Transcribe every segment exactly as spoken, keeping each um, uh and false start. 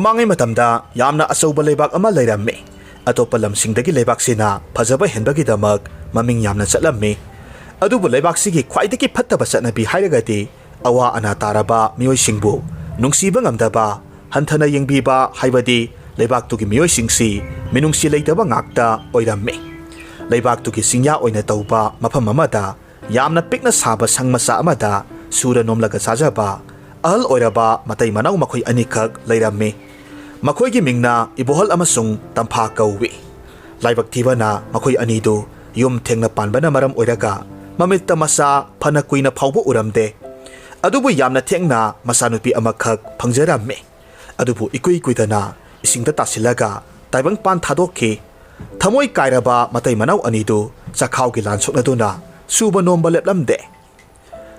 ꯃꯃꯥꯡꯉꯩ ꯃꯇꯝꯗ ꯌꯥꯝꯅ ꯑꯆꯧꯕ ꯂꯩꯕꯥꯛ ꯑꯃ ꯂꯩꯔꯝꯃꯤ꯫ ꯑꯇꯣꯞꯄ ꯂꯝꯁꯤꯡꯗꯒꯤ ꯂꯩꯕꯥꯛꯁꯤꯅ ꯐꯖꯕ ꯍꯦꯟꯕꯒꯤꯗꯃꯛ ꯃꯃꯤꯡ ꯌꯥꯝꯅ ꯆꯠꯂꯝꯃꯤ꯫ ꯑꯗꯨꯕꯨ ꯂꯩꯕꯥꯛꯁꯤꯒꯤ ꯈ꯭ꯋꯥꯏꯗꯒꯤ ꯐꯠꯇꯕ ꯆꯠꯅꯕꯤ ꯍꯥꯏꯔꯒꯗꯤ ꯑꯋꯥ ꯑꯅꯥ ꯇꯥꯔꯕ ꯃꯤꯑꯣꯏꯁꯤꯡꯕꯨ ꯅꯨꯡꯁꯤꯕ ꯉꯝꯗꯕ, ꯍꯟꯊꯅ ꯌꯦꯡꯕꯤꯕ ꯍꯥꯏꯕꯗꯤ ꯂꯩꯕꯥꯛꯇꯨꯒꯤ ꯃꯤꯑꯣꯏꯁꯤꯡꯁꯤ ꯃꯤꯅꯨꯡꯁꯤ ꯂꯩꯇꯕ ꯉꯥꯛꯇ ꯑꯣꯏꯔꯝꯃꯤ꯫ ꯂꯩꯕꯥꯛꯇꯨꯒꯤ ꯆꯤꯡꯌꯥ ꯑꯣꯏꯅ ꯇꯧꯕ ꯃꯐꯝ ꯑꯃꯗ ꯌꯥꯝꯅ ꯄꯤꯛꯅ ꯁꯥꯕ ꯁꯪ ꯃꯆꯥ ꯑꯃꯗ ꯁꯨꯔ ꯅꯣꯝꯂꯒ ꯆꯥꯖꯕ ꯑꯍꯜ ꯑꯣꯏꯔꯕ ꯃꯇꯩ ꯃꯅꯥꯎ ꯃꯈꯣꯏ ꯑꯅꯤꯈꯛ ꯂꯩꯔꯝꯃꯤ꯫ ꯃꯈꯣꯏꯒꯤ ꯃꯤꯡꯅ ꯏꯕꯣꯍꯜ ꯑꯃꯁꯨꯡ ꯇꯝꯐꯥ ꯀꯧꯏ꯫ ꯂꯥꯏꯕꯛ ꯊꯤꯕꯅ ꯃꯈꯣꯏ ꯑꯅꯤꯗꯨ ꯌꯨꯝ ꯊꯦꯡꯅ ꯄꯥꯟꯕꯅ ꯃꯔꯝ ꯑꯣꯏꯔꯒ ꯃꯃꯤꯠꯇ ꯃꯆꯥ ꯐꯅ ꯀꯨꯏꯅ ꯐꯥꯎꯕ ꯎꯔꯝꯗꯦ꯫ ꯑꯗꯨꯕꯨ ꯌꯥꯝꯅ ꯊꯦꯡꯅ ꯃꯆꯥꯅꯨꯄꯤ ꯑꯃꯈꯛ ꯐꯪꯖꯔꯝꯃꯤ꯫ ꯑꯗꯨꯕꯨ ꯏꯀꯨꯏ ꯀꯨꯏꯗꯅ ꯏꯁꯤꯡꯗ ꯇꯥꯁꯤꯜꯂꯒ ꯇꯥꯏꯕꯪꯄꯥꯟ ꯊꯥꯗꯣꯛꯈꯤ꯫ ꯊꯃꯣꯏ ꯀꯥꯏꯔꯕ ꯃꯇꯩ ꯃꯅꯥꯎ ꯑꯅꯤꯗꯨ ꯆꯈꯥꯎꯒꯤ ꯂꯥꯟ ꯁꯣꯛꯅꯗꯨꯅ ꯁꯨꯕ ꯅꯣꯝꯕ ꯂꯦꯞꯂꯝꯗꯦ꯫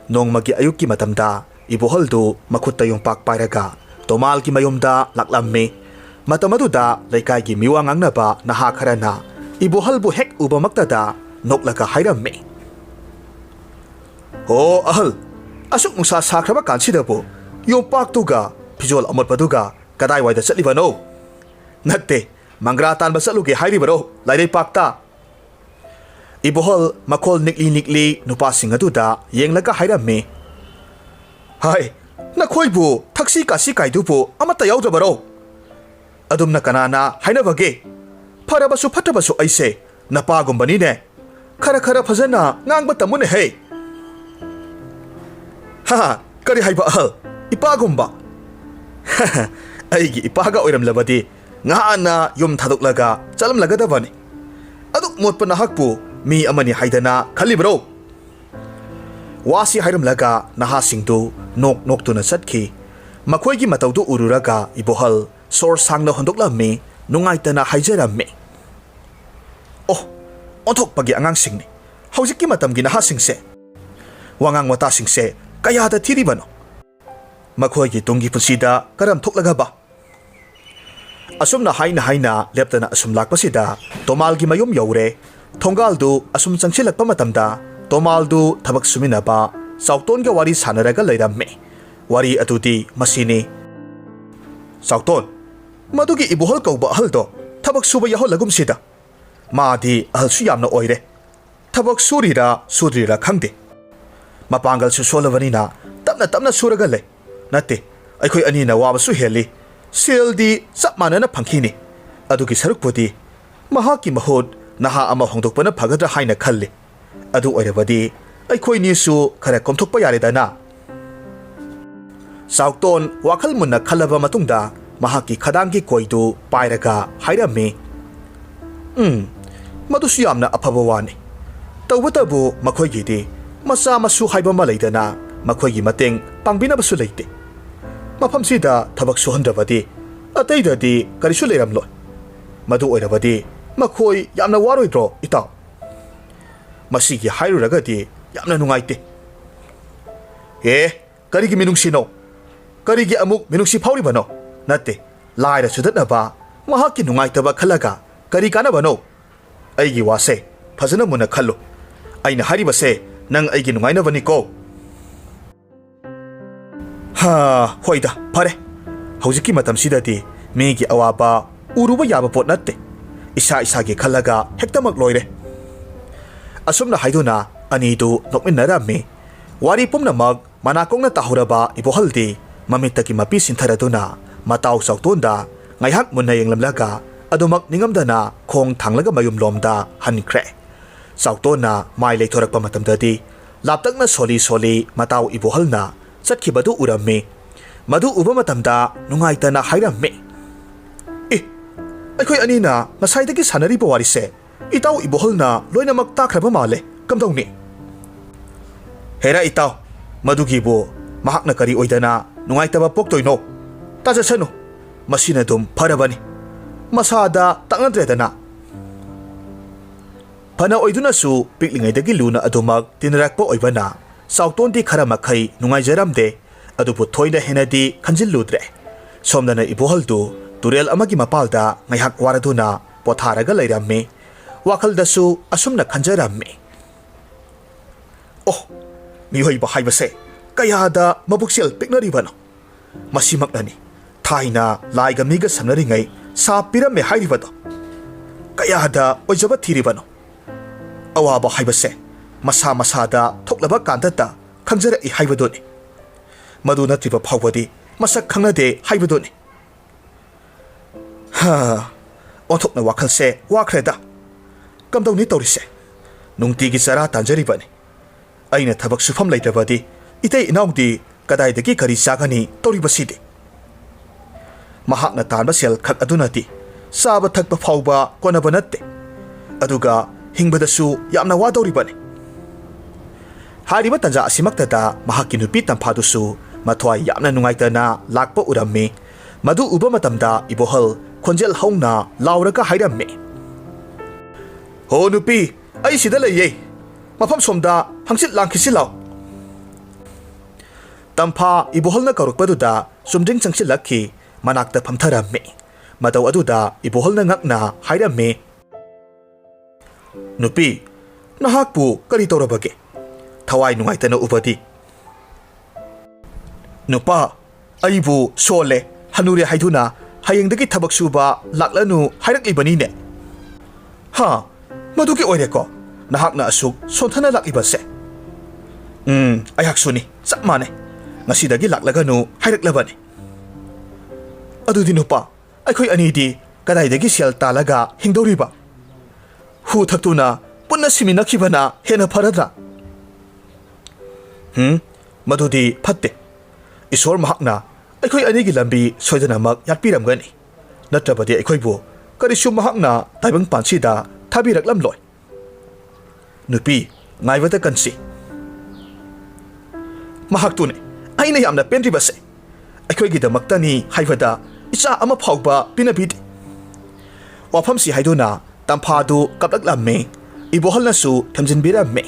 ꯅꯣꯡꯃꯒꯤ ꯑꯌꯨꯛꯀꯤ ꯃꯇꯝꯗ ꯏꯕꯣꯍꯜꯗꯨ ꯃꯈꯨꯠꯇ ꯌꯣꯝꯄꯥꯛ ꯄꯥꯏꯔꯒ ꯇꯣꯃꯥꯜꯒꯤ ꯃꯌꯨꯝꯗ ꯂꯥꯛꯂꯝꯃꯤ꯫ ꯃꯇꯝ ꯑꯗꯨꯗ ꯂꯩꯀꯥꯏꯒꯤ ꯃꯤꯋꯥ ꯉꯥꯡꯅꯕ ꯅꯍꯥ ꯈꯔꯅ ꯏꯕꯣꯍꯜꯕꯨ ꯍꯦꯛ ꯎꯕꯃꯛꯇꯗ ꯅꯣꯛꯂꯒ ꯍꯥꯏꯔꯝꯃꯤ, "ꯑꯣ ꯑꯍꯜ, ꯑꯁꯨꯛ ꯅꯨꯡꯁꯥ ꯁꯥꯈ꯭ꯔꯕ ꯀꯥꯟꯁꯤꯗꯕꯨ ꯌꯣꯝꯄꯥꯛꯇꯨꯒ ꯐꯤꯖꯣꯜ ꯑꯃꯣꯠꯄꯗꯨꯒ ꯀꯗꯥꯏꯋꯥꯏꯗ ꯆꯠꯂꯤꯕꯅꯣ? ꯅꯠꯇꯦ, ꯃꯪꯒ꯭ꯔꯥ ꯇꯥꯟꯕ ꯆꯠꯂꯨꯒꯦ ꯍꯥꯏꯔꯤꯕꯔꯣ ꯂꯥꯏꯔꯩꯄꯥꯛꯇ?" ꯏꯕꯣꯍꯜ ꯃꯈꯣꯜ ꯅꯤꯛꯂꯤ ꯅꯤꯛꯂꯤ ꯅꯨꯄꯥꯁꯤꯡ ꯑꯗꯨꯗ ꯌꯦꯡꯂꯒ ꯍꯥꯏꯔꯝꯃꯤ, "ꯍꯥꯏ, ꯅꯈꯣꯏꯕꯨ ꯊꯛꯁꯤ ꯀꯥꯁꯤ ꯀꯥꯏꯗꯨꯕꯨ ꯑꯃꯠꯇ ꯌꯥꯎꯗ꯭ꯔꯕꯔꯣ? ꯑꯗꯨꯝꯅ ꯀꯅꯥꯅ ꯍꯥꯏꯅꯕꯒꯦ? ꯐꯔꯕꯁꯨ ꯐꯠꯇꯕꯁꯨ ꯑꯩꯁꯦ ꯅꯄꯥꯒꯨꯝꯕꯅꯤꯅꯦ꯫ ꯈꯔ ꯈꯔ ꯐꯖꯅ ꯉꯥꯡꯕ ꯇꯝꯃꯨꯅꯦꯍꯦ!" "ꯍꯥ, ꯀꯔꯤ ꯍꯥꯏꯕ ꯑꯍꯜ? ꯏꯄꯥꯒꯨꯝꯕ?" "ꯑꯩꯒꯤ ꯏꯄꯥꯒ ꯑꯣꯏꯔꯝꯂꯕꯗꯤ ꯉꯍꯥꯟꯅ ꯌꯨꯝ ꯊꯥꯗꯣꯛꯂꯒ ꯆꯠꯂꯝꯂꯒꯗꯕꯅꯤ꯫ ꯑꯗꯨꯛ ꯃꯣꯠꯄ ꯅꯍꯥꯛꯄꯨ ꯃꯤ ꯑꯃꯅꯤ ꯍꯥꯏꯗꯅ ꯈꯜꯂꯤꯕ꯭ꯔꯣ?" ꯋꯥꯁꯤ ꯍꯥꯏꯔꯝꯂꯒ ꯅꯍꯥꯁꯤꯡꯗꯨ ꯅꯣꯛ ꯅꯣꯛꯇꯨꯅ ꯆꯠꯈꯤ꯫ ꯃꯈꯣꯏꯒꯤ ꯃꯇꯧꯗꯨ ꯎꯔꯨꯔꯒ ꯏꯕꯣꯍꯜ ꯁꯣꯔ ꯁꯥꯡꯅ ꯍꯣꯟꯗꯣꯛꯂꯝꯃꯤ, ꯅꯨꯡꯉꯥꯏꯇꯅ ꯍꯥꯏꯖꯔꯝꯃꯤ, "ꯑꯣ, ꯑꯣꯟꯊꯣꯛꯄꯒꯤ ꯑꯉꯥꯡꯁꯤꯡꯅꯤ ꯍꯧꯖꯤꯛꯀꯤ ꯃꯇꯝꯒꯤ ꯅꯍꯥꯁꯤꯡꯁꯦ꯫ ꯋꯥꯉꯥꯡ ꯋꯥꯇꯥꯁꯤꯡꯁꯦ ꯀꯌꯥꯗ ꯊꯤꯔꯤꯕꯅꯣ? ꯃꯈꯣꯏꯒꯤ ꯇꯨꯡꯒꯤ ꯄꯨꯟꯁꯤꯗ ꯀꯔꯝ ꯊꯣꯛꯂꯒꯕ?" ꯑꯁꯨꯝꯅ ꯍꯥꯏꯅ ꯍꯥꯏꯅ ꯂꯦꯞꯇꯅ ꯑꯁꯨꯝ ꯂꯥꯛꯄꯁꯤꯗ ꯇꯣꯃꯥꯜꯒꯤ ꯃꯌꯨꯝ ꯌꯧꯔꯦ꯫ ꯊꯣꯡꯒꯥꯜꯗꯨ ꯑꯁꯨꯝ ꯆꯪꯁꯤꯜꯂꯛꯄ ꯃꯇꯝꯗ ꯇꯣꯃꯥꯜꯗꯨ ꯊꯕꯛ ꯁꯨꯃꯤꯟꯅꯕ ꯆꯥꯎꯇꯣꯟꯒ ꯋꯥꯔꯤ ꯁꯥꯟꯅꯔꯒ ꯂꯩꯔꯝꯃꯤ꯫ ꯋꯥꯔꯤ ꯑꯗꯨꯗꯤ ꯃꯁꯤꯅꯤ꯫ "ꯆꯥꯎꯇꯣꯟ, ꯃꯗꯨꯒꯤ ꯏꯕꯣꯍꯜ ꯀꯧꯕ ꯑꯍꯜꯗꯣ ꯊꯕꯛ ꯁꯨꯕ ꯌꯥꯎꯍꯜꯂꯒꯨꯝꯁꯤꯗ꯫ ꯃꯥꯗꯤ ꯑꯍꯜꯁꯨ ꯌꯥꯝꯅ ꯑꯣꯏꯔꯦ꯫ ꯊꯕꯛ ꯁꯨꯔꯤꯔꯥ ꯁꯨꯗ꯭ꯔꯤꯔꯥ ꯈꯪꯗꯦ꯫ ꯃꯄꯥꯡꯒꯜꯁꯨ ꯁꯣꯜꯂꯕꯅꯤꯅ ꯇꯞꯅ ꯇꯞꯅ ꯁꯨꯔꯒ ꯂꯩ꯫ ꯅꯠꯇꯦ, ꯑꯩꯈꯣꯏ ꯑꯅꯤꯅ ꯋꯥꯕꯁꯨ ꯍꯦꯜꯂꯤ꯫ ꯁꯦꯜꯗꯤ ꯆꯞ ꯃꯥꯟꯅꯅ ꯐꯪꯈꯤꯅꯤ꯫ ꯑꯗꯨꯒꯤ ꯁꯔꯨꯛꯄꯨꯗꯤ ꯃꯍꯥꯛꯀꯤ ꯃꯍꯨꯠ ꯅꯍꯥ ꯑꯃ ꯍꯣꯡꯗꯣꯛꯄꯅ ꯐꯒꯗ꯭ꯔꯥ ꯍꯥꯏꯅ ꯈꯜꯂꯤ꯫ ꯑꯗꯨ ꯑꯣꯏꯔꯕꯗꯤ ꯑꯩꯈꯣꯏꯅꯤꯁꯨ ꯈꯔ ꯀꯣꯝꯊꯣꯛꯄ ꯌꯥꯔꯦꯗꯅ꯫ ꯆꯥꯎꯇꯣꯟ ꯋꯥꯈꯜ ꯃꯨꯟꯅ ꯈꯜꯂꯕ ꯃꯇꯨꯡꯗ ꯃꯍꯥꯛꯀꯤ ꯈꯗꯥꯡꯒꯤ ꯀꯣꯏꯗꯨ ꯄꯥꯏꯔꯒ ꯍꯥꯏꯔꯝꯃꯤ, "ꯎꯝ, ꯃꯗꯨꯁꯨ ꯌꯥꯝꯅ ꯑꯐꯕ ꯋꯥꯅꯤ꯫ ꯇꯧꯕꯇꯕꯨ ꯃꯈꯣꯏꯒꯤꯗꯤ ꯃꯆꯥ ꯃꯁꯨ ꯍꯥꯏꯕ ꯑꯃ ꯂꯩꯗꯅ, ꯃꯈꯣꯏꯒꯤ ꯃꯇꯦꯡ ꯄꯥꯡꯕꯤꯅꯕꯁꯨ ꯂꯩꯇꯦ꯫ ꯃꯐꯝꯁꯤꯗ ꯊꯕꯛ ꯁꯨꯍꯟꯗ꯭ꯔꯕꯗꯤ ꯑꯇꯩꯗꯗꯤ ꯀꯔꯤꯁꯨ ꯂꯩꯔꯝꯂꯣꯏ꯫ ꯃꯗꯨ ꯑꯣꯏꯔꯕꯗꯤ ꯃꯈꯣꯏ ꯌꯥꯝꯅ ꯋꯥꯔꯣꯏꯗ꯭ꯔꯣ, ꯏꯇꯥꯎ?" ꯃꯁꯤꯒꯤ ꯍꯥꯏꯔꯨꯔꯒꯗꯤ ꯌꯥꯝꯅ ꯅꯨꯡꯉꯥꯏꯇꯦ꯫ ꯑꯦ, ꯀꯔꯤꯒꯤ ꯃꯤꯅꯨꯡꯁꯤꯅꯣ? ꯀꯔꯤꯒꯤ ꯑꯃꯨꯛ ꯃꯤꯅꯨꯡꯁꯤ ꯐꯥꯎꯔꯤꯕꯅꯣ? ꯅꯠꯇꯦ, ꯂꯥꯏꯔ ꯆꯨꯗꯠꯅꯕ, ꯃꯍꯥꯛꯀꯤ ꯅꯨꯡꯉꯥꯏꯇꯕ ꯈꯜꯂꯒ ꯀꯔꯤ ꯀꯥꯟꯅꯕꯅꯣ? ꯑꯩꯒꯤ ꯋꯥꯁꯦ ꯐꯖꯅ ꯃꯨꯟꯅ ꯈꯜꯂꯨ꯫ ꯑꯩꯅ ꯍꯥꯏꯔꯤꯕꯁꯦ ꯅꯪ ꯑꯩꯒꯤ ꯅꯨꯡꯉꯥꯏꯅꯕꯅꯤꯀꯣ꯫ ꯍꯥ, ꯍꯣꯏꯗ, ꯐꯔꯦ꯫ ꯍꯧꯖꯤꯛꯀꯤ ꯃꯇꯝꯁꯤꯗꯗꯤ ꯃꯤꯒꯤ ꯑꯋꯥꯕ ꯎꯔꯨꯕ ꯌꯥꯕ ꯄꯣꯠ ꯅꯠꯇꯦ꯫ ꯏꯁꯥ ꯏꯁꯥꯒꯤ ꯈꯜꯂꯒ ꯍꯦꯛꯇꯃꯛ ꯂꯣꯏꯔꯦ꯫ ꯑꯁꯨꯝꯅ ꯍꯥꯏꯗꯨꯅ ꯑꯅꯤꯗꯨ ꯅꯣꯛꯃꯤꯟꯅꯔꯝꯃꯤ꯫ ꯋꯥꯔꯤ ꯄꯨꯝꯅꯃꯛ ꯃꯅꯥꯀꯣꯡꯅ ꯇꯥꯍꯧꯔꯕ ꯏꯕꯣꯍꯜꯗꯤ ꯃꯃꯤꯠꯇꯒꯤ ꯃꯄꯤ ꯁꯤꯟꯊꯔꯗꯨꯅ ꯃꯇꯥꯎ ꯆꯥꯎꯇꯣꯟꯗ ꯉꯥꯏꯍꯥꯛ ꯃꯨꯟꯅ ꯌꯦꯡꯂꯝꯂꯒ ꯑꯗꯨꯃꯛ ꯅꯤꯡꯉꯝꯗꯅ ꯈꯣꯡ ꯊꯥꯡꯂꯒ ꯃꯌꯨꯝꯂꯣꯝꯗ ꯍꯟꯈ꯭ꯔꯦ꯫ ꯆꯥꯎꯇꯣꯟꯅ ꯃꯥꯏ ꯂꯩꯊꯣꯔꯛꯄ ꯃꯇꯝꯗꯗꯤ ꯂꯥꯞꯇꯛꯅ ꯁꯣꯜꯂꯤ ꯁꯣꯜꯂꯤ ꯃꯇꯥꯎ ꯏꯕꯣꯍꯜꯅ ꯆꯠꯈꯤꯕꯗꯨ ꯎꯔꯝꯃꯤ꯫ ꯃꯗꯨ ꯎꯕ ꯃꯇꯝꯗ ꯅꯨꯡꯉꯥꯏꯇꯅ ꯍꯥꯏꯔꯝꯃꯤ, "ꯑꯦ, ꯑꯩꯈꯣꯏ ꯑꯅꯤꯅ ꯉꯁꯥꯏꯗꯒꯤ ꯁꯥꯟꯅꯔꯤꯕ ꯋꯥꯔꯤꯁꯦ ꯏꯇꯥꯎ ꯏꯕꯣꯍꯜꯅ ꯂꯣꯏꯅꯃꯛ ꯇꯥꯈ꯭ꯔꯕ ꯃꯥꯜꯂꯦ꯫ ꯀꯝꯗꯧꯅꯤ?" "ꯍꯦꯔꯥ ꯏꯇꯥꯎ, ꯃꯗꯨꯒꯤꯕꯨ ꯃꯍꯥꯛꯅ ꯀꯔꯤ ꯑꯣꯏꯗꯅ ꯅꯨꯡꯉꯥꯏꯇꯕ ꯄꯣꯛꯇꯣꯏꯅꯣ? ꯇꯥꯖꯁꯅꯨ, ꯃꯁꯤꯅ ꯑꯗꯨꯝ ꯐꯔꯕꯅꯤ꯫ ꯃꯁꯥꯗ ꯇꯥꯛꯅꯗ꯭ꯔꯦꯗꯅ꯫" ꯐꯅ ꯑꯣꯏꯗꯨꯅꯁꯨ ꯄꯤꯛꯂꯤꯉꯩꯗꯒꯤ ꯂꯨꯅ ꯑꯗꯨꯃꯛ ꯇꯤꯟꯅꯔꯛꯄ ꯑꯣꯏꯕꯅ ꯆꯥꯎꯇꯣꯟꯗꯤ ꯈꯔ ꯃꯈꯩ ꯅꯨꯡꯉꯥꯏꯖꯔꯝꯗꯦ꯫ ꯑꯗꯨꯕꯨ ꯊꯣꯏꯅ ꯍꯦꯟꯅꯗꯤ ꯈꯟꯖꯤꯜꯂꯨꯗ꯭ꯔꯦ꯫ ꯁꯣꯝꯗꯅ ꯏꯕꯣꯍꯜꯗꯨ ꯇꯨꯔꯦꯜ ꯑꯃꯒꯤ ꯃꯄꯥꯜꯗ ꯉꯥꯏꯍꯥꯛ ꯋꯥꯔꯗꯨꯅ ꯄꯣꯊꯥꯔꯒ ꯂꯩꯔꯝꯃꯤ꯫ ꯋꯥꯈꯜꯗꯁꯨ ꯑꯁꯨꯝꯅ ꯈꯟꯖꯔꯝꯃꯤ, "ꯑꯣ, ꯃꯤꯑꯣꯏꯕ ꯍꯥꯏꯕꯁꯦ ꯀꯌꯥꯗ ꯃꯕꯨꯛꯆꯦꯜ ꯄꯤꯛꯅꯔꯤꯕꯅꯣ! ꯃꯁꯤꯃꯛꯅꯅꯤ ꯊꯥꯏꯅ ꯂꯥꯏꯒ ꯃꯤꯒ ꯁꯝꯅꯔꯤꯉꯩ ꯁꯥꯞ ꯄꯤꯔꯝꯃꯦ ꯍꯥꯏꯔꯤꯕꯗꯣ ꯀꯌꯥꯗ ꯑꯣꯏꯖꯕ ꯊꯤꯔꯤꯕꯅꯣ? ꯑꯋꯥꯕ ꯍꯥꯏꯕꯁꯦ ꯃꯁꯥ ꯃꯁꯥꯗ ꯊꯣꯛꯂꯕ ꯀꯥꯟꯗꯇ ꯈꯪꯖꯔꯛꯏ ꯍꯥꯏꯕꯗꯨꯅꯤ꯫ ꯃꯗꯨ ꯅꯠꯇ꯭ꯔꯤꯕ ꯐꯥꯎꯕꯗꯤ ꯃꯁꯛ ꯈꯪꯅꯗꯦ ꯍꯥꯏꯕꯗꯨꯅꯤ꯫ ꯍꯥ, ꯑꯣꯟꯊꯣꯛꯅ ꯋꯥꯈꯜꯁꯦ ꯋꯥꯈ꯭ꯔꯦꯗ꯫ ꯀꯝꯗꯧꯅꯤ ꯇꯧꯔꯤꯁꯦ? ꯅꯨꯡꯇꯤꯒꯤ ꯆꯔꯥ ꯇꯥꯟꯖꯔꯤꯕꯅꯤ꯫ ꯑꯩꯅ ꯊꯕꯛ ꯁꯨꯐꯝ ꯂꯩꯇ꯭ꯔꯕꯗꯤ ꯏꯇꯩ ꯏꯅꯥꯎꯗꯤ ꯀꯗꯥꯏꯗꯒꯤ ꯀꯔꯤ ꯆꯥꯒꯅꯤ ꯇꯧꯔꯤꯕꯁꯤꯗꯤ? ꯃꯍꯥꯛꯅ ꯇꯥꯟꯕ ꯁꯦꯜ ꯈꯛ ꯑꯗꯨꯅꯗꯤ ꯆꯥꯕ ꯊꯛꯄ ꯐꯥꯎꯕ ꯀꯣꯟꯅꯕ ꯅꯠꯇꯦ꯫ ꯑꯗꯨꯒ ꯍꯤꯡꯕꯗꯁꯨ ꯌꯥꯝꯅ ꯋꯥꯗꯧꯔꯤꯕꯅꯤ꯫ ꯍꯥꯏꯔꯤꯕ ꯇꯥꯟꯖꯥ ꯑꯁꯤꯃꯛꯇꯗ ꯃꯍꯥꯛꯀꯤ ꯅꯨꯄꯤ ꯇꯝꯐꯥꯗꯨꯁꯨ ꯃꯊ꯭ꯋꯥꯏ ꯌꯥꯝꯅ ꯅꯨꯡꯉꯥꯏꯇꯅ ꯂꯥꯛꯄ ꯎꯔꯝꯃꯤ꯫ ꯃꯗꯨ ꯎꯕ ꯃꯇꯝꯗ ꯏꯕꯣꯍꯜ ꯈꯣꯟꯖꯦꯜ ꯍꯧꯅ ꯂꯥꯎꯔꯒ ꯍꯥꯏꯔꯝꯃꯤ, "ꯍꯣ ꯅꯨꯄꯤ, ꯑꯩ ꯁꯤꯗ ꯂꯩꯌꯦ꯫ ꯃꯐꯝ ꯁꯣꯝꯗ ꯍꯪꯆꯤꯠ ꯂꯥꯡꯈꯤꯁꯤ ꯂꯥꯎ꯫" ꯇꯝꯐꯥ ꯏꯕꯣꯍꯜꯅ ꯀꯧꯔꯛꯄꯗꯨꯗ ꯆꯨꯝꯗ꯭ꯔꯤꯡ ꯆꯪꯁꯤꯜꯂꯛꯈꯤ꯫ ꯃꯅꯥꯛꯇ ꯐꯝꯊꯔꯝꯃꯤ꯫ ꯃꯇꯧ ꯑꯗꯨꯗ ꯏꯕꯣꯍꯜꯅ ꯉꯛꯅ ꯍꯥꯏꯔꯝꯃꯤ, "ꯅꯨꯄꯤ, ꯅꯍꯥꯛꯄꯨ ꯀꯔꯤ ꯇꯧꯔꯕꯒꯦ? ꯊꯋꯥꯏ ꯅꯨꯡꯉꯥꯏꯇꯅ ꯎꯕꯗꯤ?" "ꯅꯨꯄꯥ, ꯑꯩꯕꯨ ꯁꯣꯜꯂꯦ, ꯍꯅꯨꯔꯦ ꯍꯥꯏꯗꯨꯅ ꯍꯌꯦꯡꯗꯒꯤ ꯊꯕꯛ ꯁꯨꯕ ꯂꯥꯛꯂꯅꯨ ꯍꯥꯏꯔꯛꯂꯤꯕꯅꯤꯅꯦ꯫" "ꯍꯥ, ꯃꯗꯨꯒꯤ ꯑꯣꯏꯔꯦꯀꯣ ꯅꯍꯥꯛꯅ ꯑꯁꯨꯛ ꯁꯣꯟꯊꯅ ꯂꯥꯛꯂꯤꯕꯁꯦ?" "ꯎꯝ, ꯑꯩꯍꯥꯛꯁꯨꯅꯤ, ꯆꯞ ꯃꯥꯟꯅꯩ꯫ ꯉꯁꯤꯗꯒꯤ ꯂꯥꯛꯂꯒꯅꯨ ꯍꯥꯏꯔꯛꯂꯕꯅꯤ꯫" "ꯑꯗꯨꯗꯤ ꯅꯨꯄꯥ, ꯑꯩꯈꯣꯏ ꯑꯅꯤꯗꯤ ꯀꯗꯥꯏꯗꯒꯤ ꯁꯦꯜ ꯇꯥꯜꯂꯒ ꯍꯤꯡꯗꯧꯔꯤꯕ? ꯍꯨ ꯊꯛꯇꯨꯅ ꯄꯨꯟꯅ ꯁꯤꯃꯤꯟꯅꯈꯤꯕꯅ ꯍꯦꯟꯅ ꯐꯔꯗ꯭ꯔꯥ?" "ꯍꯨꯝ, ꯃꯗꯨꯗꯤ ꯐꯠꯇꯦ꯫ ꯏꯁꯣꯔ ꯃꯍꯥꯛꯅ ꯑꯩꯈꯣꯏ ꯑꯅꯤꯒꯤ ꯂꯝꯕꯤ ꯁꯣꯏꯗꯅꯃꯛ ꯌꯥꯠꯄꯤꯔꯝꯒꯅꯤ꯫ ꯅꯠꯇ꯭ꯔꯕꯗꯤ ꯑꯩꯈꯣꯏꯕꯨ ꯀꯔꯤꯁꯨ ꯃꯍꯥꯛꯅ ꯇꯥꯏꯕꯪꯄꯥꯟꯁꯤꯗ ꯊꯥꯕꯤꯔꯛꯂꯝꯂꯣꯏ꯫" "ꯅꯨꯄꯤ, ꯉꯥꯏꯕꯇ ꯀꯟꯁꯤ꯫" "ꯃꯍꯥꯛꯇꯨꯅꯤ ꯑꯩꯅ ꯌꯥꯝꯅ ꯄꯦꯟꯗ꯭ꯔꯤꯕꯁꯦ꯫ ꯑꯩꯈꯣꯏꯒꯤꯗꯃꯛꯇꯅꯤ ꯍꯥꯏꯕꯗ ꯏꯆꯥ ꯑꯃ ꯐꯥꯎꯕ ꯄꯤꯅꯕꯤꯗꯦ꯫" ꯋꯥꯐꯝꯁꯤ ꯍꯥꯏꯗꯨꯅ ꯇꯝꯐꯥꯗꯨ ꯀꯞꯂꯛꯂꯝꯃꯤ꯫ ꯏꯕꯣꯍꯜꯅꯁꯨ ꯊꯦꯝꯖꯤꯟꯕꯤꯔꯝꯃꯤ꯫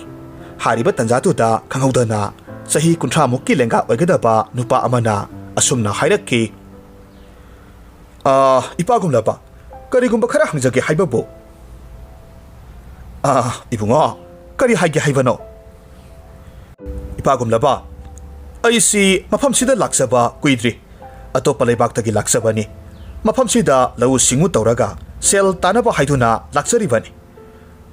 ꯍꯥꯏꯔꯤꯕ ꯇꯟꯖꯥꯗꯨꯗ ꯈꯪꯍꯧꯗꯅ ꯆꯍꯤ ꯀꯨꯟꯊ꯭ꯔꯥꯃꯨꯛꯀꯤ ꯂꯦꯡꯒꯥ ꯑꯣꯏꯒꯗꯕ ꯅꯨꯄꯥ ꯑꯃꯅ ꯑꯁꯨꯝꯅ ꯍꯥꯏꯔꯛꯈꯤ, "ꯑꯥ, ꯏꯄꯥꯒꯨꯝꯂꯕ, ꯀꯔꯤꯒꯨꯝꯕ ꯈꯔ ꯍꯪꯖꯒꯦ ꯍꯥꯏꯕꯕꯨ?" "ꯑꯥ, ꯏꯕꯨꯡꯉꯣ, ꯀꯔꯤ ꯍꯥꯏꯒꯦ ꯍꯥꯏꯕꯅꯣ?" "ꯏꯄꯥꯒꯨꯝꯂꯕ, ꯑꯩꯁꯤ ꯃꯐꯝꯁꯤꯗ ꯂꯥꯛꯆꯕ ꯀꯨꯏꯗ꯭ꯔꯤ꯫ ꯑꯇꯣꯞꯄ ꯂꯩꯕꯥꯛꯇꯒꯤ ꯂꯥꯛꯆꯕꯅꯤ꯫ ꯃꯐꯝꯁꯤꯗ ꯂꯧꯎ ꯁꯤꯡꯎ ꯇꯧꯔꯒ ꯁꯦꯜ ꯇꯥꯅꯕ ꯍꯥꯏꯗꯨꯅ ꯂꯥꯛꯆꯔꯤꯕꯅꯤ꯫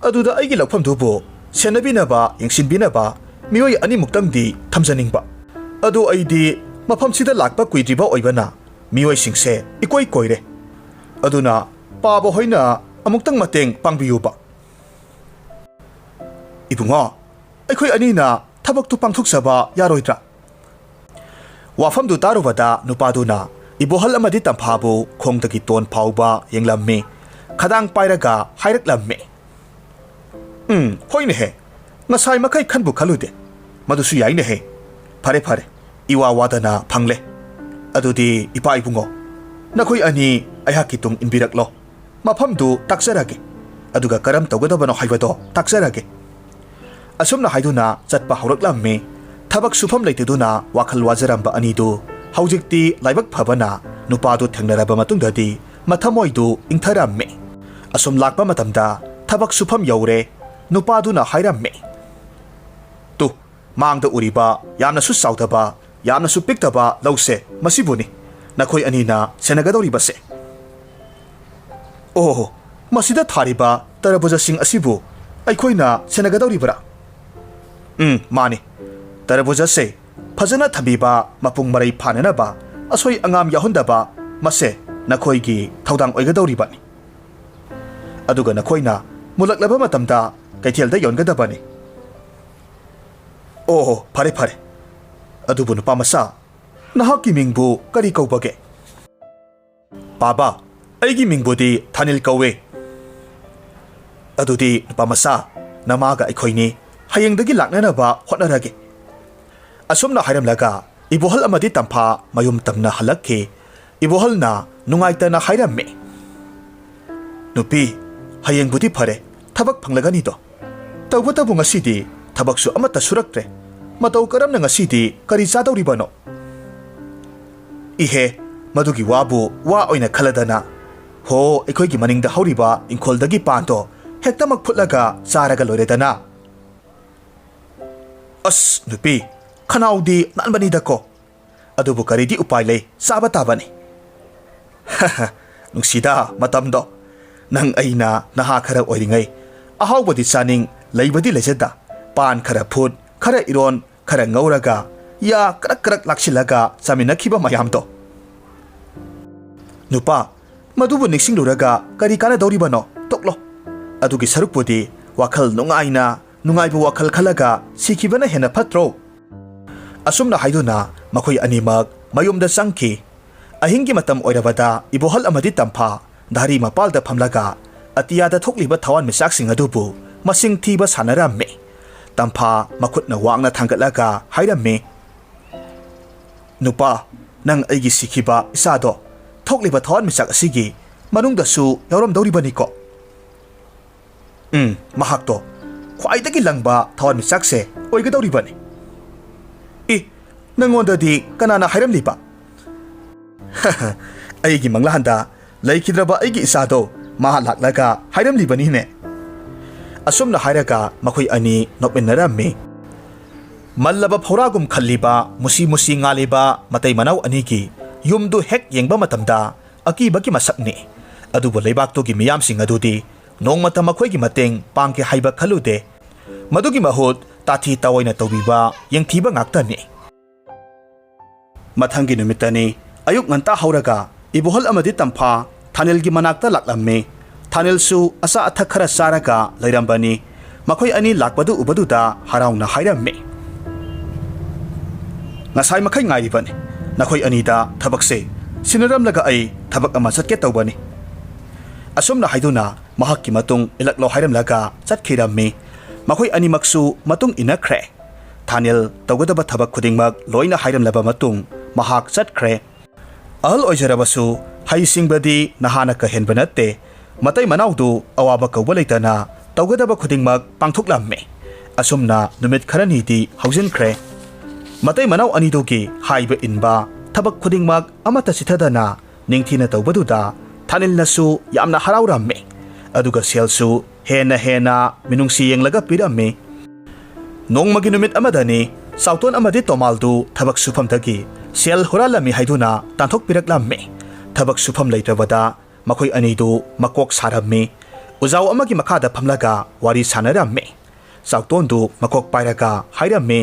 ꯑꯗꯨꯗ ꯑꯩꯒꯤ ꯂꯧꯐꯝꯗꯨꯕꯨ ꯁꯦꯟꯅꯕꯤꯅꯕ, ꯌꯦꯡꯁꯤꯟꯕꯤꯅꯕ ꯃꯤꯑꯣꯏ ꯑꯅꯤꯃꯨꯛꯇꯪꯗꯤ ꯊꯝꯖꯅꯤꯡꯕ꯫ ꯑꯗꯨ ꯑꯩꯗꯤ ꯃꯐꯝꯁꯤꯗ ꯂꯥꯛꯄ ꯀꯨꯏꯗ꯭ꯔꯤꯕ ꯑꯣꯏꯕꯅ ꯃꯤꯑꯣꯏꯁꯤꯡꯁꯦ ꯏꯀꯣꯏ ꯀꯣꯏꯔꯦ꯫ ꯑꯗꯨꯅ ꯄꯥꯕ ꯍꯣꯏꯅ ꯑꯃꯨꯛꯇꯪ ꯃꯇꯦꯡ ꯄꯥꯡꯕꯤꯌꯨꯕ꯫ ꯏꯕꯨꯡꯉꯣ, ꯑꯩꯈꯣꯏ ꯑꯅꯤꯅ ꯊꯕꯛꯇꯨ ꯄꯥꯡꯊꯣꯛꯆꯕ ꯌꯥꯔꯣꯏꯗ꯭ꯔꯥ? ꯋꯥꯐꯝꯗꯨ ꯇꯥꯔꯨꯕꯗ ꯅꯨꯄꯥꯗꯨꯅ ꯏꯕꯣꯍꯜ ꯑꯃꯗꯤ ꯇꯝꯐꯥꯕꯨ ꯈꯣꯡꯗꯒꯤ ꯇꯣꯟ ꯐꯥꯎꯕ ꯌꯦꯡꯂꯝꯃꯤ꯫ ꯈꯗꯥꯡ ꯄꯥꯏꯔꯒ ꯍꯥꯏꯔꯛꯂꯝꯃꯤ, "ꯎꯝ, ꯍꯣꯏꯅꯦꯍꯦ, ꯉꯁꯥꯏ ꯃꯈꯩ ꯈꯟꯕꯨ ꯈꯜꯂꯨꯗꯦ꯫ ꯃꯗꯨꯁꯨ ꯌꯥꯏꯅꯦꯍꯦ꯫ ꯐꯔꯦ, ꯐꯔꯦ, ꯏꯋꯥ ꯋꯥꯗꯅ ꯐꯪꯂꯦ꯫ ꯑꯗꯨꯗꯤ ꯏꯄꯥ ꯏꯕꯨꯡꯉꯣ, ꯅꯈꯣꯏ ꯑꯅꯤ ꯑꯩꯍꯥꯛꯀꯤ ꯇꯨꯡ ꯏꯟꯕꯤꯔꯛꯂꯣ꯫ ꯃꯐꯝꯗꯨ ꯇꯥꯛꯆꯔꯒꯦ, ꯑꯗꯨꯒ ꯀꯔꯝ ꯇꯧꯒꯗꯕꯅꯣ ꯍꯥꯏꯕꯗꯣ ꯇꯥꯛꯆꯔꯒꯦ꯫" ꯑꯁꯨꯝꯅ ꯍꯥꯏꯗꯨꯅ ꯆꯠꯄ ꯍꯧꯔꯛꯂꯝꯃꯤ꯫ ꯊꯕꯛ ꯁꯨꯐꯝ ꯂꯩꯇꯗꯨꯅ ꯋꯥꯈꯜ ꯋꯥꯖꯔꯝꯕ ꯑꯅꯤꯗꯨ ꯍꯧꯖꯤꯛꯇꯤ ꯂꯥꯏꯕꯛ ꯐꯕꯅ ꯅꯨꯄꯥꯗꯨ ꯊꯦꯡꯅꯔꯕ ꯃꯇꯨꯡꯗꯗꯤ ꯃꯊꯃꯣꯏꯗꯨ ꯏꯪꯊꯔꯝꯃꯤ꯫ ꯑꯁꯨꯝ ꯂꯥꯛꯄ ꯃꯇꯝꯗ ꯊꯕꯛ ꯁꯨꯐꯝ ꯌꯧꯔꯦ꯫ ꯅꯨꯄꯥꯗꯨꯅ ꯍꯥꯏꯔꯝꯃꯤ, "ꯇꯨ, ꯃꯥꯡꯗ ꯎꯔꯤꯕ ꯌꯥꯝꯅꯁꯨ ꯆꯥꯎꯗꯕ, ꯌꯥꯝꯅꯁꯨ ꯄꯤꯛꯇꯕ ꯂꯧꯁꯦ, ꯃꯁꯤꯕꯨꯅꯤ ꯅꯈꯣꯏ ꯑꯅꯤꯅ ꯁꯦꯟꯅꯒꯗꯧꯔꯤꯕꯁꯦ꯫" "ꯑꯣꯍꯣ, ꯃꯁꯤꯗ ꯊꯥꯔꯤꯕ ꯇꯔꯕꯨꯖꯁꯤꯡ ꯑꯁꯤꯕꯨ ꯑꯩꯈꯣꯏꯅ ꯁꯦꯟꯅꯒꯗꯧꯔꯤꯕꯔꯥ?" "ꯎꯝ, ꯃꯥꯅꯤ꯫ ꯇꯔꯕꯨꯖꯁꯦ ꯐꯖꯅ ꯊꯝꯕꯤꯕ, ꯃꯄꯨꯡ ꯃꯔꯩ ꯐꯥꯅꯅꯕ ꯑꯁꯣꯏ ꯑꯉꯥꯝ ꯌꯥꯎꯍꯟꯗꯕ, ꯃꯁꯦ ꯅꯈꯣꯏꯒꯤ ꯊꯧꯗꯥꯡ ꯑꯣꯏꯒꯗꯧꯔꯤꯕꯅꯤ꯫ ꯑꯗꯨꯒ ꯅꯈꯣꯏꯅ ꯃꯨꯜꯂꯛꯂꯕ ꯃꯇꯝꯗ ꯀꯩꯊꯦꯜꯗ ꯌꯣꯟꯒꯗꯕꯅꯤ꯫" "ꯑꯣꯍꯣ, ꯐꯔꯦ, ꯐꯔꯦ꯫ ꯑꯗꯨꯕꯨ ꯅꯨꯄꯥ ꯃꯆꯥ, ꯅꯍꯥꯛꯀꯤ ꯃꯤꯡꯕꯨ ꯀꯔꯤ ꯀꯧꯕꯒꯦ?" "ꯄꯥꯕ, ꯑꯩꯒꯤ ꯃꯤꯡꯕꯨꯗꯤ ꯊꯥꯅꯤꯜ ꯀꯧꯋꯦ꯫" "ꯑꯗꯨꯗꯤ ꯅꯨꯄꯥ ꯃꯆꯥ, ꯅꯃꯥꯒ ꯑꯩꯈꯣꯏꯅꯤ ꯍꯌꯦꯡꯗꯒꯤ ꯂꯥꯛꯅꯅꯕ ꯍꯣꯠꯅꯔꯒꯦ꯫" ꯑꯁꯨꯝꯅ ꯍꯥꯏꯔꯝꯂꯒ ꯏꯕꯣꯍꯜ ꯑꯃꯗꯤ ꯇꯝꯐꯥ ꯃꯌꯨꯝ ꯇꯝꯅ ꯍꯜꯂꯛꯈꯤ꯫ ꯏꯕꯣꯍꯜꯅ ꯅꯨꯡꯉꯥꯏꯇꯅ ꯍꯥꯏꯔꯝꯃꯤ, "ꯅꯨꯄꯤ, ꯍꯌꯦꯡꯕꯨꯗꯤ ꯐꯔꯦ, ꯊꯕꯛ ꯐꯪꯂꯒꯅꯤꯗꯣ꯫ ꯇꯧꯕꯇꯕꯨ ꯉꯁꯤꯗꯤ ꯊꯕꯛꯁꯨ ꯑꯃꯠꯇ ꯁꯨꯔꯛꯇ꯭ꯔꯦ꯫ ꯃꯇꯧ ꯀꯔꯝꯅ ꯉꯁꯤꯗꯤ ꯀꯔꯤ ꯆꯥꯗꯧꯔꯤꯕꯅꯣ?" "ꯏꯍꯦ, ꯃꯗꯨꯒꯤ ꯋꯥꯕꯨ ꯋꯥ ꯑꯣꯏꯅ ꯈꯜꯂꯗꯅ꯫ ꯍꯣ, ꯑꯩꯈꯣꯏꯒꯤ ꯃꯅꯤꯡꯗ ꯍꯧꯔꯤꯕ ꯏꯪꯈꯣꯜꯗꯒꯤ ꯄꯥꯟꯗꯣ ꯍꯦꯛꯇꯃꯛ ꯐꯨꯠꯂꯒ ꯆꯥꯔꯒ ꯂꯣꯏꯔꯦꯗꯅ꯫" "ꯑꯁ, ꯅꯨꯄꯤ, ꯈꯅꯥꯎꯗꯤ ꯅꯥꯟꯕꯅꯤꯗꯀꯣ꯫ ꯑꯗꯨꯕꯨ ꯀꯔꯤꯗꯤ ꯎꯄꯥꯏ ꯂꯩ, ꯆꯥꯕ ꯇꯥꯕꯅꯤ꯫ ꯅꯨꯡꯁꯤꯗ ꯃꯇꯝꯗꯣ꯫ ꯅꯪ ꯑꯩꯅ ꯅꯍꯥ ꯈꯔ ꯑꯣꯏꯔꯤꯉꯩ ꯑꯍꯥꯎꯕꯗꯤ ꯆꯥꯅꯤꯡ, ꯂꯩꯕꯗꯤ ꯂꯩꯖꯗ, ꯄꯥꯟ ꯈꯔ ꯐꯨꯠ, ꯈꯔ ꯏꯔꯣꯟ, ꯈꯔ ꯉꯧꯔꯒ, ꯌꯥ ꯀ꯭ꯔꯛ ꯀ꯭ꯔꯛ ꯂꯥꯛꯁꯤꯜꯂꯒ ꯆꯥꯃꯤꯟꯅꯈꯤꯕ ꯃꯌꯥꯝꯗꯣ꯫ ꯅꯨꯄꯥ, ꯃꯗꯨꯕꯨ ꯅꯤꯡꯁꯤꯡꯂꯨꯔꯒ ꯀꯔꯤ ꯀꯥꯟꯅꯗꯧꯔꯤꯕꯅꯣ? ꯇꯣꯛꯂꯣ꯫ ꯑꯗꯨꯒꯤ ꯁꯔꯨꯛꯄꯨꯗꯤ ꯋꯥꯈꯜ ꯅꯨꯡꯉꯥꯏꯅ, ꯅꯨꯡꯉꯥꯏꯕ ꯋꯥꯈꯜ ꯈꯜꯂꯒ ꯁꯤꯈꯤꯕꯅ ꯍꯦꯟꯅ ꯐꯠꯇ꯭ꯔꯣ? ꯑꯁꯨꯝꯅ ꯍꯥꯏꯗꯨꯅ ꯃꯈꯣꯏ ꯑꯅꯤꯃꯛ ꯃꯌꯨꯝꯗ ꯆꯪꯈꯤ꯫ ꯑꯍꯤꯡꯒꯤ ꯃꯇꯝ ꯑꯣꯏꯔꯕꯗ ꯏꯕꯣꯍꯜ ꯑꯃꯗꯤ ꯇꯝꯐꯥ ꯙꯥꯔꯤ ꯃꯄꯥꯜꯗ ꯐꯝꯂꯒ ꯑꯇꯤꯌꯥꯗ ꯊꯣꯛꯂꯤꯕ ꯊꯋꯥꯟꯃꯤꯆꯥꯛꯁꯤꯡ ꯑꯗꯨꯕꯨ ꯃꯁꯤꯡ ꯊꯤꯕ ꯁꯥꯟꯅꯔꯝꯃꯤ꯫ ꯇꯝꯐꯥ ꯃꯈꯨꯠꯅ ꯋꯥꯡꯅ ꯊꯥꯡꯒꯠꯂꯒ ꯍꯥꯏꯔꯝꯃꯤ, "ꯅꯨꯄꯥ, ꯅꯪ ꯑꯩꯒꯤ ꯁꯤꯈꯤꯕ ꯏꯆꯥꯗꯣ ꯊꯣꯛꯂꯤꯕ ꯊꯋꯥꯟꯃꯤꯆꯥꯛ ꯑꯁꯤꯒꯤ ꯃꯅꯨꯡꯗꯁꯨ ꯌꯥꯎꯔꯝꯗꯧꯔꯤꯕꯅꯤꯀꯣ?" "ꯎꯝ, ꯃꯍꯥꯛꯇꯣ ꯈ꯭ꯋꯥꯏꯗꯒꯤ ꯂꯪꯕ ꯊꯋꯥꯟꯃꯤꯆꯥꯛꯁꯦ ꯑꯣꯏꯒꯗꯧꯔꯤꯕꯅꯤ꯫" "ꯏ, ꯅꯪꯉꯣꯟꯗꯗꯤ ꯀꯅꯥꯅ ꯍꯥꯏꯔꯝꯂꯤꯕ?" "ꯑꯩꯒꯤ ꯃꯪꯂꯥꯟꯗ ꯂꯩꯈꯤꯗ꯭ꯔꯕ ꯑꯩꯒꯤ ꯏꯆꯥꯗꯣ ꯃꯥ ꯂꯥꯛꯂꯒ ꯍꯥꯏꯔꯝꯂꯤꯕꯅꯤꯅꯦ꯫" ꯑꯁꯨꯝꯅ ꯍꯥꯏꯔꯒ ꯃꯈꯣꯏ ꯑꯅꯤ ꯅꯣꯛꯃꯤꯟꯅꯔꯝꯃꯤ꯫ ꯃꯜꯂꯕ ꯐꯧꯔꯥꯒꯨꯝ ꯈꯜꯂꯤꯕ, ꯃꯨꯁꯤ ꯃꯨꯁꯤ ꯉꯥꯜꯂꯤꯕ ꯃꯇꯩ ꯃꯅꯥꯎ ꯑꯅꯤꯒꯤ ꯌꯨꯝꯗꯨ ꯍꯦꯛ ꯌꯦꯡꯕ ꯃꯇꯝꯗ ꯑꯀꯤꯕꯒꯤ ꯃꯁꯛꯅꯤ꯫ ꯑꯗꯨꯕꯨ ꯂꯩꯕꯥꯛꯇꯨꯒꯤ ꯃꯤꯌꯥꯝꯁꯤꯡ ꯑꯗꯨꯗꯤ ꯅꯣꯡꯃꯇ ꯃꯈꯣꯏꯒꯤ ꯃꯇꯦꯡ ꯄꯥꯡꯒꯦ ꯍꯥꯏꯕ ꯈꯜꯂꯨꯗꯦ꯫ ꯃꯗꯨꯒꯤ ꯃꯍꯨꯠ ꯇꯥꯊꯤ ꯇꯥꯑꯣꯏꯅ ꯇꯧꯕꯤꯕ, ꯌꯦꯡꯊꯤꯕ ꯉꯥꯛꯇꯅꯤ꯫ ꯃꯊꯪꯒꯤ ꯅꯨꯃꯤꯠꯇꯅꯤ꯫ ꯑꯌꯨꯛ ꯉꯟꯇꯥ ꯍꯧꯔꯒ ꯏꯕꯣꯍꯜ ꯑꯃꯗꯤ ꯇꯝꯐꯥ ꯊꯥꯅꯤꯜꯒꯤ ꯃꯅꯥꯛꯇ ꯂꯥꯛꯂꯝꯃꯤ꯫ ꯊꯥꯅꯤꯜꯁꯨ ꯑꯆꯥ ꯑꯊꯛ ꯈꯔ ꯆꯥꯔꯒ ꯂꯩꯔꯝꯕꯅꯤ꯫ ꯃꯈꯣꯏ ꯑꯅꯤ ꯂꯥꯛꯄꯗꯨ ꯎꯕꯗꯨꯗ ꯍꯔꯥꯎꯅ ꯍꯥꯏꯔꯝꯃꯤ, "ꯉꯁꯥꯏ ꯃꯈꯩ ꯉꯥꯏꯔꯤꯕꯅꯤ꯫ ꯅꯈꯣꯏ ꯑꯅꯤꯗ ꯊꯕꯛꯁꯦ ꯁꯤꯟꯅꯔꯝꯂꯒ ꯑꯩ ꯊꯕꯛ ꯑꯃ ꯆꯠꯀꯦ ꯇꯧꯕꯅꯤ꯫" ꯑꯁꯨꯝꯅ ꯍꯥꯏꯗꯨꯅ ꯃꯍꯥꯛꯀꯤ ꯃꯇꯨꯡ ꯏꯜꯂꯛꯂꯣ ꯍꯥꯏꯔꯝꯂꯒ ꯆꯠꯈꯤꯔꯝꯃꯤ꯫ ꯃꯈꯣꯏ ꯑꯅꯤꯃꯛꯁꯨ ꯃꯇꯨꯡ ꯏꯟꯅꯈ꯭ꯔꯦ꯫ ꯊꯥꯅꯤꯜ ꯇꯧꯒꯗꯕ ꯊꯕꯛ ꯈꯨꯗꯤꯡꯃꯛ ꯂꯣꯏꯅ ꯍꯥꯏꯔꯝꯂꯕ ꯃꯇꯨꯡ ꯃꯍꯥꯛ ꯆꯠꯈ꯭ꯔꯦ꯫ ꯑꯍꯜ ꯑꯣꯏꯖꯔꯕꯁꯨ ꯍꯩꯁꯤꯡꯕꯗꯤ ꯅꯍꯥꯅ ꯀꯍꯦꯟꯕ ꯅꯠꯇꯦ꯫ ꯃꯇꯩ ꯃꯅꯥꯎꯗꯨ ꯑꯋꯥꯕ ꯀꯧꯕ ꯂꯩꯇꯅ ꯇꯧꯒꯗꯕ ꯈꯨꯗꯤꯡꯃꯛ ꯄꯥꯡꯊꯣꯛꯂꯝꯃꯤ꯫ ꯑꯁꯨꯝꯅ ꯅꯨꯃꯤꯠ ꯈꯔꯅꯤꯗꯤ ꯍꯧꯖꯤꯟꯈ꯭ꯔꯦ꯫ ꯃꯇꯩ ꯃꯅꯥꯎ ꯑꯅꯤꯗꯨꯒꯤ ꯍꯥꯏꯕ ꯏꯟꯕ, ꯊꯕꯛ ꯈꯨꯗꯤꯡꯃꯛ ꯑꯃꯠꯇ ꯆꯤꯊꯗꯅ ꯅꯤꯡꯊꯤꯅ ꯇꯧꯕꯗꯨꯗ ꯊꯥꯅꯤꯜꯅꯁꯨ ꯌꯥꯝꯅ ꯍꯔꯥꯎꯔꯝꯃꯤ꯫ ꯑꯗꯨꯒ ꯁꯦꯜꯁꯨ ꯍꯦꯟꯅ ꯍꯦꯟꯅ ꯃꯤꯅꯨꯡꯁꯤ ꯌꯦꯡꯂꯒ ꯄꯤꯔꯝꯃꯤ꯫ ꯅꯣꯡꯃꯒꯤ ꯅꯨꯃꯤꯠ ꯑꯃꯗꯅꯤ ꯆꯥꯎꯇꯣꯟ ꯑꯃꯗꯤ ꯇꯣꯃꯥꯜꯗꯨ ꯊꯕꯛ ꯁꯨꯐꯝꯗꯒꯤ ꯁꯦꯜ ꯍꯨꯔꯥꯜꯂꯝꯃꯤ ꯍꯥꯏꯗꯨꯅ ꯇꯥꯟꯊꯣꯛꯄꯤꯔꯛꯂꯝꯃꯤ꯫ ꯊꯕꯛ ꯁꯨꯐꯝ ꯂꯩꯇ꯭ꯔꯕꯗ ꯃꯈꯣꯏ ꯑꯅꯤꯗꯨ ꯃꯀꯣꯛ ꯁꯥꯔꯝꯃꯤ꯫ ꯎꯖꯥꯎ ꯑꯃꯒꯤ ꯃꯈꯥꯗ ꯐꯝꯂꯒ ꯋꯥꯔꯤ ꯁꯥꯟꯅꯔꯝꯃꯤ꯫ ꯆꯥꯎꯇꯣꯟꯗꯨ ꯃꯀꯣꯛ ꯄꯥꯏꯔꯒ ꯍꯥꯏꯔꯝꯃꯤ,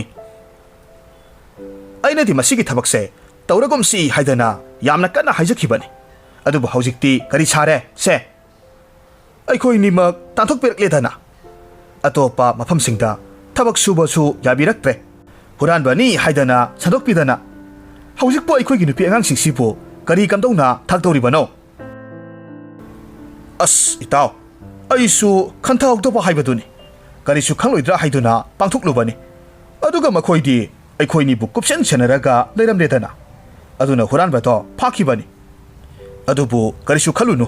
"ꯑꯩꯅꯗꯤ ꯃꯁꯤꯒꯤ ꯊꯕꯛꯁꯦ ꯇꯧꯔꯒꯨꯝꯁꯤ ꯍꯥꯏꯗꯅ ꯌꯥꯝꯅ ꯀꯟꯅ ꯍꯥꯏꯖꯈꯤꯕꯅꯤ꯫ ꯑꯗꯨꯕꯨ ꯍꯧꯖꯤꯛꯇꯤ ꯀꯔꯤ ꯁꯥꯔꯦ ꯁꯦ? ꯑꯩꯈꯣꯏꯅꯤꯃꯛ ꯇꯥꯟꯊꯣꯛꯄꯤꯔꯛꯂꯦꯗꯅ꯫ ꯑꯇꯣꯞꯄ ꯃꯐꯝꯁꯤꯡꯗ ꯊꯕꯛ ꯁꯨꯕꯁꯨ ꯌꯥꯕꯤꯔꯛꯇ꯭ꯔꯦ꯫ ꯍꯨꯔꯥꯟꯕꯅꯤ ꯍꯥꯏꯗꯅ ꯁꯟꯗꯣꯛꯄꯤꯗꯅ꯫ ꯍꯧꯖꯤꯛꯄꯨ ꯑꯩꯈꯣꯏꯒꯤ ꯅꯨꯄꯤ ꯑꯉꯥꯡꯁꯤꯡꯁꯤꯕꯨ ꯀꯔꯤ ꯀꯝꯗꯧꯅ ꯊꯥꯛꯇꯧꯔꯤꯕꯅꯣ?" "ꯑꯁ, ꯏꯇꯥꯎ, ꯑꯩꯁꯨ ꯈꯟꯊꯍꯧꯗꯕ ꯍꯥꯏꯕꯗꯨꯅꯤ꯫ ꯀꯔꯤꯁꯨ ꯈꯪꯂꯣꯏꯗ꯭ꯔꯥ ꯍꯥꯏꯗꯨꯅ ꯄꯥꯡꯊꯣꯛꯂꯨꯕꯅꯤ꯫ ꯑꯗꯨꯒ ꯃꯈꯣꯏꯗꯤ ꯑꯩꯈꯣꯏꯅꯤꯕꯨ ꯀꯨꯞꯁꯦꯟ ꯁꯦꯟꯅꯔꯒ ꯂꯩꯔꯝꯂꯦꯗꯅ꯫ ꯑꯗꯨꯅ ꯍꯨꯔꯥꯟꯕꯗꯣ ꯐꯥꯈꯤꯕꯅꯤ꯫ ꯑꯗꯨꯕꯨ ꯀꯔꯤꯁꯨ ꯈꯜꯂꯨꯅꯨ꯫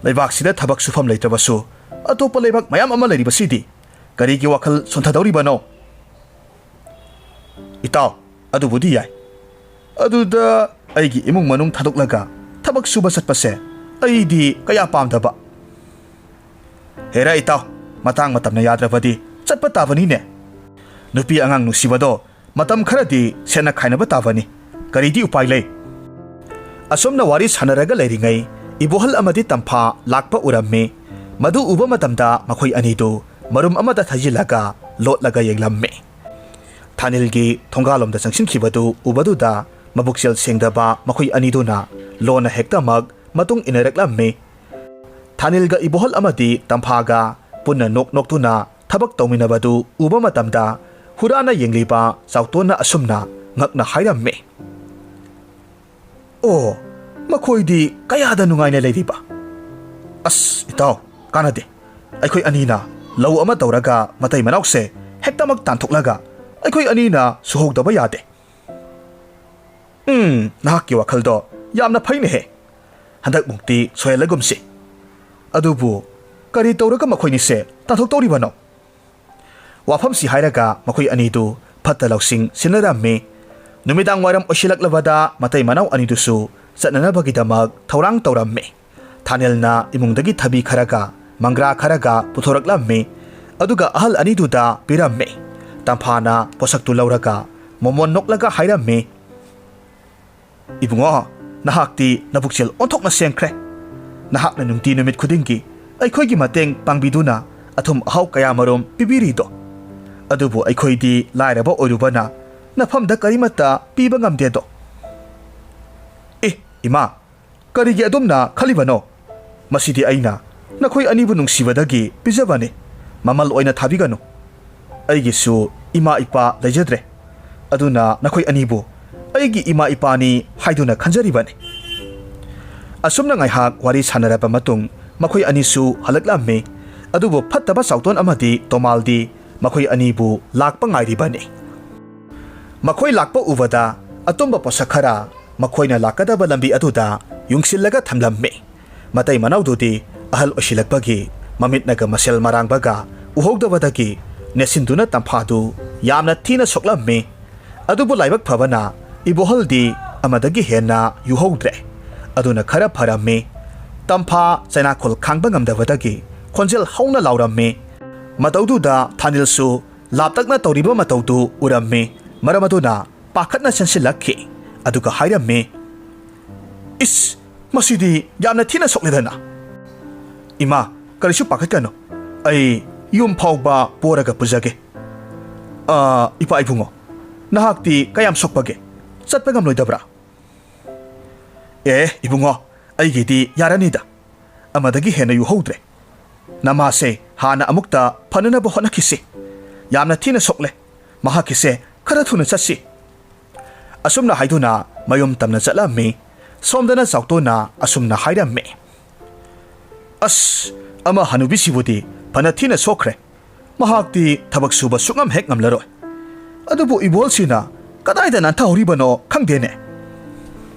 ꯂꯩꯕꯥꯛꯁꯤꯗ ꯊꯕꯛ ꯁꯨꯐꯝ ꯂꯩꯇ꯭ꯔꯕꯁꯨ ꯑꯇꯣꯞꯄ ꯂꯩꯕꯥꯛ ꯃꯌꯥꯝ ꯑꯃ ꯂꯩꯔꯤꯕꯁꯤꯗꯤ꯫ ꯀꯔꯤꯒꯤ ꯋꯥꯈꯜ ꯁꯣꯟꯊꯗꯧꯔꯤꯕꯅꯣ?" "ꯏꯇꯥꯎ, ꯑꯗꯨꯕꯨꯗꯤ ꯌꯥꯏ꯫ ꯑꯗꯨꯗ ꯑꯩꯒꯤ ꯏꯃꯨꯡ ꯃꯅꯨꯡ ꯊꯥꯗꯣꯛꯂꯒ ꯊꯕꯛ ꯁꯨꯕ ꯆꯠꯄꯁꯦ ꯑꯩꯗꯤ ꯀꯌꯥ ꯄꯥꯝꯗꯕ꯫" "ꯍꯦꯔꯥ ꯏꯇꯥꯎ, ꯃꯇꯥꯡ ꯃꯇꯝꯅ ꯌꯥꯗ꯭ꯔꯕꯗꯤ ꯆꯠꯄ ꯇꯥꯕꯅꯤꯅꯦ꯫ ꯅꯨꯄꯤ ꯑꯉꯥꯡ ꯅꯨꯡꯁꯤꯕꯗꯣ ꯃꯇꯝ ꯈꯔꯗꯤ ꯁꯦꯟꯅ ꯈꯥꯏꯅꯕ ꯇꯥꯕꯅꯤ꯫ ꯀꯔꯤꯗꯤ ꯎꯄꯥꯏ ꯂꯩ?" ꯑꯁꯨꯝꯅ ꯋꯥꯔꯤ ꯁꯥꯟꯅꯔꯒ ꯂꯩꯔꯤꯉꯩ ꯏꯕꯣꯍꯜ ꯑꯃꯗꯤ ꯇꯝꯐꯥ ꯂꯥꯛꯄ ꯎꯔꯝꯃꯤ꯫ ꯃꯗꯨ ꯎꯕ ꯃꯇꯝꯗ ꯃꯈꯣꯏ ꯑꯅꯤꯗꯨ ꯃꯔꯨꯝ ꯑꯃꯗ ꯊꯩꯖꯤꯜꯂꯒ ꯂꯣꯠꯂꯒ ꯌꯦꯡꯂꯝꯃꯤ꯫ ꯊꯥꯅꯤꯜꯒꯤ ꯊꯣꯡꯒꯥꯜꯂꯣꯝꯗ ꯆꯪꯁꯤꯟꯈꯤꯕꯗꯨ ꯎꯕꯗꯨꯗ ꯃꯕꯨꯛꯆꯦꯜ ꯁꯦꯡꯗꯕ ꯃꯈꯣꯏ ꯑꯅꯤꯗꯨꯅ ꯂꯣꯟꯅ ꯍꯦꯛꯇꯃꯛ ꯃꯇꯨꯡ ꯏꯟꯅꯔꯛꯂꯝꯃꯤ꯫ ꯊꯥꯅꯤꯜꯒ ꯏꯕꯣꯍꯜ ꯑꯃꯗꯤ ꯇꯝꯐꯥꯒ ꯄꯨꯟꯅ ꯅꯣꯛ ꯅꯣꯛꯇꯨꯅ ꯊꯕꯛ ꯇꯧꯃꯤꯟꯅꯕꯗꯨ ꯎꯕ ꯃꯇꯝꯗ ꯍꯨꯔꯥꯟꯅ ꯌꯦꯡꯂꯤꯕ ꯆꯥꯎꯇꯣꯟꯅ ꯑꯁꯨꯝꯅ ꯉꯛꯅ ꯍꯥꯏꯔꯝꯃꯤ, "ꯑꯣ, ꯃꯈꯣꯏꯗꯤ ꯀꯌꯥꯗ ꯅꯨꯡꯉꯥꯏꯅ ꯂꯩꯔꯤꯕ! ꯑꯁ, ꯏꯇꯥꯎ, ꯀꯥꯟꯅꯗꯦ꯫ ꯑꯩꯈꯣꯏ ꯑꯅꯤꯅ ꯂꯧ ꯑꯃ ꯇꯧꯔꯒ ꯃꯇꯩ ꯃꯅꯥꯎꯁꯦ ꯍꯦꯛꯇꯃꯛ ꯇꯥꯟꯊꯣꯛꯂꯒ ꯑꯩꯈꯣꯏ ꯑꯅꯤꯅ ꯁꯨꯍꯧꯗꯕ ꯌꯥꯗꯦ꯫ ꯎꯝ, ꯅꯍꯥꯛꯀꯤ ꯋꯥꯈꯜꯗꯣ ꯌꯥꯝꯅ ꯐꯩꯅꯦꯍꯦ꯫ ꯍꯟꯗꯛꯃꯨꯛꯇꯤ ꯁꯣꯏꯍꯜꯂꯒꯨꯝꯁꯤ꯫ ꯑꯗꯨꯕꯨ ꯀꯔꯤ ꯇꯧꯔꯒ ꯃꯈꯣꯏꯅꯤꯁꯦ ꯇꯥꯟꯊꯣꯛꯇꯧꯔꯤꯕꯅꯣ?" ꯋꯥꯐꯝꯁꯤ ꯍꯥꯏꯔꯒ ꯃꯈꯣꯏ ꯑꯅꯤꯗꯨ ꯐꯠꯇ ꯂꯧꯁꯤꯡ ꯁꯤꯟꯅꯔꯝꯃꯤ꯫ ꯅꯨꯃꯤꯗꯥꯡ ꯋꯥꯏꯔꯝ ꯑꯣꯏꯁꯤꯜꯂꯛꯂꯕꯗ ꯃꯇꯩ ꯃꯅꯥꯎ ꯑꯅꯤꯗꯨꯁꯨ ꯆꯠꯅꯅꯕꯒꯤꯗꯃꯛ ꯊꯧꯔꯥꯡ ꯇꯧꯔꯝꯃꯤ꯫ ꯊꯥꯅꯦꯜꯅ ꯏꯃꯨꯡꯗꯒꯤ ꯊꯕꯤ ꯈꯔꯒ ꯃꯪꯒ꯭ꯔꯥ ꯈꯔꯒ ꯄꯨꯊꯣꯔꯛꯂꯝꯃꯤ꯫ ꯑꯗꯨꯒ ꯑꯍꯜ ꯑꯅꯤꯗꯨꯗ ꯄꯤꯔꯝꯃꯤ꯫ ꯇꯝꯐꯥꯅ ꯄꯣꯠꯁꯛꯇꯨ ꯂꯧꯔꯒ ꯃꯣꯃꯣꯟ ꯅꯣꯛꯂꯒ ꯍꯥꯏꯔꯝꯃꯤ, "ꯏꯕꯨꯡꯉꯣ, ꯅꯍꯥꯛꯇꯤ ꯅꯕꯨꯛꯆꯦꯜ ꯑꯣꯟꯊꯣꯛꯅ ꯁꯦꯡꯈ꯭ꯔꯦ꯫ ꯅꯍꯥꯛꯅ ꯅꯨꯡꯇꯤ ꯅꯨꯃꯤꯠ ꯈꯨꯗꯤꯡꯒꯤ ꯑꯩꯈꯣꯏꯒꯤ ꯃꯇꯦꯡ ꯄꯥꯡꯕꯤꯗꯨꯅ ꯑꯊꯨꯝ ꯑꯍꯥꯎ ꯀꯌꯥꯃꯔꯨꯝ ꯄꯤꯕꯤꯔꯤꯗꯣ꯫ ꯑꯗꯨꯕꯨ ꯑꯩꯈꯣꯏꯗꯤ ꯂꯥꯏꯔꯕ ꯑꯣꯏꯔꯨꯕꯅ ꯅꯐꯝꯗ ꯀꯔꯤꯃꯠꯇ ꯄꯤꯕ ꯉꯝꯗꯦꯗꯣ꯫" "ꯑꯦ, ꯏꯃꯥ, ꯀꯔꯤꯒꯤ ꯑꯗꯨꯝꯅ ꯈꯜꯂꯤꯕꯅꯣ? ꯃꯁꯤꯗꯤ ꯑꯩꯅ ꯅꯈꯣꯏ ꯑꯅꯤꯕꯨ ꯅꯨꯡꯁꯤꯕꯗꯒꯤ ꯄꯤꯖꯕꯅꯤ꯫ ꯃꯃꯜ ꯑꯣꯏꯅ ꯊꯥꯕꯤꯒꯅꯨ꯫ ꯑꯩꯒꯤꯁꯨ ꯏꯃꯥ ꯏꯄꯥ ꯂꯩꯖꯗ꯭ꯔꯦ꯫ ꯑꯗꯨꯅ ꯅꯈꯣꯏ ꯑꯅꯤꯕꯨ ꯑꯩꯒꯤ ꯏꯃꯥ ꯏꯄꯥꯅꯤ ꯍꯥꯏꯗꯨꯅ ꯈꯟꯖꯔꯤꯕꯅꯤ꯫" ꯑꯁꯨꯝꯅ ꯉꯥꯏꯍꯥꯛ ꯋꯥꯔꯤ ꯁꯥꯟꯅꯔꯕ ꯃꯇꯨꯡ ꯃꯈꯣꯏ ꯑꯅꯤꯁꯨ ꯍꯜꯂꯛꯂꯝꯃꯤ꯫ ꯑꯗꯨꯕꯨ ꯐꯠꯇꯕ ꯆꯥꯎꯇꯣꯟ ꯑꯃꯗꯤ ꯇꯣꯃꯥꯜꯗꯤ ꯃꯈꯣꯏ ꯑꯅꯤꯕꯨ ꯂꯥꯛꯄ ꯉꯥꯏꯔꯤꯕꯅꯤ꯫ ꯃꯈꯣꯏ ꯂꯥꯛꯄ ꯎꯕꯗ ꯑꯇꯨꯝꯕ ꯄꯣꯠꯁꯛ ꯈꯔ ꯃꯈꯣꯏꯅ ꯂꯥꯛꯀꯗꯕ ꯂꯝꯕꯤ ꯑꯗꯨꯗ ꯌꯨꯡꯁꯤꯜꯂꯒ ꯊꯝꯂꯝꯃꯤ꯫ ꯃꯇꯩ ꯃꯅꯥꯎꯗꯨꯗꯤ ꯑꯍꯜ ꯑꯣꯏꯁꯤꯜꯂꯛꯄꯒꯤ ꯃꯃꯤꯠꯅꯒ ꯃꯁꯦꯜ ꯃꯔꯥꯡꯕꯒ ꯎꯍꯧꯗꯕꯗꯒꯤ ꯅꯦꯠꯁꯤꯟꯗꯨꯅ ꯇꯝꯐꯥꯗꯨ ꯌꯥꯝꯅ ꯊꯤꯅ ꯁꯣꯛꯂꯝꯃꯤ꯫ ꯑꯗꯨꯕꯨ ꯂꯥꯏꯕꯛ ꯐꯕꯅ ꯏꯕꯣꯍꯜꯗꯤ ꯑꯃꯗꯒꯤ ꯍꯦꯟꯅ ꯌꯨꯍꯧꯗ꯭ꯔꯦ꯫ ꯑꯗꯨꯅ ꯈꯔ ꯐꯔꯝꯃꯤ꯫ ꯇꯝꯐꯥ ꯆꯩꯅꯥꯈꯣꯜ ꯈꯥꯡꯕ ꯉꯝꯗꯕꯗꯒꯤ ꯈꯣꯟꯖꯦꯜ ꯍꯧꯅ ꯂꯥꯎꯔꯝꯃꯤ꯫ ꯃꯇꯧꯗꯨꯗ ꯊꯥꯅꯤꯜꯁꯨ ꯂꯥꯞꯇꯛꯅ ꯇꯧꯔꯤꯕ ꯃꯇꯧꯗꯨ ꯎꯔꯝꯃꯤ꯫ ꯃꯔꯝ ꯑꯗꯨꯅ ꯄꯥꯈꯠꯅ ꯆꯦꯟꯁꯤꯜꯂꯛꯈꯤ꯫ ꯑꯗꯨꯒ ꯍꯥꯏꯔꯝꯃꯤ, "ꯏꯁ, ꯃꯁꯤꯗꯤ ꯌꯥꯝꯅ ꯊꯤꯅ ꯁꯣꯛꯂꯦꯗꯅ꯫ ꯏꯃꯥ, ꯀꯔꯤꯁꯨ ꯄꯥꯈꯠꯀꯅꯨ꯫ ꯑꯩ ꯌꯨꯝ ꯐꯥꯎꯕ ꯄꯣꯔꯒ ꯄꯨꯖꯒꯦ꯫ ꯑ, ꯏꯄꯥ ꯏꯕꯨꯡꯉꯣ, ꯅꯍꯥꯛꯇꯤ ꯀꯌꯥꯝ ꯁꯣꯛꯄꯒꯦ? ꯆꯠꯄ ꯉꯝꯂꯣꯏꯗꯕ꯭ꯔꯥ?" "ꯑꯦ, ꯏꯕꯨꯡꯉꯣ, ꯑꯩꯒꯤꯗꯤ ꯌꯥꯔꯅꯤꯗ꯫ ꯑꯃꯗꯒꯤ ꯍꯦꯟꯅ ꯌꯨꯍꯧꯗ꯭ꯔꯦ꯫ ꯅꯃꯥꯁꯦ ꯍꯥꯟꯅ ꯑꯃꯨꯛꯇ ꯐꯅꯅꯕ ꯍꯣꯠꯅꯈꯤꯁꯤ꯫ ꯌꯥꯝꯅ ꯊꯤꯅ ꯁꯣꯛꯂꯦ꯫ ꯃꯍꯥꯛꯀꯤꯁꯦ ꯈꯔ ꯊꯨꯅ ꯆꯠꯁꯤ꯫" ꯑꯁꯨꯝꯅ ꯍꯥꯏꯗꯨꯅ ꯃꯌꯨꯝ ꯇꯝꯅ ꯆꯠꯂꯝꯃꯤ꯫ ꯁꯣꯝꯗꯅ ꯆꯥꯎꯇꯣꯟꯅ ꯑꯁꯨꯝꯅ ꯍꯥꯏꯔꯝꯃꯤ, "ꯑꯁ, ꯑꯃ ꯍꯅꯨꯕꯤꯁꯤꯕꯨꯗꯤ ꯐꯅ ꯊꯤꯅ ꯁꯣꯛꯈ꯭ꯔꯦ꯫ ꯃꯍꯥꯛꯇꯤ ꯊꯕꯛ ꯁꯨꯕ ꯁꯨꯡꯉꯝ ꯍꯦꯛ ꯉꯝꯂꯔꯣꯏ꯫ ꯑꯗꯨꯕꯨ ꯏꯕꯣꯜꯁꯤꯅ ꯀꯗꯥꯏꯗ ꯅꯥꯟꯊꯍꯧꯔꯤꯕꯅꯣ ꯈꯪꯗꯦꯅꯦ꯫"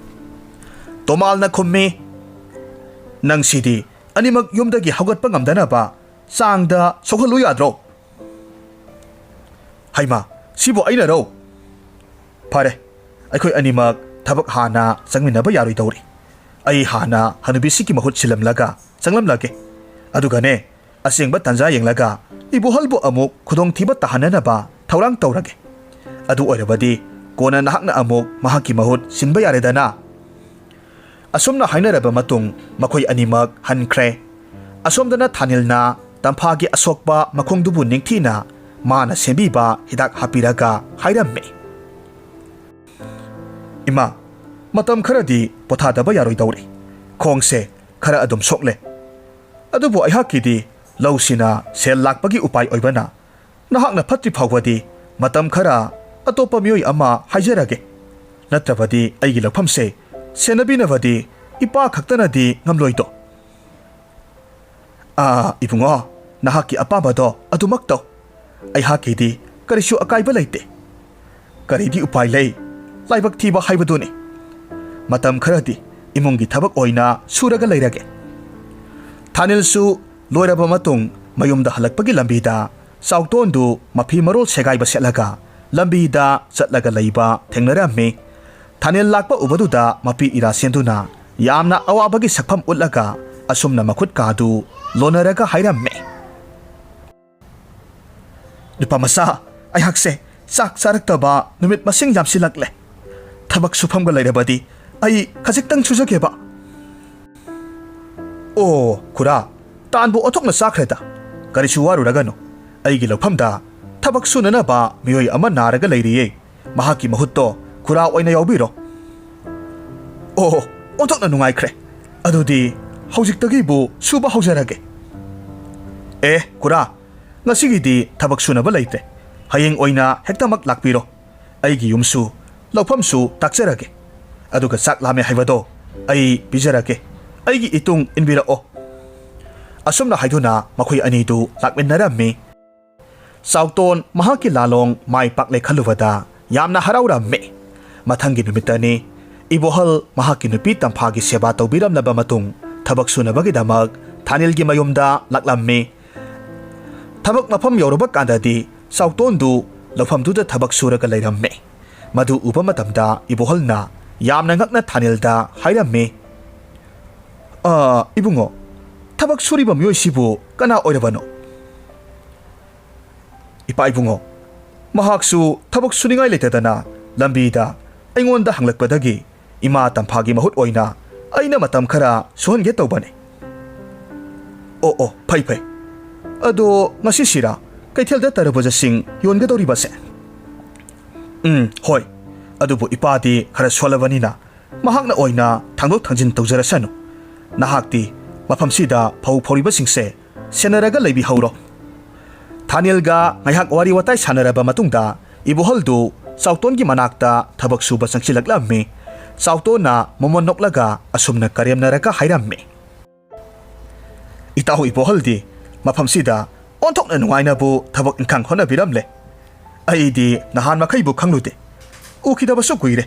ꯇꯣꯃꯥꯜꯅ ꯈꯨꯝꯃꯤ, "ꯅꯪꯁꯤꯗꯤ ꯑꯅꯤꯃꯛ ꯌꯨꯝꯗꯒꯤ ꯍꯧꯒꯠꯄ ꯉꯝꯗꯅꯕ ꯆꯥꯡꯗ ꯁꯣꯛꯍꯜꯂꯨ ꯌꯥꯗ꯭ꯔꯣ?" "ꯍꯩꯃꯥ, ꯁꯤꯕꯨ ꯑꯩꯅꯔꯣ? ꯐꯔꯦ, ꯑꯩꯈꯣꯏ ꯑꯅꯤꯃꯛ ꯊꯕꯛ ꯍꯥꯟꯅ ꯆꯪꯃꯤꯟꯅꯕ ꯌꯥꯔꯣꯏꯗꯧꯔꯤ꯫ ꯑꯩ ꯍꯥꯟꯅ ꯍꯅꯨꯕꯤꯁꯤꯒꯤ ꯃꯍꯨꯠ ꯁꯤꯜꯂꯝꯂꯒ ꯆꯪꯂꯝꯂꯒꯦ꯫ ꯑꯗꯨꯒꯅꯦ, ꯑꯁꯦꯡꯕ ꯇꯥꯟꯖꯥ ꯌꯦꯡꯂꯒ ꯏꯕꯣꯍꯜꯕꯨ ꯑꯃꯨꯛ ꯈꯨꯗꯣꯡꯊꯤꯕ ꯇꯥꯍꯟꯅꯅꯕ ꯊꯧꯔꯥꯡ ꯇꯧꯔꯒꯦ꯫ ꯑꯗꯨ ꯑꯣꯏꯔꯕꯗꯤ ꯀꯣꯟꯅ ꯅꯍꯥꯛꯅ ꯑꯃꯨꯛ ꯃꯍꯥꯛꯀꯤ ꯃꯍꯨꯠ ꯁꯤꯟꯕ ꯌꯥꯔꯦꯗꯅ꯫ ꯑꯁꯨꯝꯅ ꯍꯥꯏꯅꯔꯕ ꯃꯇꯨꯡ ꯃꯈꯣꯏ ꯑꯅꯤꯃꯛ ꯍꯟꯈ꯭ꯔꯦ꯫ ꯑꯁꯣꯝꯗꯅ ꯊꯥꯅꯤꯜꯅ ꯇꯝꯐꯥꯒꯤ ꯑꯁꯣꯛꯄ ꯃꯈꯣꯡꯗꯨꯕꯨ ꯅꯤꯡꯊꯤꯅ ꯃꯥꯅ ꯁꯦꯝꯕꯤꯕ ꯍꯤꯗꯥꯛ ꯍꯥꯞꯄꯤꯔꯒ ꯍꯥꯏꯔꯝꯃꯤ, "ꯏꯃꯥ, ꯃꯇꯝ ꯈꯔꯗꯤ ꯄꯣꯊꯥꯗꯕ ꯌꯥꯔꯣꯏꯗꯧꯔꯤ꯫ ꯈꯣꯡꯁꯦ ꯈꯔ ꯑꯗꯨꯝ ꯁꯣꯛꯂꯦ꯫ ꯑꯗꯨꯕꯨ ꯑꯩꯍꯥꯛꯀꯤꯗꯤ ꯂꯧꯁꯤꯅ ꯁꯦꯜ ꯂꯥꯛꯄꯒꯤ ꯎꯄꯥꯏ ꯑꯣꯏꯕꯅ, ꯅꯍꯥꯛꯅ ꯐꯠꯇ꯭ꯔꯤ ꯐꯥꯎꯕꯗꯤ ꯃꯇꯝ ꯈꯔ ꯑꯇꯣꯞꯄ ꯃꯤꯑꯣꯏ ꯑꯃ ꯍꯥꯏꯖꯔꯒꯦ꯫ ꯅꯠꯇ꯭ꯔꯕꯗꯤ ꯑꯩꯒꯤ ꯂꯧꯐꯝꯁꯦ ꯁꯦꯟꯅꯕꯤꯅꯕꯗꯤ ꯏꯄꯥ ꯈꯛꯇꯅꯗꯤ ꯉꯝꯂꯣꯏꯗꯣ꯫" "ꯑꯥ, ꯏꯕꯨꯡꯉꯣ, ꯅꯍꯥꯛꯀꯤ ꯑꯄꯥꯝꯕꯗꯣ ꯑꯗꯨꯃꯛ ꯇꯧ꯫ ꯑꯩꯍꯥꯛꯀꯤꯗꯤ ꯀꯔꯤꯁꯨ ꯑꯀꯥꯏꯕ ꯂꯩꯇꯦ꯫ ꯀꯔꯤꯗꯤ ꯎꯄꯥꯏ ꯂꯩ? ꯂꯥꯏꯕꯛ ꯊꯤꯕ ꯍꯥꯏꯕꯗꯨꯅꯤ꯫ ꯃꯇꯝ ꯈꯔꯗꯤ ꯏꯃꯨꯡꯒꯤ ꯊꯕꯛ ꯑꯣꯏꯅ ꯁꯨꯔꯒ ꯂꯩꯔꯒꯦ꯫" ꯊꯥꯅꯤꯜꯁꯨ ꯂꯣꯏꯔꯕ ꯃꯇꯨꯡ ꯃꯌꯨꯝꯗ ꯍꯜꯂꯛꯄꯒꯤ ꯂꯝꯕꯤꯗ ꯆꯥꯎꯇꯣꯟꯗꯨ ꯃꯐꯤ ꯃꯔꯣꯜ ꯁꯦꯒꯥꯏꯕ ꯁꯦꯠꯂꯒ ꯂꯝꯕꯤꯗ ꯆꯠꯂꯒ ꯂꯩꯕ ꯊꯦꯡꯅꯔꯝꯃꯤ꯫ ꯊꯥꯅꯤꯜ ꯂꯥꯛꯄ ꯎꯕꯗꯨꯗ ꯃꯄꯤ ꯏꯔꯥ ꯁꯦꯟꯗꯨꯅ ꯌꯥꯝꯅ ꯑꯋꯥꯕꯒꯤ ꯁꯛꯐꯝ ꯎꯠꯂꯒ ꯑꯁꯨꯝꯅ ꯃꯈꯨꯠ ꯀꯥꯗꯨ ꯂꯣꯟꯅꯔꯒ ꯍꯥꯏꯔꯝꯃꯤ, "ꯅꯨꯄꯥ ꯃꯆꯥ, ꯑꯩꯍꯥꯛꯁꯦ ꯆꯥꯛ ꯆꯥꯔꯛꯇꯕ ꯅꯨꯃꯤꯠ ꯃꯁꯤꯡ ꯌꯥꯝꯁꯤꯜꯂꯛꯂꯦ꯫ ꯊꯕꯛ ꯁꯨꯐꯝꯒ ꯂꯩꯔꯕꯗꯤ ꯑꯩ ꯈꯖꯤꯛꯇꯪ ꯁꯨꯖꯒꯦꯕ꯫" "ꯑꯣ, ꯈꯨꯔꯥ, ꯇꯥꯟꯕꯨ ꯑꯣꯟꯊꯣꯛꯅ ꯆꯥꯈ꯭ꯔꯦꯗ꯫ ꯀꯔꯤꯁꯨ ꯋꯥꯔꯨꯔꯒꯅꯨ꯫ ꯑꯩꯒꯤ ꯂꯧꯐꯝꯗ ꯊꯕꯛ ꯁꯨꯅꯅꯕ ꯃꯤꯑꯣꯏ ꯑꯃ ꯅꯥꯔꯒ ꯂꯩꯔꯤꯌꯦ꯫ ꯃꯍꯥꯛꯀꯤ ꯃꯍꯨꯠꯇꯣ ꯈꯨꯔꯥ ꯑꯣꯏꯅ ꯌꯥꯎꯕꯤꯔꯣ꯫" "ꯑꯣ, ꯑꯣꯟꯊꯣꯛꯅ ꯅꯨꯡꯉꯥꯏꯈ꯭ꯔꯦ꯫ ꯑꯗꯨꯗꯤ ꯍꯧꯖꯤꯛꯇꯒꯤꯕꯨ ꯁꯨꯕ ꯍꯧꯖꯔꯒꯦ꯫" "ꯑꯦ, ꯈꯨꯔꯥ, ꯉꯁꯤꯒꯤꯗꯤ ꯊꯕꯛ ꯁꯨꯅꯕ ꯂꯩꯇ꯭ꯔꯦ꯫ ꯍꯌꯦꯡ ꯑꯣꯏꯅ ꯍꯦꯛꯇꯃꯛ ꯂꯥꯛꯄꯤꯔꯣ꯫ ꯑꯩꯒꯤ ꯌꯨꯝꯁꯨ ꯂꯧꯐꯝꯁꯨ ꯇꯥꯛꯆꯔꯒꯦ꯫ ꯑꯗꯨꯒ ꯆꯥꯛ ꯂꯥꯝꯃꯦ ꯍꯥꯏꯕꯗꯣ ꯑꯩ ꯄꯤꯖꯔꯒꯦ꯫ ꯑꯩꯒꯤ ꯏꯇꯨꯡ ꯏꯟꯕꯤꯔꯛꯑꯣ꯫" ꯑꯁꯨꯝꯅ ꯍꯥꯏꯗꯨꯅ ꯃꯈꯣꯏ ꯑꯅꯤꯗꯨ ꯂꯥꯛꯃꯤꯟꯅꯔꯝꯃꯤ꯫ ꯆꯥꯎꯇꯣꯟ ꯃꯍꯥꯛꯀꯤ ꯂꯥꯂꯣꯡ ꯃꯥꯏ ꯄꯥꯛꯂꯦ ꯈꯜꯂꯨꯕꯗ ꯌꯥꯝꯅ ꯍꯔꯥꯎꯔꯝꯃꯤ꯫ ꯃꯊꯪꯒꯤ ꯅꯨꯃꯤꯠꯇꯅꯤ, ꯏꯕꯣꯍꯜ ꯃꯍꯥꯛꯀꯤ ꯅꯨꯄꯤ ꯇꯝꯐꯥꯒꯤ ꯁꯦꯕꯥ ꯇꯧꯕꯤꯔꯝꯂꯕ ꯃꯇꯨꯡ ꯊꯕꯛ ꯁꯨꯅꯕꯒꯤꯗꯃꯛ ꯊꯥꯅꯤꯜꯒꯤ ꯃꯌꯨꯝꯗ ꯂꯥꯛꯂꯝꯃꯤ꯫ ꯊꯕꯛ ꯃꯐꯝ ꯌꯧꯔꯕ ꯀꯥꯟꯗꯗꯤ ꯆꯥꯎꯇꯣꯟꯗꯨ ꯂꯧꯐꯝꯗꯨꯗ ꯊꯕꯛ ꯁꯨꯔꯒ ꯂꯩꯔꯝꯃꯤ꯫ ꯃꯗꯨ ꯎꯕ ꯃꯇꯝꯗ ꯏꯕꯣꯍꯜꯅ ꯌꯥꯝꯅ ꯉꯛꯅ ꯊꯥꯅꯤꯜꯗ ꯍꯥꯏꯔꯝꯃꯤ, "ꯑ, ꯏꯕꯨꯡꯉꯣ, ꯊꯕꯛ ꯁꯨꯔꯤꯕ ꯃꯤꯑꯣꯏꯁꯤꯕꯨ ꯀꯅꯥ ꯑꯣꯏꯔꯕꯅꯣ?" "ꯏꯄꯥ ꯏꯕꯨꯡꯉꯣ, ꯃꯍꯥꯛꯁꯨ ꯊꯕꯛ ꯁꯨꯅꯤꯡꯉꯥꯏ ꯂꯩꯇꯗꯅ ꯂꯝꯕꯤꯗ ꯑꯩꯉꯣꯟꯗ ꯍꯪꯂꯛꯄꯗꯒꯤ ꯏꯃꯥ ꯇꯝꯐꯥꯒꯤ ꯃꯍꯨꯠ ꯑꯣꯏꯅ ꯑꯩꯅ ꯃꯇꯝ ꯈꯔ ꯁꯨꯍꯟꯒꯦ ꯇꯧꯕꯅꯤ꯫ "ꯑꯣ, ꯑꯣ, ꯐꯩ, ꯐꯩ꯫ ꯑꯗꯣ ꯉꯁꯤꯁꯤꯔꯥ ꯀꯩꯊꯦꯜꯗ ꯇꯔꯕꯨꯖꯁꯤꯡ ꯌꯣꯟꯒꯗꯧꯔꯤꯕꯁꯦ?" "ꯎꯝ, ꯍꯣꯏ꯫ ꯑꯗꯨꯕꯨ ꯏꯄꯥꯗꯤ ꯈꯔ ꯁꯣꯜꯂꯕꯅꯤꯅ ꯃꯍꯥꯛꯅ ꯑꯣꯏꯅ ꯊꯥꯡꯗꯣꯛ ꯊꯥꯡꯖꯤꯟ ꯇꯧꯖꯔꯁꯅꯨ꯫ ꯅꯍꯥꯛꯇꯤ ꯃꯐꯝꯁꯤꯗ ꯐꯧ ꯐꯧꯔꯤꯕꯁꯤꯡꯁꯦ ꯁꯦꯟꯅꯔꯒ ꯂꯩꯕꯤꯍꯧꯔꯣ꯫" ꯊꯥꯅꯤꯜꯒ ꯉꯥꯏꯍꯥꯛ ꯋꯥꯔꯤ ꯋꯥꯇꯥꯏ ꯁꯥꯟꯅꯔꯕ ꯃꯇꯨꯡꯗ ꯏꯕꯣꯍꯜꯗꯨ ꯆꯥꯎꯇꯣꯟꯒꯤ ꯃꯅꯥꯛꯇ ꯊꯕꯛ ꯁꯨꯕ ꯆꯪꯁꯤꯜꯂꯛꯂꯝꯃꯤ꯫ ꯆꯥꯎꯇꯣꯟꯅ ꯃꯃꯣꯟ ꯅꯣꯛꯂꯒ ꯑꯁꯨꯝꯅ ꯀꯔꯦꯝꯅꯔꯒ ꯍꯥꯏꯔꯝꯃꯤ, "ꯏꯇꯥꯎ ꯏꯕꯣꯍꯜꯗꯤ ꯃꯐꯝꯁꯤꯗ ꯑꯣꯟꯊꯣꯛꯅ ꯅꯨꯡꯉꯥꯏꯅꯕꯨ ꯊꯕꯛ ꯏꯪꯈꯥꯡ ꯍꯣꯠꯅꯕꯤꯔꯝꯂꯦ꯫ ꯑꯩꯗꯤ ꯅꯍꯥꯟ ꯃꯈꯩꯕꯨ ꯈꯪꯂꯨꯗꯦ꯫ ꯎꯈꯤꯗꯕꯁꯨ ꯀꯨꯏꯔꯦ꯫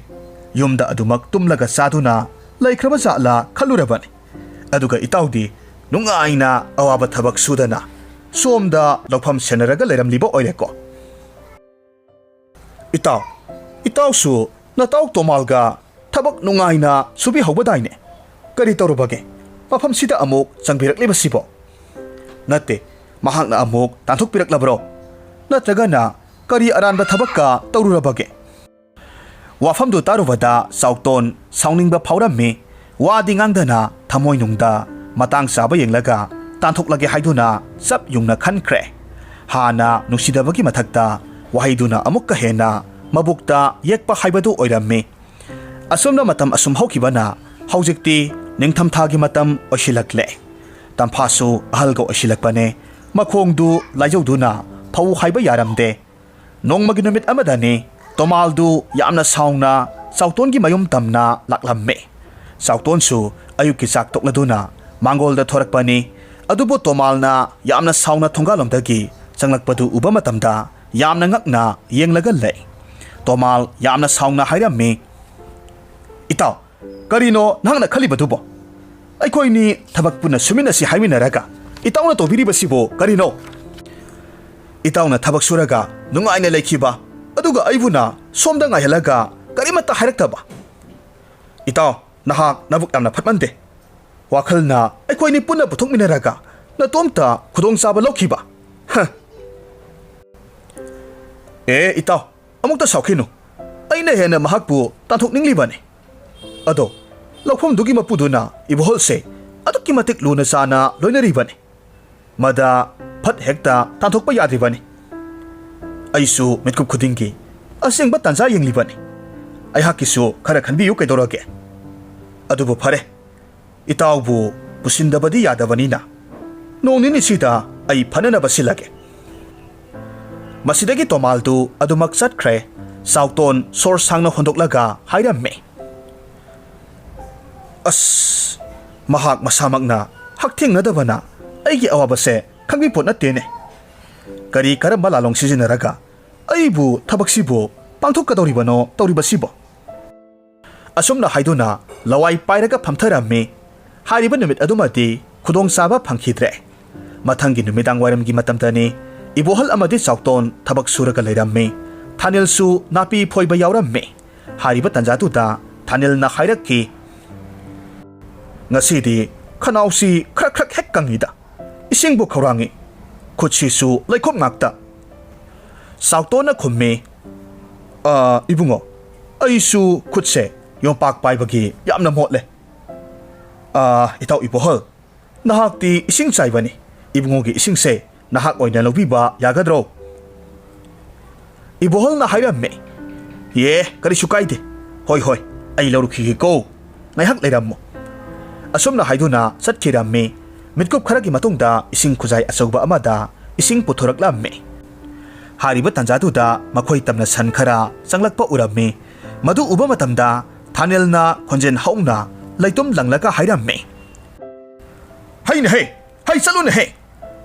ꯌꯨꯝꯗ ꯑꯗꯨꯃꯛ ꯇꯨꯝꯂꯒ ꯆꯥꯗꯨꯅ ꯂꯩꯈ꯭ꯔꯕ ꯖꯥꯠꯂꯥ ꯈꯜꯂꯨꯔꯕꯅꯤ꯫ ꯑꯗꯨꯒ ꯏꯇꯥꯎꯗꯤ ꯅꯨꯡꯉꯥꯏꯅ ꯑꯋꯥꯕ ꯊꯕꯛ ꯁꯨꯗꯅ ꯁꯣꯝꯗ ꯂꯧꯐꯝ ꯁꯦꯟꯅꯔꯒ ꯂꯩꯔꯝꯂꯤꯕ ꯑꯣꯏꯔꯦꯀꯣ꯫" "ꯏꯇꯥꯎ, ꯏꯇꯥꯎꯁꯨ ꯅꯇꯥꯎ ꯇꯣꯃꯥꯜꯒ ꯊꯕꯛ ꯅꯨꯡꯉꯥꯏꯅ ꯁꯨꯕꯤꯍꯧꯕꯗꯥꯏꯅꯦ? ꯀꯔꯤ ꯇꯧꯔꯨꯕꯒꯦ ꯃꯐꯝꯁꯤꯗ ꯑꯃꯨꯛ ꯆꯪꯕꯤꯔꯛꯂꯤꯕꯁꯤꯕꯣ? ꯅꯠꯇꯦ, ꯃꯍꯥꯛꯅ ꯑꯃꯨꯛ ꯇꯥꯟꯊꯣꯛꯄꯤꯔꯛꯂꯕ꯭ꯔꯣ? ꯅꯠꯇ꯭ꯔꯒꯅ ꯀꯔꯤ ꯑꯔꯥꯟꯕ ꯊꯕꯛꯀ ꯇꯧꯔꯨꯔꯕꯒꯦ?" ꯋꯥꯐꯝꯗꯨ ꯇꯥꯔꯨꯕꯗ ꯆꯥꯎꯇꯣꯟ ꯁꯥꯎꯅꯤꯡꯕ ꯐꯥꯎꯔꯝꯃꯤ꯫ ꯋꯥꯗꯤ ꯉꯥꯡꯗꯅ ꯊꯃꯣꯏꯅꯨꯡꯗ ꯃꯇꯥꯡ ꯆꯥꯕ ꯌꯦꯡꯂꯒ ꯇꯥꯟꯊꯣꯛꯂꯒꯦ ꯍꯥꯏꯗꯨꯅ ꯆꯞ ꯌꯨꯡꯅ ꯈꯟꯈ꯭ꯔꯦ꯫ ꯍꯥꯟꯅ ꯅꯨꯡꯁꯤꯗꯕꯒꯤ ꯃꯊꯛꯇ ꯋꯥꯍꯩꯗꯨꯅ ꯑꯃꯨꯛꯀ ꯍꯦꯟꯅ ꯃꯕꯨꯛꯇ ꯌꯦꯛꯄ ꯍꯥꯏꯕꯗꯨ ꯑꯣꯏꯔꯝꯃꯤ꯫ ꯑꯁꯨꯝꯅ ꯃꯇꯝ ꯑꯁꯨꯝ ꯍꯧꯈꯤꯕꯅ ꯍꯧꯖꯤꯛꯇꯤ ꯅꯤꯡꯊꯝꯊꯥꯒꯤ ꯃꯇꯝ ꯑꯣꯏꯁꯤꯜꯂꯛꯂꯦ꯫ ꯇꯝꯐꯥꯁꯨ ꯑꯍꯜꯒ ꯑꯣꯏꯁꯤꯜꯂꯛꯄꯅꯦ꯫ ꯃꯈꯣꯡꯗꯨ ꯂꯥꯏꯖꯧꯗꯨꯅ ꯐꯧ ꯍꯥꯏꯕ ꯌꯥꯔꯝꯗꯦ꯫ ꯅꯣꯡꯃꯒꯤ ꯅꯨꯃꯤꯠ ꯑꯃꯗꯅꯤ ꯇꯣꯃꯥꯜꯗꯨ ꯌꯥꯝꯅ ꯁꯥꯎꯅ ꯆꯥꯎꯇꯣꯟꯒꯤ ꯃꯌꯨꯝ ꯇꯝꯅ ꯂꯥꯛꯂꯝꯃꯤ꯫ ꯆꯥꯎꯇꯣꯟꯁꯨ ꯑꯌꯨꯛꯀꯤ ꯆꯥꯛ ꯇꯣꯛꯂꯗꯨꯅ ꯃꯥꯡꯒꯣꯜꯗ ꯊꯣꯔꯛꯄꯅꯤ꯫ ꯑꯗꯨꯕꯨ ꯇꯣꯃꯥꯜꯅ ꯌꯥꯝꯅ ꯁꯥꯎꯅ ꯊꯣꯡꯒꯥꯜꯂꯣꯝꯗꯒꯤ ꯆꯪꯂꯛꯄꯗꯨ ꯎꯕ ꯃꯇꯝꯗ ꯌꯥꯝꯅ ꯉꯛꯅ ꯌꯦꯡꯂꯒ ꯂꯩ꯫ ꯇꯣꯃꯥꯜ ꯌꯥꯝꯅ ꯁꯥꯎꯅ ꯍꯥꯏꯔꯝꯃꯤ, "ꯏꯇꯥꯎ, ꯀꯔꯤꯅꯣ ꯅꯍꯥꯛꯅ ꯈꯜꯂꯤꯕꯗꯨꯕꯣ? ꯑꯩꯈꯣꯏꯅꯤ ꯊꯕꯛ ꯄꯨꯟꯅ ꯁꯨꯃꯤꯟꯅꯁꯤ ꯍꯥꯏꯃꯤꯟꯅꯔꯒ ꯏꯇꯥꯎꯅ ꯇꯧꯕꯤꯔꯤꯕꯁꯤꯕꯨ ꯀꯔꯤꯅꯣ? ꯏꯇꯥꯎꯅ ꯊꯕꯛ ꯁꯨꯔꯒ ꯅꯨꯡꯉꯥꯏꯅ ꯂꯩꯈꯤꯕ, ꯑꯗꯨꯒ ꯑꯩꯕꯨꯅ ꯁꯣꯝꯗ ꯉꯥꯏꯍꯜꯂꯒ ꯀꯔꯤꯃꯠꯇ ꯍꯥꯏꯔꯛꯇꯕ꯫ ꯏꯇꯥꯎ, ꯅꯍꯥꯛ ꯅꯕꯨꯛ ꯌꯥꯝꯅ ꯐꯠꯃꯟꯗꯦ꯫ ꯋꯥꯈꯜꯅ ꯑꯩꯈꯣꯏꯅꯤ ꯄꯨꯟꯅ ꯄꯨꯊꯣꯛꯃꯤꯟꯅꯔꯒ ꯅꯇꯣꯝꯇ ꯈꯨꯗꯣꯡꯆꯥꯕ ꯂꯧꯈꯤꯕ꯫ ꯍ!" "ꯑꯦ, ꯏꯇꯥꯎ, ꯑꯃꯨꯛꯇ ꯁꯥꯎꯈꯤꯅꯨ꯫ ꯑꯩꯅ ꯍꯦꯟꯅ ꯃꯍꯥꯛꯄꯨ ꯇꯥꯟꯊꯣꯛꯅꯤꯡꯂꯤꯕꯅꯤ꯫ ꯑꯗꯣ ꯂꯧꯐꯝꯗꯨꯒꯤ ꯃꯄꯨꯗꯨꯅ ꯏꯕꯣꯍꯜꯁꯦ ꯑꯗꯨꯛꯀꯤ ꯃꯇꯤꯛ ꯂꯨꯅ ꯆꯥꯅ ꯂꯣꯏꯅꯔꯤꯕꯅꯤ꯫ ꯃꯗꯥ ꯐꯠ ꯍꯦꯛꯇ ꯇꯥꯟꯊꯣꯛꯄ ꯌꯥꯗ꯭ꯔꯤꯕꯅꯤ꯫ ꯑꯩꯁꯨ ꯃꯤꯠꯀꯨꯞ ꯈꯨꯗꯤꯡꯒꯤ ꯑꯁꯦꯡꯕ ꯇꯥꯟꯖꯥ ꯌꯦꯡꯂꯤꯕꯅꯤ꯫ ꯑꯩꯍꯥꯛꯀꯤꯁꯨ ꯈꯔ ꯈꯟꯕꯤꯌꯨ ꯀꯩꯗꯧꯔꯒꯦ? ꯑꯗꯨꯕꯨ ꯐꯔꯦ, ꯏꯇꯥꯎꯕꯨ ꯄꯨꯁꯤꯟꯗꯕꯗꯤ ꯌꯥꯗꯕꯅꯤꯅ ꯅꯣꯡ ꯅꯤꯅꯤꯁꯤꯗ ꯑꯩ ꯐꯅꯅꯕ ꯁꯤꯜꯂꯒꯦ꯫ ꯃꯁꯤꯗꯒꯤ ꯇꯣꯃꯥꯜꯗꯨ ꯑꯗꯨꯃꯛ ꯆꯠꯈ꯭ꯔꯦ꯫ ꯆꯥꯎꯇꯣꯟ ꯁꯣꯔ ꯁꯥꯡꯅ ꯍꯣꯟꯗꯣꯛꯂꯒ ꯍꯥꯏꯔꯝꯃꯤ, "ꯑꯁ, ꯃꯍꯥꯛ ꯃꯁꯥꯃꯛꯅ ꯍꯛꯊꯦꯡꯅꯗꯕꯅ ꯑꯩꯒꯤ ꯑꯋꯥꯕꯁꯦ ꯈꯪꯕꯤꯄꯣꯠ ꯅꯠꯇꯦꯅꯦ꯫ ꯀꯔꯤ ꯀꯔꯝꯕ ꯂꯥꯂꯣꯡ ꯁꯤꯖꯤꯟꯅꯔꯒ ꯑꯩꯕꯨ ꯊꯕꯛꯁꯤꯕꯨ ꯄꯥꯡꯊꯣꯛꯀꯗꯧꯔꯤꯕꯅꯣ ꯇꯧꯔꯤꯕꯁꯤꯕꯣ?" ꯑꯁꯨꯝꯅ ꯍꯥꯏꯗꯨꯅ ꯂꯋꯥꯏ ꯄꯥꯏꯔꯒ ꯐꯝꯊꯔꯝꯃꯤ꯫ ꯍꯥꯏꯔꯤꯕ ꯅꯨꯃꯤꯠ ꯑꯗꯨꯃꯗꯤ ꯈꯨꯗꯣꯡꯆꯥꯕ ꯐꯪꯈꯤꯗ꯭ꯔꯦ꯫ ꯃꯊꯪꯒꯤ ꯅꯨꯃꯤꯗꯥꯡ ꯋꯥꯏꯔꯝꯒꯤ ꯃꯇꯝꯗꯅꯤ꯫ ꯏꯕꯣꯍꯜ ꯑꯃꯗꯤ ꯆꯥꯎꯇꯣꯟ ꯊꯕꯛ ꯁꯨꯔꯒ ꯂꯩꯔꯝꯃꯤ꯫ ꯊꯥꯅꯤꯜꯁꯨ ꯅꯥꯄꯤ ꯐꯣꯏꯕ ꯌꯥꯎꯔꯝꯃꯤ꯫ ꯍꯥꯏꯔꯤꯕ ꯇꯥꯟꯖꯥꯗꯨꯗ ꯊꯥꯅꯤꯜꯅ ꯍꯥꯏꯔꯛꯈꯤ, "ꯉꯁꯤꯗꯤ ꯈꯅꯥꯎꯁꯤ ꯈ꯭ꯔꯛ ꯈ꯭ꯔꯛ ꯍꯦꯛ ꯀꯪꯉꯤꯗ, ꯏꯁꯤꯡꯕꯨ ꯈꯧꯔꯥꯡꯉꯤ, ꯈꯨꯠꯁꯤꯁꯨ ꯂꯩꯈꯣꯝ ꯉꯥꯛꯇ꯫" ꯆꯥꯎꯇꯣꯟꯅ ꯈꯨꯝꯃꯤ, "ꯑ, ꯏꯕꯨꯡꯉꯣ, ꯑꯩꯁꯨ ꯈꯨꯠꯁꯦ ꯌꯣꯝꯄꯥꯛ ꯄꯥꯏꯕꯒꯤ ꯌꯥꯝꯅ ꯃꯣꯠꯂꯦ꯫ ꯑ, ꯏꯇꯥꯎ ꯏꯕꯣꯍꯜ, ꯅꯍꯥꯛꯇꯤ ꯏꯁꯤꯡ ꯆꯥꯏꯕꯅꯤ, ꯏꯕꯨꯡꯉꯣꯒꯤ ꯏꯁꯤꯡꯁꯦ ꯅꯍꯥꯛ ꯑꯣꯏꯅ ꯂꯧꯕꯤꯕ ꯌꯥꯒꯗ꯭ꯔꯣ?" ꯏꯕꯣꯍꯜꯅ ꯍꯥꯏꯔꯝꯃꯦ, "ꯌꯦ, ꯀꯔꯤꯁꯨ ꯀꯥꯏꯗꯦ꯫ ꯍꯣꯏ, ꯍꯣꯏ, ꯑꯩ ꯂꯧꯔꯨꯈꯤꯒꯦꯀꯣ꯫ ꯉꯥꯏꯍꯥꯛ ꯂꯩꯔꯝꯃꯨ꯫" ꯑꯁꯨꯝꯅ ꯍꯥꯏꯗꯨꯅ ꯆꯠꯈꯤꯔꯝꯃꯤ꯫ ꯃꯤꯠꯀꯨꯞ ꯈꯔꯒꯤ ꯃꯇꯨꯡꯗ ꯏꯁꯤꯡ ꯈꯨꯖꯥꯏ ꯑꯆꯧꯕ ꯑꯃꯗ ꯏꯁꯤꯡ ꯄꯨꯊꯣꯔꯛꯂꯝꯃꯤ꯫ ꯍꯥꯏꯔꯤꯕ ꯇꯥꯟꯖꯥꯗꯨꯗ ꯃꯈꯣꯏ ꯇꯝꯅ ꯁꯟ ꯈꯔ ꯆꯪꯂꯛꯄ ꯎꯔꯝꯃꯤ꯫ ꯃꯗꯨ ꯎꯕ ꯃꯇꯝꯗ ꯊꯥꯅꯦꯜꯅ ꯈꯣꯟꯖꯦꯜ ꯍꯧꯅ ꯂꯩꯇꯨꯝ ꯂꯪꯂꯒ ꯍꯥꯏꯔꯝꯃꯤ, "ꯍꯩꯅꯦꯍꯦ, ꯍꯩ ꯆꯠꯂꯨꯅꯦꯍꯦ,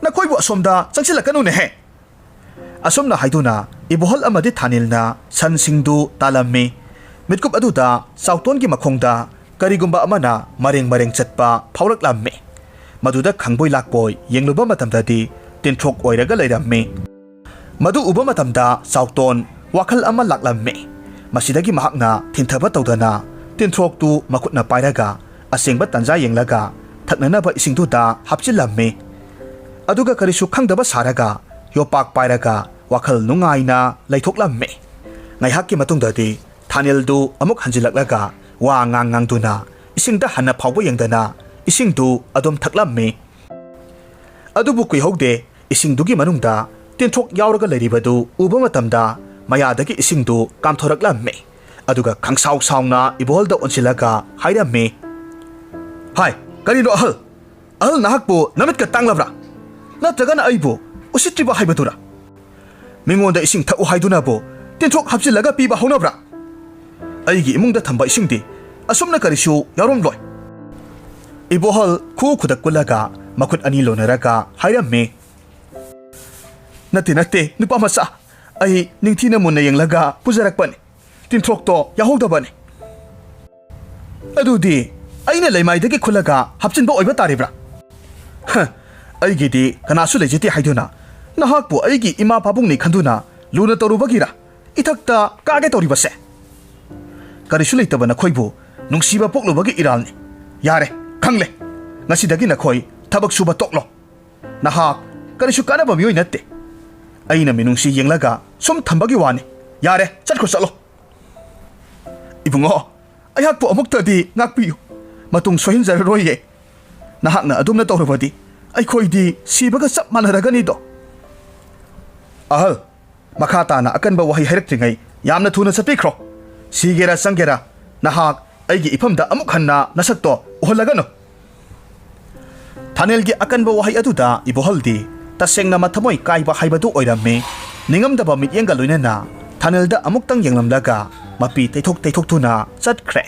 ꯅꯈꯣꯏꯕꯨ ꯑꯁꯣꯝꯗ ꯆꯪꯁꯤꯜꯂꯛꯀꯅꯨꯅꯦꯍꯦ꯫" ꯑꯁꯨꯝꯅ ꯍꯥꯏꯗꯨꯅ ꯏꯕꯣꯍꯜ ꯑꯃꯗꯤ ꯊꯥꯅꯤꯜꯅ ꯁꯟꯁꯤꯡꯗꯨ ꯇꯥꯜꯂꯝꯃꯤ꯫ ꯃꯤꯠꯀꯨꯞ ꯑꯗꯨꯗ ꯆꯥꯎꯇꯣꯟꯒꯤ ꯃꯈꯣꯡꯗ ꯀꯔꯤꯒꯨꯝꯕ ꯑꯃꯅ ꯃꯔꯦꯡ ꯃꯔꯦꯡ ꯆꯠꯄ ꯐꯥꯎꯔꯛꯂꯝꯃꯤ꯫ ꯃꯗꯨꯗ ꯈꯪꯕꯣꯏ ꯂꯥꯛꯄꯣꯏ ꯌꯦꯡꯂꯨꯕ ꯃꯇꯝꯗꯗꯤ ꯇꯤꯟꯊ꯭ꯔꯣꯛ ꯑꯣꯏꯔꯒ ꯂꯩꯔꯝꯃꯤ꯫ ꯃꯗꯨ ꯎꯕ ꯃꯇꯝꯗ ꯆꯥꯎꯇꯣꯟ ꯋꯥꯈꯜ ꯑꯃ ꯂꯥꯛꯂꯝꯃꯤ꯫ ꯃꯁꯤꯗꯒꯤ ꯃꯍꯥꯛꯅ ꯊꯤꯟꯊꯕ ꯇꯧꯗꯅ ꯇꯤꯟꯊ꯭ꯔꯣꯛꯇꯨ ꯃꯈꯨꯠꯅ ꯄꯥꯏꯔꯒ ꯑꯁꯦꯡꯕ ꯇꯥꯟꯖꯥ ꯌꯦꯡꯂꯒ ꯊꯛꯅꯅꯕ ꯏꯁꯤꯡꯗꯨꯗ ꯍꯥꯞꯆꯤꯜꯂꯝꯃꯤ꯫ ꯑꯗꯨꯒ ꯀꯔꯤꯁꯨ ꯈꯪꯗꯕ ꯁꯥꯔꯒ ꯌꯣꯄꯥꯛ ꯄꯥꯏꯔꯒ ꯋꯥꯈꯜ ꯅꯨꯡꯉꯥꯏꯅ ꯂꯩꯊꯣꯛꯂꯝꯃꯤ꯫ ꯉꯥꯏꯍꯥꯛꯀꯤ ꯃꯇꯨꯡꯗꯗꯤ ꯊꯥꯅꯤꯜꯗꯨ ꯑꯃꯨꯛ ꯍꯟꯖꯤꯜꯂꯛꯂꯒ ꯋꯥ ꯉꯥꯡ ꯉꯥꯡꯗꯨꯅ ꯏꯁꯤꯡꯗ ꯍꯟꯅ ꯐꯥꯎꯕ ꯌꯦꯡꯗꯅ ꯏꯁꯤꯡꯗꯨ ꯑꯗꯨꯝ ꯊꯛꯂꯝꯃꯤ꯫ ꯑꯗꯨꯕꯨ ꯀꯨꯏꯍꯧꯗꯦ, ꯏꯁꯤꯡꯗꯨꯒꯤ ꯃꯅꯨꯡꯗ ꯇꯤꯟꯊ꯭ꯔꯣꯛ ꯌꯥꯎꯔꯒ ꯂꯩꯔꯤꯕꯗꯨ ꯎꯕ ꯃꯇꯝꯗ ꯃꯌꯥꯗꯒꯤ ꯏꯁꯤꯡꯗꯨ ꯀꯥꯝꯊꯣꯔꯛꯂꯝꯃꯤ꯫ ꯑꯗꯨꯒ ꯈꯪꯁꯥꯎ ꯁꯥꯎꯅ ꯏꯕꯣꯍꯜꯗ ꯑꯣꯟꯁꯤꯜꯂꯒ ꯍꯥꯏꯔꯝꯃꯤ, "ꯍꯥꯏ, ꯀꯔꯤꯅꯣ ꯑꯍꯜ? ꯑꯍꯜ ꯅꯍꯥꯛꯄꯨ ꯅꯃꯤꯠꯀ ꯇꯥꯡꯂꯕ꯭ꯔꯥ? ꯅꯠꯇ꯭ꯔꯒꯅ ꯑꯩꯕꯨ ꯎꯁꯤꯠꯇ꯭ꯔꯤꯕ ꯍꯥꯏꯕꯗꯨꯔꯥ? ꯃꯤꯉꯣꯟꯗ ꯏꯁꯤꯡ ꯊꯛꯎ ꯍꯥꯏꯗꯨꯅꯕꯨ ꯇꯤꯟꯊ꯭ꯔꯣꯛ ꯍꯥꯞꯆꯤꯜꯂꯒ ꯄꯤꯕ ꯍꯧꯅꯕ꯭ꯔꯥ? ꯑꯩꯒꯤ ꯏꯃꯨꯡꯗ ꯊꯝꯕ ꯏꯁꯤꯡꯗꯤ ꯑꯁꯨꯝꯅ ꯀꯔꯤꯁꯨ ꯌꯥꯎꯔꯝꯂꯣꯏ꯫" ꯏꯕꯣꯍꯜ ꯈꯨ ꯈꯨꯗꯛ ꯀꯨꯜꯂꯒ ꯃꯈꯨꯠ ꯑꯅꯤ ꯂꯣꯟꯅꯔꯒ ꯍꯥꯏꯔꯝꯃꯤ, "ꯅꯠꯇꯦ, ꯅꯠꯇꯦ, ꯅꯨꯄꯥ ꯃꯆꯥ, ꯑꯩ ꯅꯤꯡꯊꯤꯅ ꯃꯨꯟꯅ ꯌꯦꯡꯂꯒ ꯄꯨꯖꯔꯛꯄꯅꯤ꯫ ꯇꯤꯟꯊ꯭ꯔꯣꯛꯇꯣ ꯌꯥꯍꯧꯗꯕꯅꯤ꯫" "ꯑꯗꯨꯗꯤ ꯑꯩꯅ ꯂꯩꯃꯥꯏꯗꯒꯤ ꯈꯨꯜꯂꯒ ꯍꯥꯞꯆꯤꯟꯕ ꯑꯣꯏꯕ ꯇꯥꯔꯤꯕ꯭ꯔꯥ? ꯍ, ꯑꯩꯒꯤꯗꯤ ꯀꯅꯥꯁꯨ ꯂꯩꯖꯗꯦ ꯍꯥꯏꯗꯨꯅ ꯅꯍꯥꯛꯄꯨ ꯑꯩꯒꯤ ꯏꯃꯥ ꯄꯥꯕꯨꯡꯅꯤ ꯈꯟꯗꯨꯅ ꯂꯨꯅ ꯇꯧꯔꯨꯕꯒꯤꯔ ꯏꯊꯛꯇ ꯀꯥꯒꯦ ꯇꯧꯔꯤꯕꯁꯦ? ꯀꯔꯤꯁꯨ ꯂꯩꯇꯕ ꯅꯈꯣꯏꯕꯨ ꯅꯨꯡꯁꯤꯕ ꯄꯣꯛꯂꯨꯕꯒꯤ ꯏꯔꯥꯜꯅꯤ꯫ ꯌꯥꯔꯦ, ꯈꯪꯂꯦ꯫ ꯉꯁꯤꯗꯒꯤ ꯅꯈꯣꯏ ꯊꯕꯛ ꯁꯨꯕ ꯇꯣꯛꯂꯣ꯫ ꯅꯍꯥꯛ ꯀꯔꯤꯁꯨ ꯀꯥꯟꯅꯕ ꯃꯤꯑꯣꯏ ꯅꯠꯇꯦ꯫ ꯑꯩꯅ ꯃꯤꯅꯨꯡꯁꯤ ꯌꯦꯡꯂꯒ ꯁꯨꯝ ꯊꯝꯕꯒꯤ ꯋꯥꯅꯤ꯫ ꯌꯥꯔꯦ, ꯆꯠꯈ꯭ꯔꯣ, ꯆꯠꯂꯣ꯫" "ꯏꯕꯨꯡꯉꯣ, ꯑꯩꯍꯥꯛꯄꯨ ꯑꯃꯨꯛꯇꯗꯤ ꯉꯥꯛꯄꯤꯌꯨ꯫ ꯃꯇꯨꯡ ꯁꯣꯏꯍꯟꯖꯔꯔꯣꯏꯌꯦ꯫ ꯅꯍꯥꯛꯅ ꯑꯗꯨꯝꯅ ꯇꯧꯔꯕꯗꯤ ꯑꯩꯈꯣꯏꯗꯤ ꯁꯤꯕꯒ ꯆꯞ ꯃꯥꯟꯅꯔꯒꯅꯤꯗꯣ꯫" "ꯑꯍꯜ, ꯃꯈꯥ ꯇꯥꯅ ꯑꯀꯟꯕ ꯋꯥꯍꯩ ꯍꯥꯏꯔꯛꯇ꯭ꯔꯤꯉꯩ ꯌꯥꯝꯅ ꯊꯨꯅ ꯆꯠꯄꯤꯈ꯭ꯔꯣ꯫ ꯁꯤꯒꯦꯔꯥ ꯆꯪꯒꯦꯔꯥ, ꯅꯍꯥꯛ ꯑꯩꯒꯤ ꯏꯐꯝꯗ ꯑꯃꯨꯛ ꯍꯟꯅ ꯅꯁꯛꯇꯣ ꯎꯍꯜꯂꯒꯅꯨ꯫" ꯊꯥꯅꯦꯜꯒꯤ ꯑꯀꯟꯕ ꯋꯥꯍꯩ ꯑꯗꯨꯗ ꯏꯕꯣꯍꯜꯗꯤ ꯇꯁꯦꯡꯅ ꯃꯊꯃꯣꯏ ꯀꯥꯏꯕ ꯍꯥꯏꯕꯗꯨ ꯑꯣꯏꯔꯝꯃꯤ꯫ ꯅꯤꯡꯉꯝꯗꯕ ꯃꯤꯠꯌꯦꯡꯒ ꯂꯣꯏꯅꯅ ꯊꯥꯅꯦꯜꯗ ꯑꯃꯨꯛꯇꯪ ꯌꯦꯡꯂꯝꯂꯒ ꯃꯄꯤ ꯇꯩꯊꯣꯛ ꯇꯩꯊꯣꯛꯇꯨꯅ ꯆꯠꯈ꯭ꯔꯦ꯫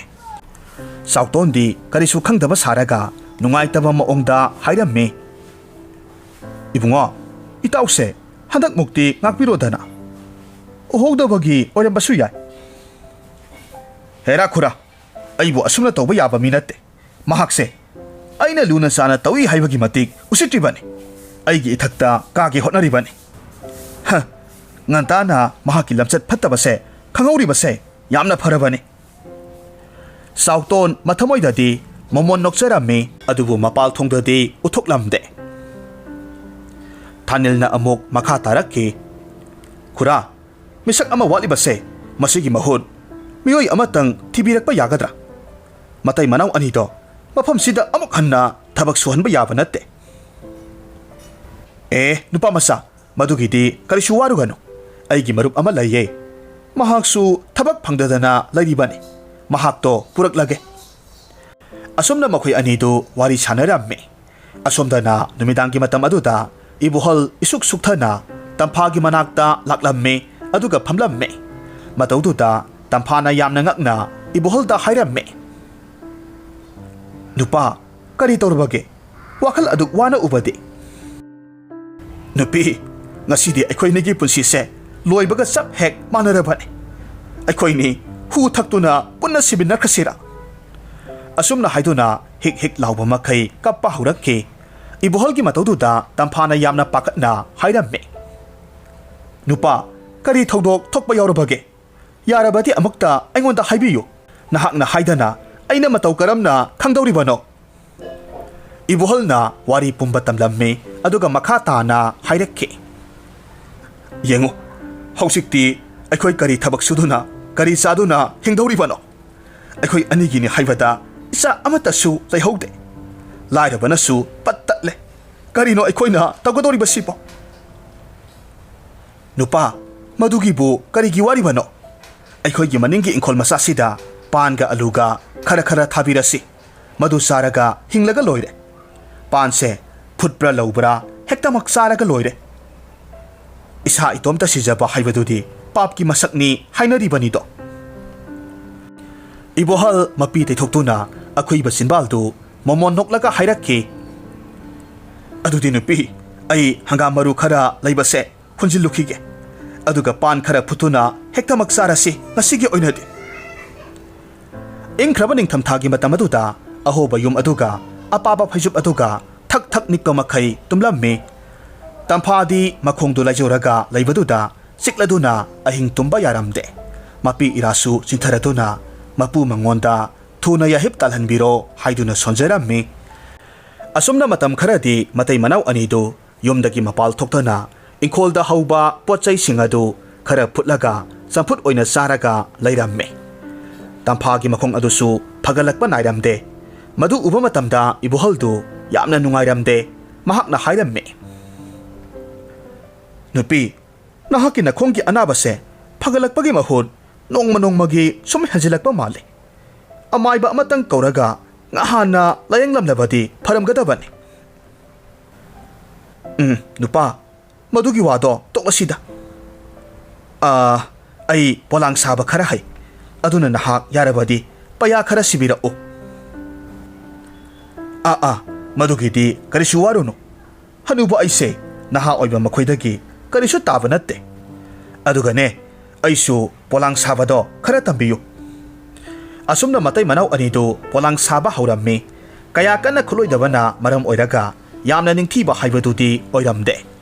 ꯆꯥꯎꯇꯣꯟꯗꯤ ꯀꯔꯤꯁꯨ ꯈꯪꯗꯕ ꯁꯥꯔꯒ ꯅꯨꯡꯉꯥꯏꯇꯕ ꯃꯑꯣꯡꯗ ꯍꯥꯏꯔꯝꯃꯤ, "ꯏꯕꯨꯡꯉꯣ, ꯏꯇꯥꯎꯁꯦ ꯍꯟꯗꯛꯃꯨꯛꯇꯤ ꯉꯥꯛꯄꯤꯔꯣꯗꯅ꯫ ꯎꯍꯧꯗꯕꯒꯤ ꯑꯣꯏꯔꯝꯕꯁꯨ ꯌꯥꯏ꯫" "ꯍꯦꯔꯥ ꯈꯨꯔꯥ, ꯑꯩꯕꯨ ꯑꯁꯨꯝꯅ ꯇꯧꯕ ꯌꯥꯕ ꯃꯤ ꯅꯠꯇꯦ꯫ ꯃꯍꯥꯛꯁꯦ ꯑꯩꯅ ꯂꯨꯅ ꯆꯥꯅ ꯇꯧꯏ ꯍꯥꯏꯕꯒꯤ ꯃꯇꯤꯛ ꯎꯁꯤꯠꯇ꯭ꯔꯤꯕꯅꯤ꯫ ꯑꯩꯒꯤ ꯏꯊꯛꯇ ꯀꯥꯒꯦ ꯍꯣꯠꯅꯔꯤꯕꯅꯤ꯫ ꯍ, ꯉꯟꯇꯥꯅ ꯃꯍꯥꯛꯀꯤ ꯂꯝꯆꯠ ꯐꯠꯇꯕꯁꯦ ꯈꯪꯍꯧꯔꯤꯕꯁꯦ ꯌꯥꯝꯅ ꯐꯔꯕꯅꯤ꯫" ꯆꯥꯎꯇꯣꯟ ꯃꯊꯃꯣꯏꯗꯗꯤ ꯃꯣꯃꯣꯟ ꯅꯣꯛꯆꯔꯝꯃꯤ, ꯑꯗꯨꯕꯨ ꯃꯄꯥꯜ ꯊꯣꯡꯗꯗꯤ ꯎꯠꯊꯣꯛꯂꯝꯗꯦ꯫ ꯊꯥꯅꯤꯜꯅ ꯑꯃꯨꯛ ꯃꯈꯥ ꯇꯥꯔꯛꯈꯤ, "ꯈꯨꯔꯥ, ꯃꯤꯁꯛ ꯑꯃ ꯋꯥꯠꯂꯤꯕꯁꯦ ꯃꯁꯤꯒꯤ ꯃꯍꯨꯠ ꯃꯤꯑꯣꯏ ꯑꯃꯇꯪ ꯊꯤꯕꯤꯔꯛꯄ ꯌꯥꯒꯗ꯭ꯔꯥ? ꯃꯇꯩ ꯃꯅꯥꯎ ꯑꯅꯤꯗꯣ ꯃꯐꯝꯁꯤꯗ ꯑꯃꯨꯛ ꯍꯟꯅ ꯊꯕꯛ ꯁꯨꯍꯟꯕ ꯌꯥꯕ ꯅꯠꯇꯦ꯫ ꯑꯦ, ꯅꯨꯄꯥ ꯃꯆꯥ, ꯃꯗꯨꯒꯤꯗꯤ ꯀꯔꯤꯁꯨ ꯋꯥꯔꯨꯒꯅꯨ꯫ ꯑꯩꯒꯤ ꯃꯔꯨꯞ ꯑꯃ ꯂꯩꯌꯦ꯫ ꯃꯍꯥꯛꯁꯨ ꯊꯕꯛ ꯐꯪꯗꯗꯅ ꯂꯩꯔꯤꯕꯅꯤ꯫ ꯃꯍꯥꯛꯇꯣ ꯄꯨꯔꯛꯂꯒꯦ꯫ ꯑꯁꯨꯝꯅ ꯃꯈꯣꯏ ꯑꯅꯤꯗꯨ ꯋꯥꯔꯤ ꯁꯥꯟꯅꯔꯝꯃꯤ꯫ ꯑꯁꯣꯝꯗꯅ ꯅꯨꯃꯤꯗꯥꯡꯒꯤ ꯃꯇꯝ ꯑꯗꯨꯗ ꯏꯕꯣꯍꯜ ꯏꯁꯨꯛ ꯁꯨꯛꯊꯅ ꯇꯝꯐꯥꯒꯤ ꯃꯅꯥꯛꯇ ꯂꯥꯛꯂꯝꯃꯤ, ꯑꯗꯨꯒ ꯐꯝꯂꯝꯃꯤ꯫ ꯃꯇꯧꯗꯨꯗ ꯇꯝꯐꯥꯅ ꯌꯥꯝꯅ ꯉꯛꯅ ꯏꯕꯣꯍꯜꯗ ꯍꯥꯏꯔꯝꯃꯤ, "ꯅꯨꯄꯥ, ꯀꯔꯤ ꯇꯧꯔꯕꯒꯦ? ꯋꯥꯈꯜ ꯑꯗꯨꯛ ꯋꯥꯅ ꯎꯕꯗꯤ?" "ꯅꯨꯄꯤ, ꯉꯁꯤꯗꯤ ꯑꯩꯈꯣꯏꯅꯤꯒꯤ ꯄꯨꯟꯁꯤꯁꯦ ꯂꯣꯏꯕꯒ ꯆꯞ ꯍꯦꯛ ꯃꯥꯟꯅꯔꯕꯅꯤ꯫ ꯑꯩꯈꯣꯏꯅꯤ ꯍꯨ ꯊꯛꯇꯨꯅ ꯄꯨꯟꯅ ꯁꯤꯃꯤꯟꯅꯈ꯭ꯔꯁꯤꯔꯥ?" ꯑꯁꯨꯝꯅ ꯍꯥꯏꯗꯨꯅ ꯍꯤꯛ ꯍꯤꯛ ꯂꯥꯎꯕ ꯃꯈꯩ ꯀꯞꯄ ꯍꯧꯔꯛꯈꯤ꯫ ꯏꯕꯣꯍꯜꯒꯤ ꯃꯇꯧꯗꯨꯗ ꯇꯝꯐꯥꯅ ꯌꯥꯝꯅ ꯄꯥꯈꯠꯅ ꯍꯥꯏꯔꯝꯃꯤ, "ꯅꯨꯄꯥ, ꯀꯔꯤ ꯊꯧꯗꯣꯛ ꯊꯣꯛꯄ ꯌꯥꯎꯔꯕꯒꯦ? ꯌꯥꯔꯕꯗꯤ ꯑꯃꯨꯛꯇ ꯑꯩꯉꯣꯟꯗ ꯍꯥꯏꯕꯤꯌꯨ꯫ ꯅꯍꯥꯛꯅ ꯍꯥꯏꯗꯅ ꯑꯩꯅ ꯃꯇꯧ ꯀꯔꯝꯅ ꯈꯪꯗꯧꯔꯤꯕꯅꯣ?" ꯏꯕꯣꯍꯜꯅ ꯋꯥꯔꯤ ꯄꯨꯝꯕ ꯇꯝꯂꯝꯃꯤ, ꯑꯗꯨꯒ ꯃꯈꯥ ꯇꯥꯅ ꯍꯥꯏꯔꯛꯈꯤ, "ꯌꯦꯡꯉꯨ, ꯍꯧꯖꯤꯛꯇꯤ ꯑꯩꯈꯣꯏ ꯀꯔꯤ ꯊꯕꯛ ꯁꯨꯗꯨꯅ, ꯀꯔꯤ ꯆꯥꯗꯨꯅ ꯍꯤꯡꯗꯧꯔꯤꯕꯅꯣ? ꯑꯩꯈꯣꯏ ꯑꯅꯤꯒꯤꯅꯤ ꯍꯥꯏꯕꯗ ꯏꯆꯥ ꯑꯃꯠꯇꯁꯨ ꯂꯩꯍꯧꯗꯦ꯫ ꯂꯥꯏꯔꯕꯅꯁꯨ ꯄꯠ ꯇꯠꯂꯦ꯫ ꯀꯔꯤꯅꯣ ꯑꯩꯈꯣꯏꯅ ꯇꯧꯒꯗꯧꯔꯤꯕꯁꯤꯕꯣ?" "ꯅꯨꯄꯥ, ꯃꯗꯨꯒꯤꯕꯨ ꯀꯔꯤꯒꯤ ꯋꯥꯔꯤꯕꯅꯣ? ꯑꯩꯈꯣꯏꯒꯤ ꯃꯅꯤꯡꯒꯤ ꯏꯪꯈꯣꯜ ꯃꯆꯥꯁꯤꯗ ꯄꯥꯟꯒ ꯑꯂꯨꯒ ꯈꯔ ꯈꯔ ꯊꯥꯕꯤꯔꯁꯤ꯫ ꯃꯗꯨ ꯆꯥꯔꯒ ꯍꯤꯡꯂꯒ ꯂꯣꯏꯔꯦ꯫ ꯄꯥꯟꯁꯦ ꯐꯨꯠꯄ꯭ꯔꯥ ꯂꯧꯕ꯭ꯔꯥ ꯍꯦꯛꯇꯃꯛ ꯆꯥꯔꯒ ꯂꯣꯏꯔꯦ꯫ ꯏꯁꯥ ꯏꯇꯣꯝꯇ ꯁꯤꯖꯕ ꯍꯥꯏꯕꯗꯨꯗꯤ ꯄꯥꯞꯀꯤ ꯃꯁꯛꯅꯤ ꯍꯥꯏꯅꯔꯤꯕꯅꯤꯗꯣ꯫" ꯏꯕꯣꯍꯜ ꯃꯄꯤ ꯇꯩꯊꯣꯛꯇꯨꯅ ꯑꯈꯨꯏꯕ ꯆꯤꯟꯕꯥꯜꯗꯨ ꯃꯣꯃꯣꯟ ꯅꯣꯛꯂꯒ ꯍꯥꯏꯔꯛꯈꯤ, "ꯑꯗꯨꯗꯤ ꯅꯨꯄꯤ, ꯑꯩ ꯍꯪꯒꯥꯝ ꯃꯔꯨ ꯈꯔ ꯂꯩꯕꯁꯦ ꯍꯨꯟꯖꯤꯜꯂꯨꯈꯤꯒꯦ꯫ ꯑꯗꯨꯒ ꯄꯥꯟ ꯈꯔ ꯐꯨꯠꯇꯨꯅ ꯍꯦꯛꯇꯃꯛ ꯆꯥꯔꯁꯤ ꯉꯁꯤꯒꯤ ꯑꯣꯏꯅꯗꯤ꯫" ꯏꯪꯈ꯭ꯔꯕ ꯅꯤꯡꯊꯝꯊꯥꯒꯤ ꯃꯇꯝ ꯑꯗꯨꯗ ꯑꯍꯣꯕ ꯌꯨꯝ ꯑꯗꯨꯒ ꯑꯄꯥꯕ ꯐꯩꯖꯨꯞ ꯑꯗꯨꯒ ꯊꯛ ꯊꯛ ꯅꯤꯛꯄ ꯃꯈꯩ ꯇꯨꯝꯂꯝꯃꯤ꯫ ꯇꯝꯐꯥꯗꯤ ꯃꯈꯣꯡꯗꯨ ꯂꯥꯏꯖꯧꯔꯒ ꯂꯩꯕꯗꯨꯗ ꯆꯤꯛꯂꯗꯨꯅ ꯑꯍꯤꯡ ꯇꯨꯝꯕ ꯌꯥꯔꯝꯗꯦ꯫ ꯃꯄꯤ ꯏꯔꯥꯁꯨ ꯆꯤꯡꯊꯔꯗꯨꯅ ꯃꯄꯨ ꯃꯉꯣꯟꯗ ꯊꯨꯅ ꯌꯥꯍꯤꯞ ꯇꯥꯜꯍꯟꯕꯤꯔꯣ ꯍꯥꯏꯗꯨꯅ ꯁꯣꯟꯖꯔꯝꯃꯤ꯫ ꯑꯁꯨꯝꯅ ꯃꯇꯝ ꯈꯔꯗꯤ ꯃꯇꯩ ꯃꯅꯥꯎ ꯑꯅꯤꯗꯨ ꯌꯨꯝꯗꯒꯤ ꯃꯄꯥꯜ ꯊꯣꯛꯇꯅ ꯏꯪꯈꯣꯜꯗ ꯍꯧꯕ ꯄꯣꯠ ꯆꯩꯁꯤꯡ ꯑꯗꯨ ꯈꯔ ꯐꯨꯠꯂꯒ ꯆꯝꯐꯨꯠ ꯑꯣꯏꯅ ꯆꯥꯔꯒ ꯂꯩꯔꯝꯃꯤ꯫ ꯇꯝꯐꯥꯒꯤ ꯃꯈꯣꯡ ꯑꯗꯨꯁꯨ ꯐꯒꯠꯂꯛꯄ ꯅꯥꯏꯔꯝꯗꯦ꯫ ꯃꯗꯨ ꯎꯕ ꯃꯇꯝꯗ ꯏꯕꯣꯍꯜꯗꯨ ꯌꯥꯝꯅ ꯅꯨꯡꯉꯥꯏꯔꯝꯗꯦ꯫ ꯃꯍꯥꯛꯅ ꯍꯥꯏꯔꯝꯃꯤ, "ꯅꯨꯄꯤ, ꯅꯍꯥꯛꯀꯤ ꯅꯈꯣꯡꯒꯤ ꯑꯅꯥꯕꯁꯦ ꯐꯒꯠꯂꯛꯄꯒꯤ ꯃꯍꯨꯠ ꯅꯣꯡꯃ ꯅꯣꯡꯃꯒꯤ ꯁꯨꯝ ꯍꯦꯟꯖꯤꯜꯂꯛꯄ ꯃꯥꯜꯂꯤ꯫ ꯑꯃꯥꯏꯕ ꯑꯃꯇꯪ ꯀꯧꯔꯒ ꯉꯍꯥꯟꯅ ꯂꯥꯌꯦꯡꯂꯝꯂꯕꯗꯤ ꯐꯔꯝꯒꯗꯕꯅꯤ꯫" "ꯎꯝ, ꯅꯨꯄꯥ, ꯃꯗꯨꯒꯤ ꯋꯥꯗꯣ ꯇꯣꯛꯂꯁꯤꯗ꯫ ꯑꯥ, ꯑꯩ ꯄꯣꯂꯥꯡ ꯁꯥꯕ ꯈꯔ ꯍꯩ꯫ ꯑꯗꯨꯅ ꯅꯍꯥꯛ ꯌꯥꯔꯕꯗꯤ ꯄꯩꯌꯥ ꯈꯔ ꯁꯤꯕꯤꯔꯛꯎ꯫" "ꯑꯥ, ꯑꯥ, ꯃꯗꯨꯒꯤꯗꯤ ꯀꯔꯤꯁꯨ ꯋꯥꯔꯨꯅꯨ꯫ ꯍꯅꯨꯕ ꯑꯩꯁꯦ ꯅꯍꯥ ꯑꯣꯏꯕ ꯃꯈꯣꯏꯗꯒꯤ ꯀꯔꯤꯁꯨ ꯇꯥꯕ ꯅꯠꯇꯦ꯫ ꯑꯗꯨꯒꯅꯦ, ꯑꯩꯁꯨ ꯄꯣꯂꯥꯡ ꯁꯥꯕꯗꯣ ꯈꯔ ꯇꯝꯕꯤꯌꯨ꯫" ꯑꯁꯨꯝꯅ ꯃꯇꯩ ꯃꯅꯥꯎ ꯑꯅꯤꯗꯨ ꯄꯣꯂꯥꯡ ꯁꯥꯕ ꯍꯧꯔꯝꯃꯤ꯫ ꯀꯌꯥ ꯀꯟꯅ ꯈꯨꯠꯂꯣꯏꯗꯕꯅ ꯃꯔꯝ ꯑꯣꯏꯔꯒ ꯌꯥꯝꯅ ꯅꯤꯡꯊꯤꯕ ꯍꯥꯏꯕꯗꯨꯗꯤ ꯑꯣꯏꯔꯝꯗꯦ꯫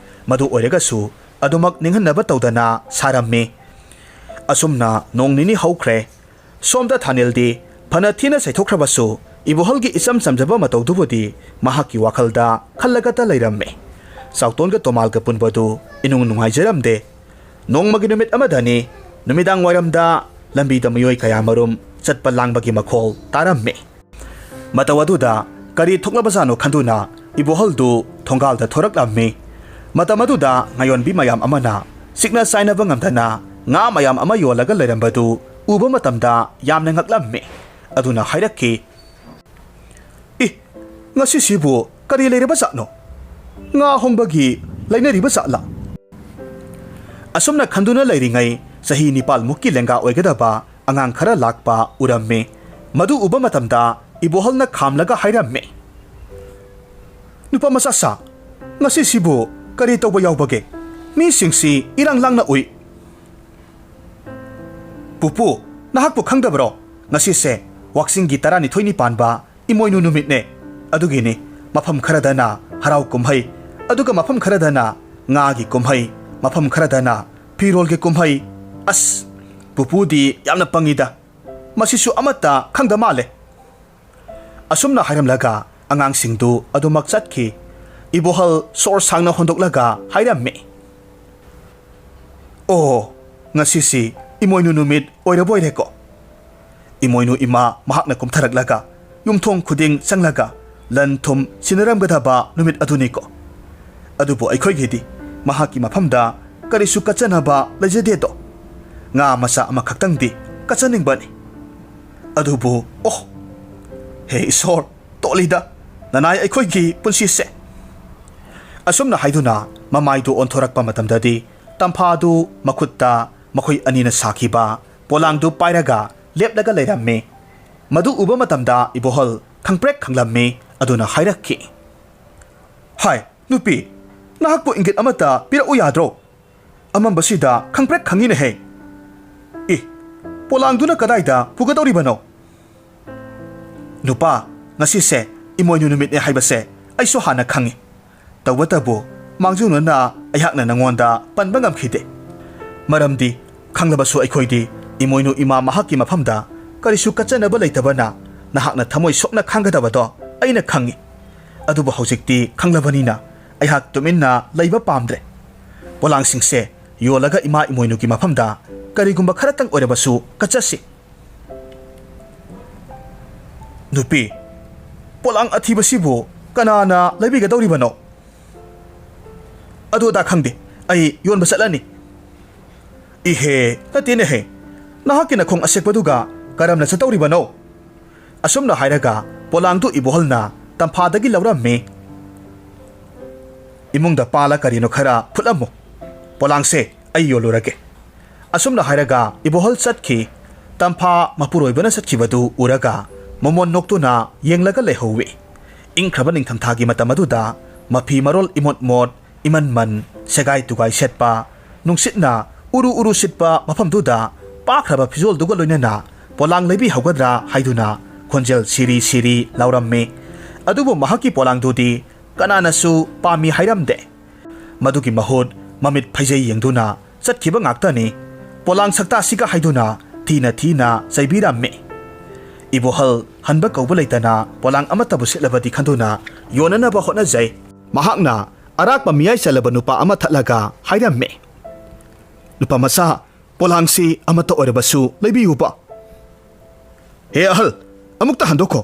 ꯃꯗꯨ ꯑꯣꯏꯔꯒꯁꯨ ꯑꯗꯨꯃꯛ ꯅꯤꯡꯍꯟꯅꯕ ꯇꯧꯗꯅ ꯁꯥꯔꯝꯃꯤ꯫ ꯑꯁꯨꯝꯅ ꯅꯣꯡ ꯅꯤꯅꯤ ꯍꯧꯈ꯭ꯔꯦ꯫ ꯁꯣꯝꯗ ꯊꯥꯅꯤꯜꯗꯤ ꯐꯅ ꯊꯤꯅ ꯆꯩꯊꯣꯛꯈ꯭ꯔꯕꯁꯨ, ꯏꯕꯣꯍꯜꯒꯤ ꯏꯆꯝ ꯆꯝꯖꯕ ꯃꯇꯧꯗꯨꯕꯨꯗꯤ ꯃꯍꯥꯛꯀꯤ ꯋꯥꯈꯜꯗ ꯈꯜꯂꯒꯇ ꯂꯩꯔꯝꯃꯤ꯫ ꯆꯥꯎꯇꯣꯟꯒ ꯇꯣꯃꯥꯜꯒ ꯄꯨꯟꯕꯗꯨ ꯏꯅꯨꯡ ꯅꯨꯡꯉꯥꯏꯖꯔꯝꯗꯦ꯫ ꯅꯣꯡꯃꯒꯤ ꯅꯨꯃꯤꯠ ꯑꯃꯗꯅꯤ, ꯅꯨꯃꯤꯗꯥꯡ ꯋꯥꯏꯔꯝꯗ ꯂꯝꯕꯤꯗ ꯃꯤꯑꯣꯏ ꯀꯌꯥꯃꯔꯨꯝ ꯆꯠꯄ ꯂꯥꯡꯕꯒꯤ ꯃꯈꯣꯜ ꯇꯥꯔꯝꯃꯤ꯫ ꯃꯇꯧ ꯑꯗꯨꯗ ꯀꯔꯤ ꯊꯣꯛꯂꯕꯖꯥꯠꯅꯣ ꯈꯟꯗꯨꯅ ꯏꯕꯣꯍꯜꯗꯨ ꯊꯣꯡꯒꯥꯜꯗ ꯊꯣꯔꯛꯂꯝꯃꯤ꯫ ꯃꯇꯝ ꯑꯗꯨꯗ ꯉꯥꯌꯣꯟꯕꯤ ꯃꯌꯥꯝ ꯑꯃꯅ ꯆꯤꯛꯅ ꯆꯥꯏꯅꯕ ꯉꯝꯗꯅ ꯉꯥ ꯃꯌꯥꯝ ꯑꯃ ꯌꯣꯜꯂꯒ ꯂꯩꯔꯝꯕꯗꯨ ꯎꯕ ꯃꯇꯝꯗ ꯌꯥꯝꯅ ꯉꯛꯂꯝꯃꯤ꯫ ꯑꯗꯨꯅ ꯍꯥꯏꯔꯛꯈꯤ, "ꯏ, ꯉꯁꯤꯁꯤꯕꯨ ꯀꯔꯤ ꯂꯩꯔꯕꯖꯥꯠꯅꯣ? ꯉꯥ ꯍꯣꯡꯕꯒꯤ ꯂꯩꯅꯔꯤꯕ ꯖꯥꯠꯂꯥ?" ꯑꯁꯨꯝꯅ ꯈꯟꯗꯨꯅ ꯂꯩꯔꯤꯉꯩ, ꯆꯍꯤ ꯅꯤꯄꯥꯜꯃꯨꯛꯀꯤ ꯂꯦꯡꯒꯥ ꯑꯣꯏꯒꯗꯕ ꯑꯉꯥꯡ ꯈꯔ ꯂꯥꯛꯄ ꯎꯔꯝꯃꯤ꯫ ꯃꯗꯨ ꯎꯕ ꯃꯇꯝꯗ ꯏꯕꯣꯍꯜꯅ ꯈꯥꯝꯂꯒ ꯍꯥꯏꯔꯝꯃꯤ, "ꯅꯨꯄꯥ ꯃꯆꯥ ꯁꯥ, ꯉꯁꯤꯁꯤꯕꯨ ꯀꯔꯤ ꯇꯧꯕ ꯌꯥꯎꯕꯒꯦ? ꯃꯤꯁꯤꯡꯁꯤ ꯏꯔꯥꯡ ꯂꯥꯡꯅ ꯎꯏ꯫" "ꯄꯨꯄꯨ, ꯅꯍꯥꯛꯄꯨ ꯈꯪꯗꯕꯔꯣ? ꯉꯁꯤꯁꯦ ꯋꯥꯛꯆꯤꯡꯒꯤ ꯇꯔꯥꯅꯤꯊꯣꯏꯅꯤ ꯄꯥꯟꯕ ꯏꯃꯣꯏꯅꯨ ꯅꯨꯃꯤꯠꯅꯦ꯫ ꯑꯗꯨꯒꯤꯅꯤ ꯃꯐꯝ ꯈꯔꯗꯅ ꯍꯔꯥꯎ ꯀꯨꯝꯍꯩ, ꯑꯗꯨꯒ ꯃꯐꯝ ꯈꯔꯗꯅ ꯉꯥꯒꯤ ꯀꯨꯝꯍꯩ, ꯃꯐꯝ ꯈꯔꯗꯅ ꯐꯤꯔꯣꯜꯒꯤ ꯀꯨꯝꯍꯩ꯫ ꯑꯁ, ꯄꯨꯄꯨꯗꯤ ꯌꯥꯝꯅ ꯄꯪꯉꯤꯗ꯫ ꯃꯁꯤꯁꯨ ꯑꯃꯠꯇ ꯈꯪꯗ ꯃꯥꯜꯂꯦ꯫" ꯑꯁꯨꯝꯅ ꯍꯥꯏꯔꯝꯂꯒ ꯑꯉꯥꯡꯁꯤꯡꯗꯨ ꯑꯗꯨꯃꯛ ꯆꯠꯈꯤ꯫ ꯏꯕꯣꯍꯜ ꯁꯣꯔ ꯁꯥꯡꯅ ꯍꯣꯟꯗꯣꯛꯂꯒ ꯍꯥꯏꯔꯝꯃꯤ, "ꯑꯣ, "ꯉꯁꯤꯁꯤ ꯏꯃꯣꯏꯅꯨ ꯅꯨꯃꯤꯠ ꯑꯣꯏꯔꯕꯣꯏꯔꯦꯀꯣ? ꯏꯃꯣꯏꯅꯨ ꯏꯃꯥ ꯃꯍꯥꯛꯅ ꯀꯨꯝꯊꯔꯛꯂꯒ ꯌꯨꯝꯊꯣꯡ ꯈꯨꯗꯤꯡ ꯆꯪꯂꯒ ꯂꯟ ꯊꯨꯝ ꯁꯤꯟꯅꯔꯝꯒꯗꯕ ꯅꯨꯃꯤꯠ ꯑꯗꯨꯅꯤꯀꯣ꯫ ꯑꯗꯨꯕꯨ ꯑꯩꯈꯣꯏꯒꯤꯗꯤ ꯃꯍꯥꯛꯀꯤ ꯃꯐꯝꯗ ꯀꯔꯤꯁꯨ ꯀꯠꯆꯅꯕ ꯂꯩꯖꯗꯦꯗꯣ꯫ ꯉꯥ ꯃꯆꯥ ꯑꯃꯈꯛꯇꯪꯗꯤ ꯀꯠꯆꯅꯤꯡꯕꯅꯤ꯫ ꯑꯗꯨꯕꯨ, ꯑꯣꯍ! ꯍꯦ ꯏꯁꯣꯔ, ꯇꯣꯜꯂꯤꯗ ꯅꯅꯥꯏ ꯑꯩꯈꯣꯏꯒꯤ ꯄꯨꯟꯁꯤꯁꯦ!" ꯑꯁꯨꯝꯅ ꯍꯥꯏꯗꯨꯅ ꯃꯃꯥꯏꯗꯨ ꯑꯣꯟꯊꯣꯔꯛꯄ ꯃꯇꯝꯗꯗꯤ, ꯇꯝꯐꯥꯗꯨ ꯃꯈꯨꯠꯇ ꯃꯈꯣꯏ ꯑꯅꯤꯅ ꯁꯥꯈꯤꯕ ꯄꯣꯂꯥꯡꯗꯨ ꯄꯥꯏꯔꯒ ꯂꯦꯞꯂꯒ ꯂꯩꯔꯝꯃꯤ꯫ ꯃꯗꯨ ꯎꯕ ꯃꯇꯝꯗ ꯏꯕꯣꯍꯜ ꯈꯪꯄ꯭ꯔꯦꯛ ꯈꯪꯂꯝꯃꯤ꯫ ꯑꯗꯨꯅ ꯍꯥꯏꯔꯛꯈꯤ, "ꯍꯥꯏ, ꯅꯨꯄꯤ, ꯅꯍꯥꯛꯄꯨ ꯏꯪꯒꯤꯠ ꯑꯃꯠꯇ ꯄꯤꯔꯛꯎ ꯌꯥꯗ꯭ꯔꯣ? ꯑꯃꯝꯕꯁꯤꯗ ꯈꯪꯄ꯭ꯔꯦꯛ ꯈꯪꯉꯤꯅꯦꯍꯦ꯫ ꯏ, ꯄꯣꯂꯥꯡꯗꯨꯅ ꯀꯗꯥꯏꯗ ꯄꯨꯒꯗꯧꯔꯤꯕꯅꯣ?" "ꯅꯨꯄꯥ, ꯉꯁꯤꯁꯦ ꯏꯃꯣꯏꯅꯨ ꯅꯨꯃꯤꯠꯅꯦ ꯍꯥꯏꯕꯁꯦ ꯑꯩꯁꯨ ꯍꯥꯟꯅ ꯈꯪꯉꯤ꯫ ꯇꯧꯕꯇꯕꯨ, ꯃꯥꯡꯖꯧꯅꯅ ꯑꯩꯍꯥꯛꯅ ꯅꯉꯣꯟꯗ ꯄꯟꯕ ꯉꯝꯈꯤꯗꯦ꯫ ꯃꯔꯝꯗꯤ, ꯈꯪꯂꯕꯁꯨ ꯑꯩꯈꯣꯏꯗꯤ ꯏꯃꯣꯏꯅꯨ ꯏꯃꯥ ꯃꯍꯥꯛꯀꯤ ꯃꯐꯝꯗ ꯀꯔꯤꯁꯨ ꯀꯠꯆꯅꯕ ꯂꯩꯇꯕꯅ ꯅꯍꯥꯛꯅ ꯊꯃꯣꯏ ꯁꯣꯛꯅ ꯈꯥꯡꯒꯗꯕꯗꯣ ꯑꯩꯅ ꯈꯪꯉꯤ꯫ ꯑꯗꯨꯕꯨ ꯍꯧꯖꯤꯛꯇꯤ ꯈꯪꯂꯕꯅꯤꯅ ꯑꯩꯍꯥꯛ ꯇꯨꯃꯤꯟꯅ ꯂꯩꯕ ꯄꯥꯝꯗ꯭ꯔꯦ꯫ ꯄꯣꯂꯥꯡꯁꯤꯡꯁꯦ ꯌꯣꯜꯂꯒ ꯏꯃꯥ ꯏꯃꯣꯏꯅꯨꯒꯤ ꯃꯐꯝꯗ ꯀꯔꯤꯒꯨꯝꯕ ꯈꯔꯇꯪ ꯑꯣꯏꯔꯕꯁꯨ ꯀꯠꯆꯁꯤ꯫" "ꯅꯨꯄꯤ, ꯄꯣꯂꯥꯡ ꯑꯊꯤꯕꯁꯤꯕꯨ ꯀꯅꯥꯅ ꯂꯩꯕꯤꯒꯗꯧꯔꯤꯕꯅꯣ?" "ꯑꯗꯨ ꯑꯗꯥ ꯈꯪꯗꯦ, ꯑꯩ ꯌꯣꯟꯕ ꯆꯠꯂꯅꯤ꯫" "ꯏꯍꯦ, ꯅꯠꯇꯦꯅꯦꯍꯦ, ꯅꯍꯥꯛꯀꯤ ꯅꯈꯣꯡ ꯑꯁꯦꯛꯄꯗꯨꯒ ꯀꯔꯝꯅ ꯆꯠꯇꯧꯔꯤꯕꯅꯣ?" ꯑꯁꯨꯝꯅ ꯍꯥꯏꯔꯒ ꯄꯣꯂꯥꯡꯗꯨ ꯏꯕꯣꯍꯜꯅ ꯇꯝꯐꯥꯗꯒꯤ ꯂꯧꯔꯝꯃꯤ꯫ "ꯏꯃꯨꯡꯗ ꯄꯥꯜꯂ ꯀꯔꯤꯅꯣ ꯈꯔ ꯐꯨꯠꯂꯝꯃꯨ꯫ ꯄꯣꯂꯥꯡꯁꯦ ꯑꯩ ꯌꯣꯜꯂꯨꯔꯒꯦ꯫" ꯑꯁꯨꯝꯅ ꯍꯥꯏꯔꯒ ꯏꯕꯣꯍꯜ ꯆꯠꯈꯤ꯫ ꯇꯝꯐꯥ ꯃꯄꯨꯔꯣꯏꯕꯅ ꯆꯠꯈꯤꯕꯗꯨ ꯎꯔꯒ ꯃꯣꯃꯣꯟ ꯅꯣꯛꯇꯨꯅ ꯌꯦꯡꯂꯒ ꯂꯩꯍꯧꯋꯤ꯫ ꯏꯪꯈ꯭ꯔꯕ ꯅꯤꯡꯊꯝꯊꯥꯒꯤ ꯃꯇꯝ ꯑꯗꯨꯗ ꯃꯐꯤ ꯃꯔꯣꯜ ꯏꯃꯣꯠ ꯃꯣꯠ, ꯏꯃꯟ ꯃꯟ, ꯁꯦꯒꯥꯏ ꯇꯨꯒꯥꯏ ꯁꯦꯠꯄ, ꯅꯨꯡꯁꯤꯠꯅ ꯎꯔꯨ ꯎꯔꯨ ꯁꯤꯠꯄ ꯃꯐꯝꯗꯨꯗ ꯄꯥꯛꯈ꯭ꯔꯕ ꯐꯤꯖꯣꯜꯗꯨꯒ ꯂꯣꯏꯅꯅ ꯄꯣꯂꯥꯡ ꯂꯩꯕꯤ ꯍꯧꯒꯗ꯭ꯔꯥ ꯍꯥꯏꯗꯨꯅ ꯈꯣꯟꯖꯦꯜ ꯁꯤꯔꯤ ꯁꯤꯔꯤ ꯂꯥꯎꯔꯝꯃꯤ꯫ ꯑꯗꯨꯕꯨ ꯃꯍꯥꯛꯀꯤ ꯄꯣꯂꯥꯡꯗꯨꯗꯤ ꯀꯅꯥꯅꯁꯨ ꯄꯥꯝꯃꯤ ꯍꯥꯏꯔꯝꯗꯦ꯫ ꯃꯗꯨꯒꯤ ꯃꯍꯨꯠ ꯃꯃꯤꯠ ꯐꯩꯖꯩ ꯌꯦꯡꯗꯨꯅ ꯆꯠꯈꯤꯕ ꯉꯥꯛꯇꯅꯤ꯫ "ꯄꯣꯂꯥꯡ ꯁꯛꯇꯥꯁꯤꯒ" ꯍꯥꯏꯗꯨꯅ ꯊꯤꯅ ꯊꯤꯅ ꯆꯩꯕꯤꯔꯝꯃꯤ꯫ ꯏꯕꯣꯍꯜ ꯍꯟꯕ ꯀꯧꯕ ꯂꯩꯇꯅ ꯄꯣꯂꯥꯡ ꯑꯃꯠꯇꯕꯨ ꯁꯤꯠꯂꯕꯗꯤ ꯈꯟꯗꯨꯅ ꯌꯣꯟꯅꯅꯕ ꯍꯣꯠꯅꯖꯩ꯫ ꯃꯍꯥꯛꯅ ꯑꯔꯥꯛꯄ ꯃꯤꯌꯥꯏ ꯆꯜꯂꯕ ꯅꯨꯄꯥ ꯑꯃ ꯊꯠꯂꯒ ꯍꯥꯏꯔꯝꯃꯤ, "ꯅꯨꯄꯥ ꯃꯆꯥ, ꯄꯣꯂꯥꯡꯁꯤ ꯑꯃꯠꯇ ꯑꯣꯏꯔꯕꯁꯨ ꯂꯩꯕꯤꯌꯨꯕ꯫ ꯍꯦ ꯑꯍꯜ, ꯑꯃꯨꯛꯇ ꯍꯟꯗꯣꯛꯈꯣ꯫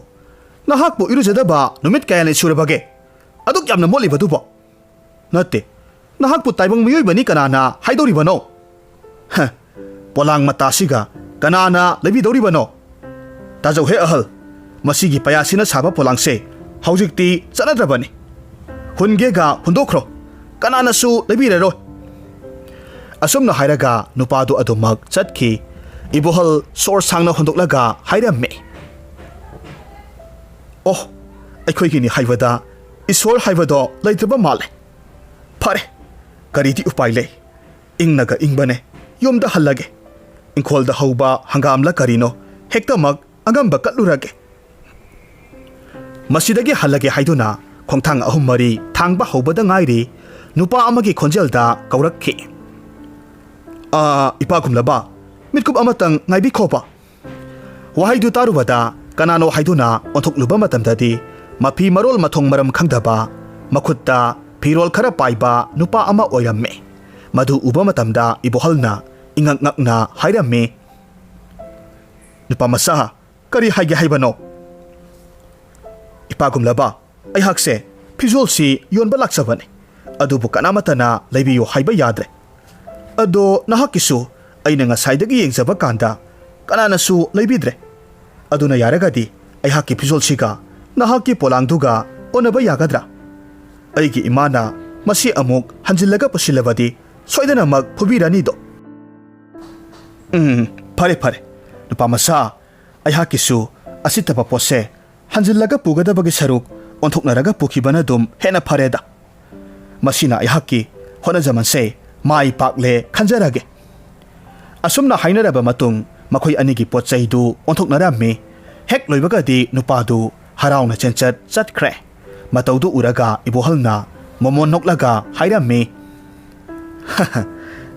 ꯅꯍꯥꯛꯄꯨ ꯏꯔꯨꯖꯗꯕ ꯅꯨꯃꯤꯠ ꯀꯌꯥꯅꯤ ꯁꯨꯔꯕꯒꯦ? ꯑꯗꯨꯛ ꯌꯥꯝꯅ ꯃꯣꯠꯂꯤꯕꯗꯨꯕꯣ? ꯅꯠꯇꯦ, ꯅꯍꯥꯛꯄꯨ ꯇꯥꯏꯕꯪ ꯃꯤꯑꯣꯏꯕꯅꯤ ꯀꯅꯥꯅ ꯍꯥꯏꯗꯧꯔꯤꯕꯅꯣ? ꯍ, ꯄꯣꯂꯥꯡ ꯃꯇꯥꯁꯤꯒ ꯀꯅꯥꯅ ꯂꯩꯕꯤꯗꯧꯔꯤꯕꯅꯣ? ꯇꯥꯖꯧꯍꯦ ꯑꯍꯜ, ꯃꯁꯤꯒꯤ ꯄꯌꯥꯁꯤꯅ ꯁꯥꯕ ꯄꯣꯂꯥꯡꯁꯦ ꯍꯧꯖꯤꯛꯇꯤ ꯆꯠꯅꯗ꯭ꯔꯕꯅꯤ꯫ ꯍꯨꯟꯒꯦꯒ ꯍꯨꯟꯗꯣꯛꯈ꯭ꯔꯣ, ꯀꯅꯥꯅꯁꯨ ꯂꯩꯕꯤꯔꯔꯣꯏ꯫ ꯑꯁꯨꯝꯅ ꯍꯥꯏꯔꯒ ꯅꯨꯄꯥꯗꯨ ꯑꯗꯨꯃꯛ ꯆꯠꯈꯤ꯫ ꯏꯕꯣꯍꯜ ꯁꯣꯔ ꯁꯥꯡꯅ ꯍꯣꯟꯗꯣꯛꯂꯒ ꯍꯥꯏꯔꯝꯃꯤ, "ꯑꯣ, ꯑꯩꯈꯣꯏꯒꯤꯅꯤ ꯍꯥꯏꯕꯗ ꯏꯁꯣꯔ ꯍꯥꯏꯕꯗꯣ ꯂꯩꯇ꯭ꯔꯕ ꯃꯥꯜꯂꯦ꯫ ꯐꯔꯦ, ꯀꯔꯤꯗꯤ ꯎꯄꯥꯏ ꯂꯩ? ꯏꯪꯅꯒ ꯏꯪꯕꯅꯦ, ꯌꯨꯝꯗ ꯍꯜꯂꯒꯦ꯫ ꯏꯪꯈꯣꯜꯗ ꯍꯧꯕ ꯍꯪꯒꯥꯝꯂ ꯀꯔꯤꯅꯣ ꯍꯦꯛꯇꯃꯛ ꯑꯉꯝꯕ ꯀꯠꯂꯨꯔꯒꯦ꯫" ꯃꯁꯤꯗꯒꯤ ꯍꯜꯂꯒꯦ ꯍꯥꯏꯗꯨꯅ ꯈꯣꯡꯊꯥꯡ ꯑꯍꯨꯝ ꯃꯔꯤ ꯊꯥꯡꯕ ꯍꯧꯕꯗ ꯉꯥꯏꯔꯤ, ꯅꯨꯄꯥ ꯑꯃꯒꯤ ꯈꯣꯟꯖꯦꯜꯗ ꯀꯧꯔꯛꯈꯤ, "ꯑꯥ, ꯏꯄꯥ ꯒꯨꯝꯂꯕ, ꯃꯤꯠꯀꯨꯞ ꯑꯃꯇꯪ ꯉꯥꯏꯕꯤꯈꯣꯕ꯫" ꯋꯥꯍꯩꯗꯨ ꯇꯥꯔꯨꯕꯗ ꯀꯅꯥꯅꯣ ꯍꯥꯏꯗꯨꯅ ꯑꯣꯟꯊꯣꯛꯂꯨꯕ ꯃꯇꯝꯗꯗꯤ ꯃꯐꯤ ꯃꯔꯣꯜ ꯃꯊꯣꯡ ꯃꯔꯝ ꯈꯪꯗꯕ, ꯃꯈꯨꯠꯇ ꯐꯤꯔꯣꯜ ꯈꯔ ꯄꯥꯏꯕ ꯅꯨꯄꯥ ꯑꯃ ꯑꯣꯏꯔꯝꯃꯤ꯫ ꯃꯗꯨ ꯎꯕ ꯃꯇꯝꯗ ꯏꯕꯣꯍꯜꯅ ꯏꯉꯛ ꯉꯛꯅ ꯍꯥꯏꯔꯝꯃꯤ, "ꯅꯨꯄꯥ ꯃꯆꯥ, ꯀꯔꯤ ꯍꯥꯏꯒꯦ ꯍꯥꯏꯕꯅꯣ?" "ꯏꯄꯥꯒꯨꯝꯂꯕ, ꯑꯩꯍꯥꯛꯁꯦ ꯐꯤꯖꯣꯜꯁꯤ ꯌꯣꯟꯕ ꯂꯥꯛꯆꯕꯅꯤ, ꯑꯗꯨꯕꯨ ꯀꯅꯥꯃꯠꯇꯅ ꯂꯩꯕꯤꯌꯨ ꯍꯥꯏꯕ ꯌꯥꯗ꯭ꯔꯦ꯫ ꯑꯗꯣ ꯅꯍꯥꯛꯀꯤꯁꯨ ꯑꯩꯅ ꯉꯁꯥꯏꯗꯒꯤ ꯌꯦꯡꯖꯕ ꯀꯥꯟꯗ ꯀꯅꯥꯅꯁꯨ ꯂꯩꯕꯤꯗ꯭ꯔꯦ꯫ ꯑꯗꯨꯅ ꯌꯥꯔꯒꯗꯤ ꯑꯩꯍꯥꯛꯀꯤ ꯐꯤꯖꯣꯜꯁꯤꯒ ꯅꯍꯥꯛꯀꯤ ꯄꯣꯂꯥꯡꯗꯨꯒ ꯑꯣꯟꯅꯕ ꯌꯥꯒꯗ꯭ꯔꯥ? ꯑꯩꯒꯤ ꯏꯃꯥꯅ ꯃꯁꯤ ꯑꯃꯨꯛ ꯍꯟꯖꯤꯜꯂꯒ ꯄꯨꯁꯤꯜꯂꯕꯗꯤ ꯁꯣꯏꯗꯅꯃꯛ ꯐꯨꯕꯤꯔꯅꯤꯗꯣ꯫" "ꯎꯝ, ꯐꯔꯦ, ꯐꯔꯦ, ꯅꯨꯄꯥ ꯃꯆꯥ, ꯑꯩꯍꯥꯛꯀꯤꯁꯨ ꯑꯁꯤꯠꯇꯕ ꯄꯣꯠꯁꯦ ꯍꯟꯖꯤꯜꯂꯒ ꯄꯨꯒꯗꯕꯒꯤ ꯁꯔꯨꯛ ꯑꯣꯟꯊꯣꯛꯅꯔꯒ ꯄꯨꯈꯤꯕꯅ ꯑꯗꯨꯝ ꯍꯦꯟꯅ ꯐꯔꯦꯗ꯫ ꯃꯁꯤꯅ ꯑꯩꯍꯥꯛꯀꯤ ꯍꯣꯠꯅꯖꯃꯟꯁꯦ ꯃꯥꯏ ꯄꯥꯛꯂꯦ ꯈꯟꯖꯔꯒꯦ꯫" ꯑꯁꯨꯝꯅ ꯍꯥꯏꯅꯔꯕ ꯃꯇꯨꯡ ꯃꯈꯣꯏ ꯑꯅꯤꯒꯤ ꯄꯣꯠ ꯆꯩꯗꯨ ꯑꯣꯟꯊꯣꯛꯅꯔꯝꯃꯤ꯫ ꯍꯦꯛ ꯂꯣꯏꯕꯒꯗꯤ ꯅꯨꯄꯥꯗꯨ ꯍꯔꯥꯎꯅ ꯆꯦꯟꯆꯠ ꯆꯠꯈ꯭ꯔꯦ꯫ ꯃꯇꯧꯗꯨ ꯎꯔꯒ ꯏꯕꯣꯍꯜꯅ ꯃꯣꯃꯣꯟ ꯅꯣꯛꯂꯒ ꯍꯥꯏꯔꯝꯃꯤ,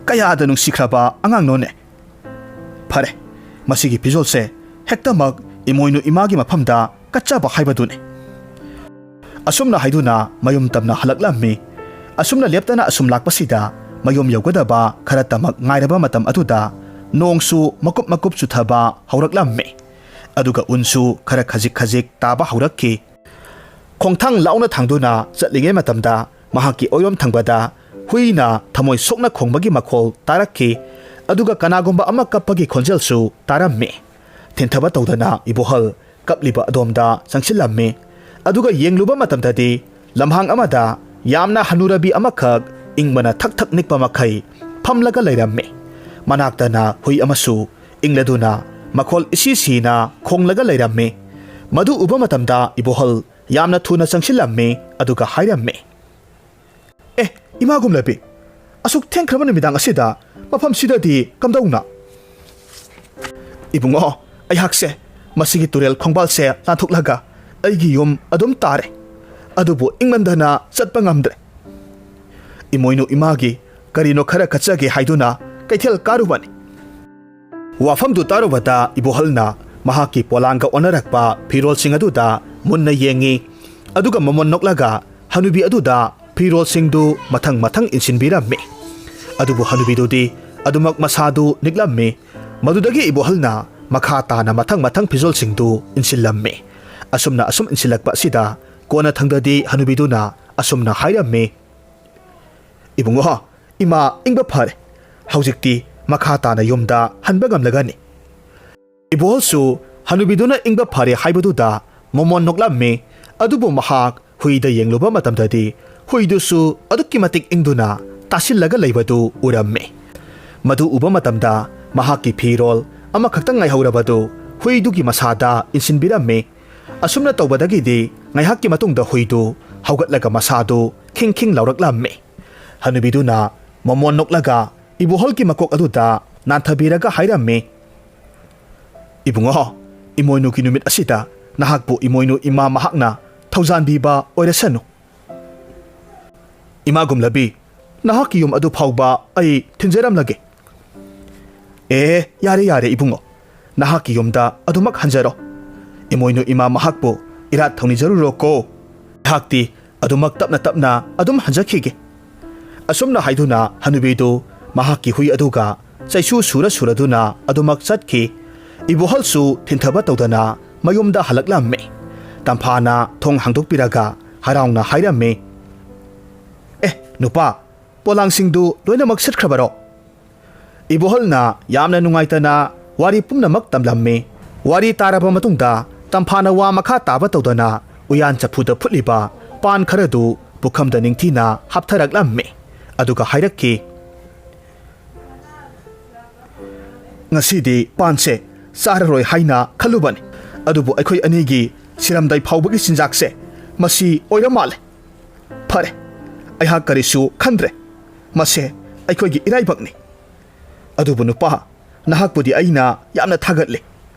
"ꯀꯌꯥꯗ ꯅꯨꯡꯁꯤꯈ꯭ꯔꯕ ꯑꯉꯥꯡꯅꯣꯅꯦ꯫ ꯐꯔꯦ, ꯃꯁꯤꯒꯤ ꯐꯤꯖꯣꯜꯁꯦ ꯍꯦꯛꯇꯃꯛ ꯏꯃꯣꯏꯅꯨ ꯏꯃꯥꯒꯤ ꯃꯐꯝꯗ ꯀꯠꯆꯕ ꯍꯥꯏꯕꯗꯨꯅꯤ꯫" ꯑꯁꯨꯝꯅ ꯍꯥꯏꯗꯨꯅ ꯃꯌꯨꯝ ꯇꯝꯅ ꯍꯜꯂꯛꯂꯝꯃꯤ꯫ ꯑꯁꯨꯝꯅ ꯂꯦꯞꯇꯅ ꯑꯁꯨꯝ ꯂꯥꯛꯄꯁꯤꯗ ꯃꯌꯨꯝ ꯌꯧꯒꯗꯕ ꯈꯔꯇꯃꯛ ꯉꯥꯏꯔꯕ ꯃꯇꯝ ꯑꯗꯨꯗ ꯅꯣꯡꯁꯨ ꯃꯀꯨꯞ ꯃꯀꯨꯞ ꯆꯨꯊꯕ ꯍꯧꯔꯛꯂꯝꯃꯤ꯫ ꯑꯗꯨꯒ ꯎꯟꯁꯨ ꯈꯔ ꯈꯖꯤꯛ ꯈꯖꯤꯛ ꯇꯥꯕ ꯍꯧꯔꯛꯈꯤ꯫ ꯈꯣꯡꯊꯥꯡ ꯂꯥꯎꯅ ꯊꯥꯡꯗꯨꯅ ꯆꯠꯂꯤꯉꯩ ꯃꯇꯝꯗ ꯃꯍꯥꯛꯀꯤ ꯑꯣꯏꯔꯣꯝ ꯊꯪꯕꯗ ꯍꯨꯏꯅ ꯊꯃꯣꯏ ꯁꯣꯛꯅ ꯈꯣꯡꯕꯒꯤ ꯃꯈꯣꯜ ꯇꯥꯔꯛꯈꯤ꯫ ꯑꯗꯨꯒ ꯀꯅꯥꯒꯨꯝꯕ ꯑꯃ ꯀꯞꯄꯒꯤ ꯈꯣꯟꯖꯦꯜꯁꯨ ꯇꯥꯔꯝꯃꯤ꯫ ꯊꯤꯟꯊꯕ ꯇꯧꯗꯅ ꯏꯕꯣꯍꯜ ꯀꯞꯂꯤꯕ ꯑꯗꯣꯝꯗ ꯆꯪꯁꯤꯜꯂꯝꯃꯤ꯫ ꯑꯗꯨꯒ ꯌꯦꯡꯂꯨꯕ ꯃꯇꯝꯗꯗꯤ ꯂꯝꯍꯥꯡ ꯑꯃꯗ ꯌꯥꯝꯅ ꯍꯅꯨꯔꯕꯤ ꯑꯃꯈꯛ ꯏꯪꯕꯅ ꯊꯛ ꯊꯛ ꯅꯤꯛꯄ ꯃꯈꯩ ꯐꯝꯂꯒ ꯂꯩꯔꯝꯃꯤ꯫ ꯃꯅꯥꯛꯇꯅ ꯍꯨꯏ ꯑꯃꯁꯨ ꯏꯪꯂꯗꯨꯅ ꯃꯈꯣꯜ ꯏꯁꯤ ꯁꯤꯅ ꯈꯣꯡꯂꯒ ꯂꯩꯔꯝꯃꯤ꯫ ꯃꯗꯨ ꯎꯕ ꯃꯇꯝꯗ ꯏꯕꯣꯍꯜ ꯌꯥꯝꯅ ꯊꯨꯅ ꯆꯪꯁꯤꯜꯂꯝꯃꯤ꯫ ꯑꯗꯨꯒ ꯍꯥꯏꯔꯝꯃꯤ, "ꯑꯦ, ꯏꯃꯥ ꯒꯨꯝꯂꯕꯤ, ꯑꯁꯨꯛ ꯊꯦꯡꯈ꯭ꯔꯕ ꯅꯨꯃꯤꯗꯥꯡ ꯑꯁꯤꯗ ꯃꯐꯝꯁꯤꯗꯗꯤ ꯀꯝꯗꯧꯅ?" "ꯏꯕꯨꯡꯉꯣ, ꯑꯩꯍꯥꯛꯁꯦ ꯃꯁꯤꯒꯤ ꯇꯨꯔꯦꯜ ꯈꯣꯡꯕꯥꯜꯁꯦ ꯂꯥꯟꯊꯣꯛꯂꯒ ꯑꯩꯒꯤ ꯌꯨꯝ ꯑꯗꯨꯝ ꯇꯥꯔꯦ꯫ ꯑꯗꯨꯕꯨ ꯏꯪꯃꯟꯗꯅ ꯆꯠꯄ ꯉꯝꯗ꯭ꯔꯦ꯫ ꯏꯃꯣꯏꯅꯨ ꯏꯃꯥꯒꯤ ꯀꯔꯤꯅꯣ ꯈꯔ ꯀꯠꯆꯒꯦ ꯍꯥꯏꯗꯨꯅ ꯀꯩꯊꯦꯜ ꯀꯥꯔꯨꯕꯅꯤ꯫" ꯋꯥꯐꯝꯗꯨ ꯇꯥꯔꯨꯕꯗ ꯏꯕꯣꯍꯜꯅ ꯃꯍꯥꯛꯀꯤ ꯄꯣꯂꯥꯡꯒ ꯑꯣꯟꯅꯔꯛꯄ ꯐꯤꯔꯣꯜꯁꯤꯡ ꯑꯗꯨꯗ ꯃꯨꯟꯅ ꯌꯦꯡꯉꯤ꯫ ꯑꯗꯨꯒ ꯃꯃꯣꯟ ꯅꯣꯛꯂꯒ ꯍꯅꯨꯕꯤ ꯑꯗꯨꯗ ꯐꯤꯔꯣꯜꯁꯤꯡꯗꯨ ꯃꯊꯪ ꯃꯊꯪ ꯏꯟꯁꯤꯟꯕꯤꯔꯝꯃꯤ꯫ ꯑꯗꯨꯕꯨ ꯍꯅꯨꯕꯤꯗꯨꯗꯤ ꯑꯗꯨꯃꯛ ꯃꯁꯥꯗꯨ ꯅꯤꯛꯂꯝꯃꯤ꯫ ꯃꯗꯨꯗꯒꯤ ꯏꯕꯣꯍꯜꯅ ꯃꯈꯥ ꯇꯥꯅ ꯃꯊꯪ ꯃꯊꯪ ꯐꯤꯖꯣꯜꯁꯤꯡꯗꯨ ꯏꯟꯁꯤꯜꯂꯝꯃꯤ꯫ ꯑꯁꯨꯝꯅ ꯑꯁꯨꯝ ꯏꯟꯁꯤꯜꯂꯛꯄ ꯑꯁꯤꯗ ꯀꯣꯟꯅ ꯊꯪꯗꯗꯤ ꯍꯅꯨꯕꯤꯗꯨꯅ ꯑꯁꯨꯝꯅ ꯍꯥꯏꯔꯝꯃꯤ, "ꯏꯕꯨꯡꯉꯣ, ꯏꯃꯥ ꯏꯪꯕ ꯐꯔꯦ꯫ ꯍꯧꯖꯤꯛꯇꯤ ꯃꯈꯥ ꯇꯥꯅ ꯌꯨꯝꯗ ꯍꯟꯕ ꯉꯝꯂꯒꯅꯤ꯫" ꯏꯕꯣꯍꯜꯁꯨ ꯍꯅꯨꯕꯤꯗꯨꯅ ꯏꯪꯕ ꯐꯔꯦ ꯍꯥꯏꯕꯗꯨꯗ ꯃꯃꯣꯟ ꯅꯣꯛꯂꯝꯃꯤ꯫ ꯑꯗꯨꯕꯨ ꯃꯍꯥꯛ ꯍꯨꯏꯗ ꯌꯦꯡꯂꯨꯕ ꯃꯇꯝꯗꯗꯤ ꯍꯨꯏꯗꯨꯁꯨ ꯑꯗꯨꯛꯀꯤ ꯃꯇꯤꯛ ꯏꯪꯗꯨꯅ ꯇꯥꯁꯤꯜꯂꯒ ꯂꯩꯕꯗꯨ ꯎꯔꯝꯃꯤ꯫ ꯃꯗꯨ ꯎꯕ ꯃꯇꯝꯗ ꯃꯍꯥꯛꯀꯤ ꯐꯤꯔꯣꯜ ꯑꯃꯈꯛꯇꯪ ꯉꯥꯏꯍꯧꯔꯕꯗꯨ ꯍꯨꯏꯗꯨꯒꯤ ꯃꯁꯥꯗ ꯏꯟꯁꯤꯟꯕꯤꯔꯝꯃꯤ꯫ ꯑꯁꯨꯝꯅ ꯇꯧꯕꯗꯒꯤꯗꯤ ꯉꯥꯏꯍꯥꯛꯀꯤ ꯃꯇꯨꯡꯗ ꯍꯨꯏꯗꯨ ꯍꯧꯒꯠꯂꯒ ꯃꯁꯥꯗꯨ ꯈꯤꯡ ꯈꯤꯡ ꯂꯥꯎꯔꯛꯂꯝꯃꯤ꯫ ꯍꯅꯨꯕꯤꯗꯨꯅ ꯃꯃꯣꯟ ꯅꯣꯛꯂꯒ ꯏꯕꯣꯍꯜꯒꯤ ꯃꯀꯣꯛ ꯑꯗꯨꯗ ꯅꯥꯟꯊꯕꯤꯔꯒ ꯍꯥꯏꯔꯝꯃꯤ, "ꯏꯕꯨꯡꯉꯣ, ꯏꯃꯣꯏꯅꯨꯒꯤ ꯅꯨꯃꯤꯠ ꯑꯁꯤꯗ ꯅꯍꯥꯛꯄꯨ ꯏꯃꯣꯏꯅꯨ ꯏꯃꯥ ꯃꯍꯥꯛꯅ ꯊꯧꯖꯥꯟꯕꯤꯕ ꯑꯣꯏꯔꯁꯅꯨ꯫ ꯏꯃꯥ ꯒꯨꯝꯂꯕꯤ, ꯅꯍꯥꯛꯀꯤ ꯌꯨꯝ ꯑꯗꯨ ꯐꯥꯎꯕ ꯑꯩ ꯊꯤꯟꯖꯔꯝꯂꯒꯦ꯫" "ꯑꯦ, ꯌꯥꯔꯦ, ꯌꯥꯔꯦ, ꯏꯕꯨꯡꯉꯣ꯫ ꯅꯍꯥꯛꯀꯤ ꯌꯨꯝꯗ ꯑꯗꯨꯃꯛ ꯍꯟꯖꯔꯣ꯫ ꯏꯃꯣꯏꯅꯨ ꯏꯃꯥ ꯃꯍꯥꯛꯄꯨ ꯏꯔꯥꯠ ꯊꯧꯅꯤꯖꯔꯨꯔꯣꯀꯣ꯫ ꯑꯩꯍꯥꯛꯇꯤ ꯑꯗꯨꯃꯛ ꯇꯞꯅ ꯇꯞꯅ ꯑꯗꯨꯝ ꯍꯟꯖꯈꯤꯒꯦ꯫" ꯑꯁꯨꯝꯅ ꯍꯥꯏꯗꯨꯅ ꯍꯅꯨꯕꯤꯗꯨ ꯃꯍꯥꯛꯀꯤ ꯍꯨꯏ ꯑꯗꯨꯒ ꯆꯩꯁꯨ ꯁꯨꯔ ꯁꯨꯔꯗꯨꯅ ꯑꯗꯨꯃꯛ ꯆꯠꯈꯤ꯫ ꯏꯕꯣꯍꯜꯁꯨ ꯊꯤꯟꯊꯕ ꯇꯧꯗꯅ ꯃꯌꯨꯝꯗ ꯍꯜꯂꯛꯂꯝꯃꯤ꯫ ꯇꯝꯐꯥꯅ ꯊꯣꯡ ꯍꯥꯡꯗꯣꯛꯄꯤꯔꯒ ꯍꯔꯥꯎꯅ ꯍꯥꯏꯔꯝꯃꯤ, "ꯑꯦ ꯅꯨꯄꯥ, ꯄꯣꯂꯥꯡꯁꯤꯡꯗꯨ ꯂꯣꯏꯅꯃꯛ ꯁꯤꯠꯈ꯭ꯔꯕꯔꯣ?" ꯏꯕꯣꯍꯜꯅ ꯌꯥꯝꯅ ꯅꯨꯡꯉꯥꯏꯇꯅ ꯋꯥꯔꯤ ꯄꯨꯝꯅꯃꯛ ꯇꯝꯂꯝꯃꯤ꯫ ꯋꯥꯔꯤ ꯇꯥꯔꯕ ꯃꯇꯨꯡꯗ ꯇꯝꯐꯥꯅ ꯋꯥ ꯃꯈꯥ ꯇꯥꯕ ꯇꯧꯗꯅ ꯎꯌꯥꯟ ꯆꯐꯨꯗ ꯐꯨꯠꯂꯤꯕ ꯄꯥꯟ ꯈꯔꯗꯨ ꯄꯨꯈꯝꯗ ꯅꯤꯡꯊꯤꯅ ꯍꯥꯞꯊꯔꯛꯂꯝꯃꯤ꯫ ꯑꯗꯨꯒ ꯍꯥꯏꯔꯛꯈꯤ, "ꯉꯁꯤꯗꯤ ꯄꯥꯟꯁꯦ ꯆꯥꯔꯔꯣꯏ ꯍꯥꯏꯅ ꯈꯜꯂꯨꯕꯅꯤ, ꯑꯗꯨꯕꯨ ꯑꯩꯈꯣꯏ ꯑꯅꯤꯒꯤ ꯁꯤꯔꯝꯗꯥꯏ ꯐꯥꯎꯕꯒꯤ ꯆꯤꯟꯖꯥꯛꯁꯦ ꯃꯁꯤ ꯑꯣꯏꯔ ꯃꯥꯜꯂꯦ꯫ ꯐꯔꯦ, ꯑꯩꯍꯥꯛ ꯀꯔꯤꯁꯨ ꯈꯟꯗ꯭ꯔꯦ꯫ ꯃꯁꯦ ꯑꯩꯈꯣꯏꯒꯤ ꯏꯔꯥꯏꯕꯛꯅꯤ꯫ ꯑꯗꯨꯕꯨ ꯅꯨꯄꯥ, ꯅꯍꯥꯛꯄꯨꯗꯤ ꯑꯩꯅ ꯌꯥꯝꯅ ꯊꯥꯒꯠꯂꯤ꯫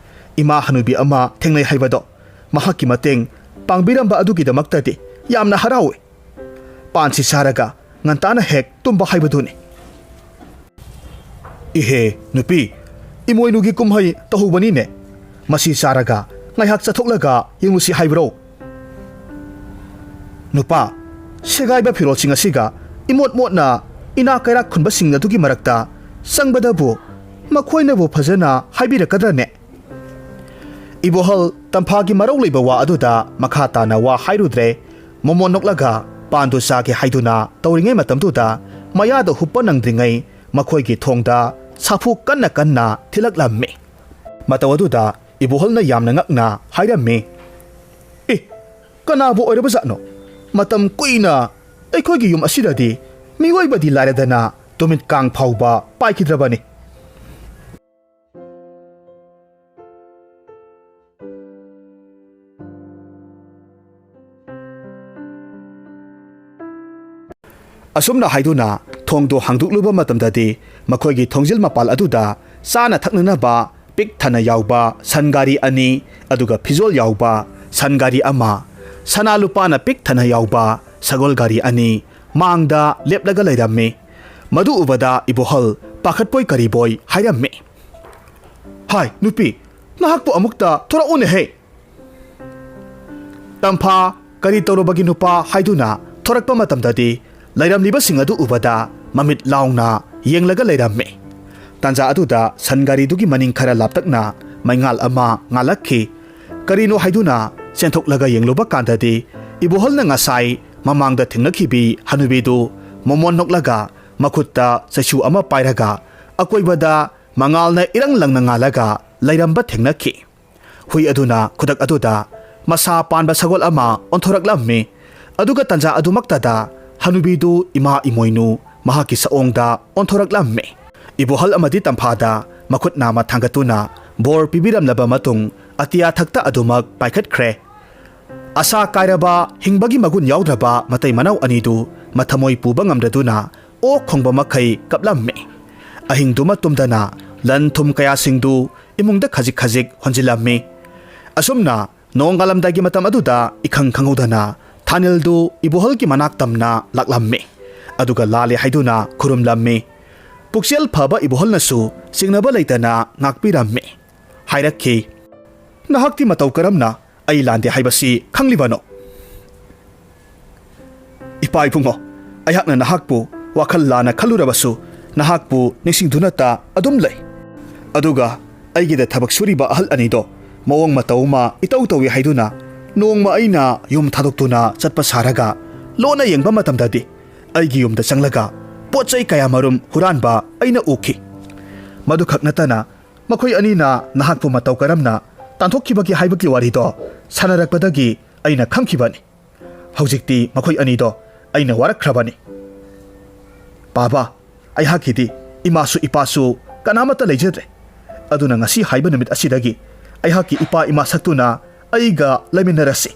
ꯏꯃꯥ ꯍꯅꯨꯕꯤ ꯑꯃ ꯊꯦꯡꯅꯩ ꯍꯥꯏꯕꯗꯣ, ꯃꯍꯥꯛꯀꯤ ꯃꯇꯦꯡ ꯄꯥꯡꯕꯤꯔꯝꯕ ꯑꯗꯨꯒꯤꯗꯃꯛꯇꯗꯤ ꯌꯥꯝꯅ ꯍꯔꯥꯎꯏ꯫ ꯄꯥꯟꯁꯤ ꯆꯥꯔꯒ ꯉꯟꯇꯥꯅ ꯍꯦꯛ ꯇꯨꯝꯕ ꯍꯥꯏꯕꯗꯨꯅꯤ꯫" "ꯏꯍꯦ ꯅꯨꯄꯤ, ꯏꯃꯣꯏꯅꯨꯒꯤ ꯀꯨꯝꯍꯩ ꯇꯧꯍꯧꯕꯅꯤꯅꯦ꯫ ꯃꯁꯤ ꯆꯥꯔꯒ ꯉꯥꯏꯍꯥꯛ ꯆꯠꯊꯣꯛꯂꯒ ꯌꯦꯡꯂꯨꯁꯤ ꯍꯥꯏꯕ꯭ꯔꯣ?" "ꯅꯨꯄꯥ, ꯁꯦꯒꯥꯏꯕ ꯐꯤꯔꯣꯜꯁꯤꯡ ꯑꯁꯤꯒ ꯏꯃꯣꯠ ꯃꯣꯠꯅ ꯏꯅꯥ ꯀꯩꯔꯥꯛ ꯈꯨꯟꯕꯁꯤꯡ ꯑꯗꯨꯒꯤ ꯃꯔꯛꯇ ꯆꯪꯕꯗꯕꯨ ꯃꯈꯣꯏꯅꯕꯨ ꯐꯖꯅ ꯍꯥꯏꯕꯤꯔꯛꯀꯗ꯭ꯔꯅꯦ?" ꯏꯕꯣꯍꯜ ꯇꯝꯐꯥꯒꯤ ꯃꯔꯧ ꯂꯩꯕ ꯋꯥ ꯑꯗꯨꯗ ꯃꯈꯥ ꯇꯥꯅ ꯋꯥ ꯍꯥꯏꯔꯨꯗ꯭ꯔꯦ꯫ ꯃꯣꯃꯣꯟ ꯅꯣꯛꯂꯒ ꯄꯥꯟꯗꯨ ꯆꯥꯒꯦ ꯍꯥꯏꯗꯨꯅ ꯇꯧꯔꯤꯉꯩ ꯃꯇꯝꯗꯨꯗ ꯃꯌꯥꯗ ꯍꯨꯞꯄ ꯅꯪꯗ꯭ꯔꯤꯉꯩ ꯃꯈꯣꯏꯒꯤ ꯊꯣꯡꯗ ꯁꯥꯐꯨ ꯀꯟꯅ ꯀꯟꯅ ꯊꯤꯜꯂꯛꯂꯝꯃꯤ꯫ ꯃꯇꯧ ꯑꯗꯨꯗ ꯏꯕꯣꯍꯜꯅ ꯌꯥꯝꯅ ꯉꯛꯅ ꯍꯥꯏꯔꯝꯃꯤ, "ꯑꯦ, ꯀꯅꯥꯕꯨ ꯑꯣꯏꯔꯕꯖꯥꯠꯅꯣ? ꯃꯇꯝ ꯀꯨꯏꯅ ꯑꯩꯈꯣꯏꯒꯤ ꯌꯨꯝ ꯑꯁꯤꯗꯗꯤ ꯃꯤꯑꯣꯏꯕꯗꯤ ꯂꯥꯏꯔꯗꯅ ꯇꯨꯃꯤꯠ ꯀꯥꯡ ꯐꯥꯎꯕ ꯄꯥꯏꯈꯤꯗ꯭ꯔꯕꯅꯤ꯫" ꯑꯁꯨꯝꯅ ꯍꯥꯏꯗꯨꯅ ꯊꯣꯡꯗꯨ ꯍꯥꯡꯗꯣꯛꯂꯨꯕ ꯃꯇꯝꯗꯗꯤ ꯃꯈꯣꯏꯒꯤ ꯊꯣꯡꯖꯤꯜ ꯃꯄꯥꯜ ꯑꯗꯨꯗ ꯆꯥꯅ ꯊꯛꯅꯅꯕ ꯄꯤꯛ ꯊꯟꯅ ꯌꯥꯎꯕ ꯁꯟ ꯒꯥꯔꯤ ꯑꯅꯤ, ꯑꯗꯨꯒ ꯐꯤꯖꯣꯜ ꯌꯥꯎꯕ ꯁꯟ ꯒꯥꯔꯤ ꯑꯃ, ꯁꯅꯥ ꯂꯨꯄꯥꯅ ꯄꯤꯛ ꯊꯟꯅ ꯌꯥꯎꯕ ꯁꯒꯣꯜ ꯒꯥꯔꯤ ꯑꯅꯤ ꯃꯥꯡꯗ ꯂꯦꯞꯂꯒ ꯂꯩꯔꯝꯃꯤ꯫ ꯃꯗꯨ ꯎꯕꯗ ꯏꯕꯣꯍꯜ ꯄꯥꯈꯠꯄꯣꯏ ꯀꯔꯤꯕꯣꯏ ꯍꯥꯏꯔꯝꯃꯤ, "ꯍꯥꯏ ꯅꯨꯄꯤ, ꯅꯍꯥꯛꯄꯨ ꯑꯃꯨꯛꯇ ꯊꯣꯔꯛꯎꯅꯦꯍꯦ!" ꯇꯝꯐꯥ ꯀꯔꯤ ꯇꯧꯔꯕꯒꯤ ꯅꯨꯄꯥ ꯍꯥꯏꯗꯨꯅ ꯊꯣꯔꯛꯄ ꯃꯇꯝꯗꯗꯤ ꯂꯩꯔꯝꯂꯤꯕꯁꯤꯡ ꯑꯗꯨ ꯎꯕꯗ ꯃꯃꯤꯠ ꯂꯥꯎꯅ ꯌꯦꯡꯂꯒ ꯂꯩꯔꯝꯃꯤ꯫ ꯇꯥꯟꯖꯥ ꯑꯗꯨꯗ ꯁꯟ ꯒꯥꯔꯤꯗꯨꯒꯤ ꯃꯅꯤꯡ ꯈꯔ ꯂꯥꯞꯇꯛꯅ ꯃꯩꯉꯥꯜ ꯑꯃ ꯉꯥꯜꯂꯛꯈꯤ꯫ ꯀꯔꯤꯅꯣ ꯍꯥꯏꯗꯨꯅ ꯆꯦꯟꯊꯣꯛꯂꯒ ꯌꯦꯡꯂꯨꯕ ꯀꯥꯟꯗꯗꯤ, ꯏꯕꯣꯍꯜꯅ ꯉꯁꯥꯏ ꯃꯃꯥꯡꯗ ꯊꯦꯡꯅꯈꯤꯕꯤ ꯍꯅꯨꯕꯤꯗꯨ ꯃꯣꯃꯣꯟ ꯅꯣꯛꯂꯒ ꯃꯈꯨꯠꯇ ꯆꯩꯁꯨ ꯑꯃ ꯄꯥꯏꯔꯒ ꯑꯀꯣꯏꯕꯗ ꯃꯉꯥꯜꯅ ꯏꯔꯪ ꯂꯪꯅ ꯉꯥꯜꯂꯒ ꯂꯩꯔꯝꯕ ꯊꯦꯡꯅꯈꯤ꯫ ꯍꯨꯏ ꯑꯗꯨꯅ ꯈꯨꯗꯛ ꯑꯗꯨꯗ ꯃꯁꯥ ꯄꯥꯟꯕ ꯁꯒꯣꯜ ꯑꯃ ꯑꯣꯟꯊꯣꯔꯛꯂꯝꯃꯤ꯫ ꯑꯗꯨꯒ ꯇꯟꯖꯥ ꯑꯗꯨꯃꯛꯇꯗ ꯍꯅꯨꯕꯤꯗꯨ ꯏꯃꯥ ꯏꯃꯣꯏꯅꯨ ꯃꯍꯥꯛꯀꯤ ꯁꯑꯣꯡꯗ ꯑꯣꯟꯊꯣꯔꯛꯂꯝꯃꯤ꯫ ꯏꯕꯣꯍꯜ ꯑꯃꯗꯤ ꯇꯝꯐꯥꯗ ꯃꯈꯨꯠ ꯅꯥꯝꯃ ꯊꯥꯡꯒꯠꯇꯨꯅ ꯕꯣꯔ ꯄꯤꯕꯤꯔꯝꯂꯕ ꯃꯇꯨꯡ, ꯑꯇꯤꯌꯥ ꯊꯛꯇ ꯑꯗꯨꯃꯛ ꯄꯥꯏꯈꯠꯈ꯭ꯔꯦ꯫ ꯑꯁꯥ ꯀꯥꯏꯔꯕ, ꯍꯤꯡꯕꯒꯤ ꯃꯒꯨꯟ ꯌꯥꯎꯗ꯭ꯔꯕ ꯃꯇꯩ ꯃꯅꯥꯎ ꯑꯅꯤꯗꯨ ꯃꯊꯃꯣꯏ ꯄꯨꯕ ꯉꯝꯗꯗꯨꯅ ꯑꯣꯛ ꯈꯣꯡꯕ ꯃꯈꯩ ꯀꯞꯂꯝꯃꯤ꯫ ꯑꯍꯤꯡꯗꯨꯃ ꯇꯨꯝꯗꯅ ꯂꯟ ꯊꯨꯝ ꯀꯌꯥꯁꯤꯡꯗꯨ ꯏꯃꯨꯡꯗ ꯈꯖꯤꯛ ꯈꯖꯤꯛ ꯍꯣꯟꯖꯤꯜꯂꯝꯃꯤ꯫ ꯑꯁꯨꯝꯅ ꯅꯣꯡꯉꯥꯜꯂꯝꯗꯥꯏꯒꯤ ꯃꯇꯝ ꯑꯗꯨꯗ ꯏꯈꯪ ꯈꯪꯍꯧꯗꯅ ꯊꯥꯅꯤꯜꯗꯨ ꯏꯕꯣꯍꯜꯒꯤ ꯃꯅꯥꯛ ꯇꯝꯅ ꯂꯥꯛꯂꯝꯃꯤ꯫ ꯑꯗꯨꯒ ꯂꯥꯜꯂꯦ ꯍꯥꯏꯗꯨꯅ ꯈꯨꯔꯨꯝꯂꯝꯃꯤ꯫ ꯄꯨꯛꯆꯦꯜ ꯐꯕ ꯏꯕꯣꯍꯜꯅꯁꯨ ꯆꯤꯡꯅꯕ ꯂꯩꯇꯅ ꯉꯥꯛꯄꯤꯔꯝꯃꯤ꯫ ꯍꯥꯏꯔꯛꯈꯤ, "ꯅꯍꯥꯛꯇꯤ ꯃꯇꯧ ꯀꯔꯝꯅ ꯑꯩ ꯂꯥꯟꯗꯦ ꯍꯥꯏꯕꯁꯤ ꯈꯪꯂꯤꯕꯅꯣ?" "ꯏꯄꯥ ꯏꯕꯨꯡꯉꯣ, ꯑꯩꯍꯥꯛꯅ ꯅꯍꯥꯛꯄꯨ ꯋꯥꯈꯜ ꯂꯥꯟꯅ ꯈꯜꯂꯨꯔꯕꯁꯨ, ꯅꯍꯥꯛꯄꯨ ꯅꯤꯡꯁꯤꯡꯗꯨꯅꯇ ꯑꯗꯨꯝ ꯂꯩ꯫ ꯑꯗꯨꯒ ꯑꯩꯒꯤꯗ ꯊꯕꯛ ꯁꯨꯔꯤꯕ ꯑꯍꯜ ꯑꯅꯤꯗꯣ ꯃꯑꯣꯡ ꯃꯇꯧ ꯑꯃ ꯏꯇꯧ ꯇꯧꯏ ꯍꯥꯏꯗꯨꯅ, ꯅꯣꯡꯃ ꯑꯩꯅ ꯌꯨꯝ ꯊꯥꯗꯣꯛꯇꯨꯅ ꯆꯠꯄ ꯁꯥꯔꯒ ꯂꯣꯟꯅ ꯌꯦꯡꯕ ꯃꯇꯝꯗꯗꯤ, ꯑꯩꯒꯤ ꯌꯨꯝꯗ ꯆꯪꯂꯒ ꯄꯣꯠ ꯆꯩ ꯀꯌꯥ ꯃꯔꯨꯝ ꯍꯨꯔꯥꯟꯕ ꯑꯩꯅ ꯎꯈꯤ꯫ ꯃꯗꯨꯈꯛ ꯅꯠꯇꯅ, ꯃꯈꯣꯏ ꯑꯅꯤꯅ ꯅꯍꯥꯛꯄꯨ ꯃꯇꯧ ꯀꯔꯝꯅ ꯇꯥꯟꯊꯣꯛꯈꯤꯕꯒꯦ ꯍꯥꯏꯕꯒꯤ ꯋꯥꯔꯤꯗꯣ ꯁꯥꯟꯅꯔꯛꯄꯗꯒꯤ ꯑꯩꯅ ꯈꯪꯈꯤꯕꯅꯤ꯫ ꯍꯧꯖꯤꯛꯇꯤ ꯃꯈꯣꯏ ꯑꯅꯤꯗꯣ ꯑꯩꯅ ꯋꯥꯔꯛꯈ꯭ꯔꯕꯅꯤ꯫ ꯄꯥꯕ, ꯑꯩꯍꯥꯛꯀꯤꯗꯤ ꯏꯃꯥꯁꯨ ꯏꯄꯥꯁꯨ ꯀꯅꯥꯃꯠꯇ ꯂꯩꯖꯗ꯭ꯔꯦ꯫ ꯑꯗꯨꯅ ꯉꯁꯤ ꯍꯥꯏꯕ ꯅꯨꯃꯤꯠ ꯑꯁꯤꯗꯒꯤ ꯑꯩꯍꯥꯛꯀꯤ ꯏꯄꯥ ꯏꯃꯥ ꯁꯛꯇꯨꯅ ꯑꯩꯒ ꯂꯩꯃꯤꯟꯅꯔꯁꯤ꯫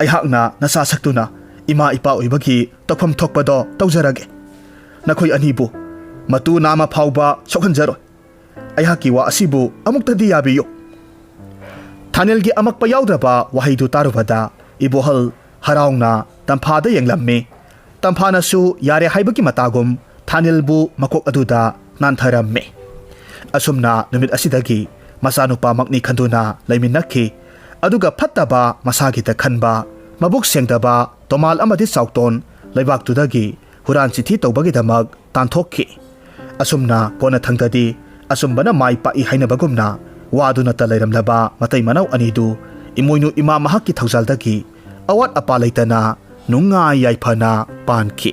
ꯑꯩꯍꯥꯛꯅ ꯅꯆꯥ ꯁꯛꯇꯨꯅ ꯏꯃꯥ ꯏꯄꯥ ꯑꯣꯏꯕꯒꯤ ꯇꯧꯐꯝ ꯊꯣꯛꯄꯗꯣ ꯇꯧꯖꯔꯒꯦ꯫ ꯅꯈꯣꯏ ꯑꯅꯤꯕꯨ ꯃꯇꯨ ꯅꯥꯝꯃ ꯐꯥꯎꯕ ꯁꯣꯛꯍꯟꯖꯔꯣꯏ꯫ ꯑꯩꯍꯥꯛꯀꯤ ꯋꯥ ꯑꯁꯤꯕꯨ ꯑꯃꯨꯛꯇꯗꯤ ꯌꯥꯕꯤꯌꯨ꯫" ꯊꯥꯅꯤꯜꯒꯤ ꯑꯃꯛꯄ ꯌꯥꯎꯗ꯭ꯔꯕ ꯋꯥꯍꯩꯗꯨ ꯇꯥꯔꯨꯕꯗ ꯏꯕꯣꯍꯜ ꯍꯔꯥꯎꯅ ꯇꯝꯐꯥꯗ ꯌꯦꯡꯂꯝꯃꯤ꯫ ꯇꯝꯐꯥꯅꯁꯨ ꯌꯥꯔꯦ ꯍꯥꯏꯕꯒꯤ ꯃꯇꯥꯒꯨꯝ ꯊꯥꯅꯤꯜꯕꯨ ꯃꯀꯣꯛ ꯑꯗꯨꯗ ꯅꯥꯟꯊꯔꯝꯃꯤ꯫ ꯑꯁꯨꯝꯅ ꯅꯨꯃꯤꯠ ꯑꯁꯤꯗꯒꯤ ꯃꯆꯥꯅꯨꯄꯥꯃꯛꯅꯤ ꯈꯟꯗꯨꯅ ꯂꯩꯃꯤꯟꯅꯈꯤ꯫ ꯑꯗꯨꯒ ꯐꯠꯇꯕ ꯃꯁꯥꯒꯤꯗ ꯈꯟꯕ, ꯃꯕꯨꯛ ꯁꯦꯡꯗꯕ ꯇꯣꯃꯥꯜ ꯑꯃꯗꯤ ꯆꯥꯎꯇꯣꯟ ꯂꯩꯕꯥꯛꯇꯨꯗꯒꯤ ꯍꯨꯔꯥꯟ ꯆꯤꯊꯤ ꯇꯧꯕꯒꯤꯗꯃꯛ ꯇꯥꯟꯊꯣꯛꯈꯤ꯫ ꯑꯁꯨꯝꯅ ꯀꯣꯟꯅꯊꯪꯗꯗꯤ ꯑꯆꯨꯝꯕꯅ ꯃꯥꯏ ꯄꯥꯛꯏ ꯍꯥꯏꯅꯕꯒꯨꯝꯅ ꯋꯥꯗꯨꯅꯇ ꯂꯩꯔꯝꯂꯕ ꯃꯇꯩ ꯃꯅꯥꯎ ꯑꯅꯤꯗꯨ ꯏꯃꯣꯏꯅꯨ ꯏꯃꯥ ꯃꯍꯥꯛꯀꯤ ꯊꯧꯖꯥꯜꯗꯒꯤ ꯑꯋꯥꯠ ꯑꯄꯥ ꯂꯩꯇꯅ ꯅꯨꯡꯉꯥꯏ ꯌꯥꯏꯐꯅ ꯄꯥꯟꯈꯤ꯫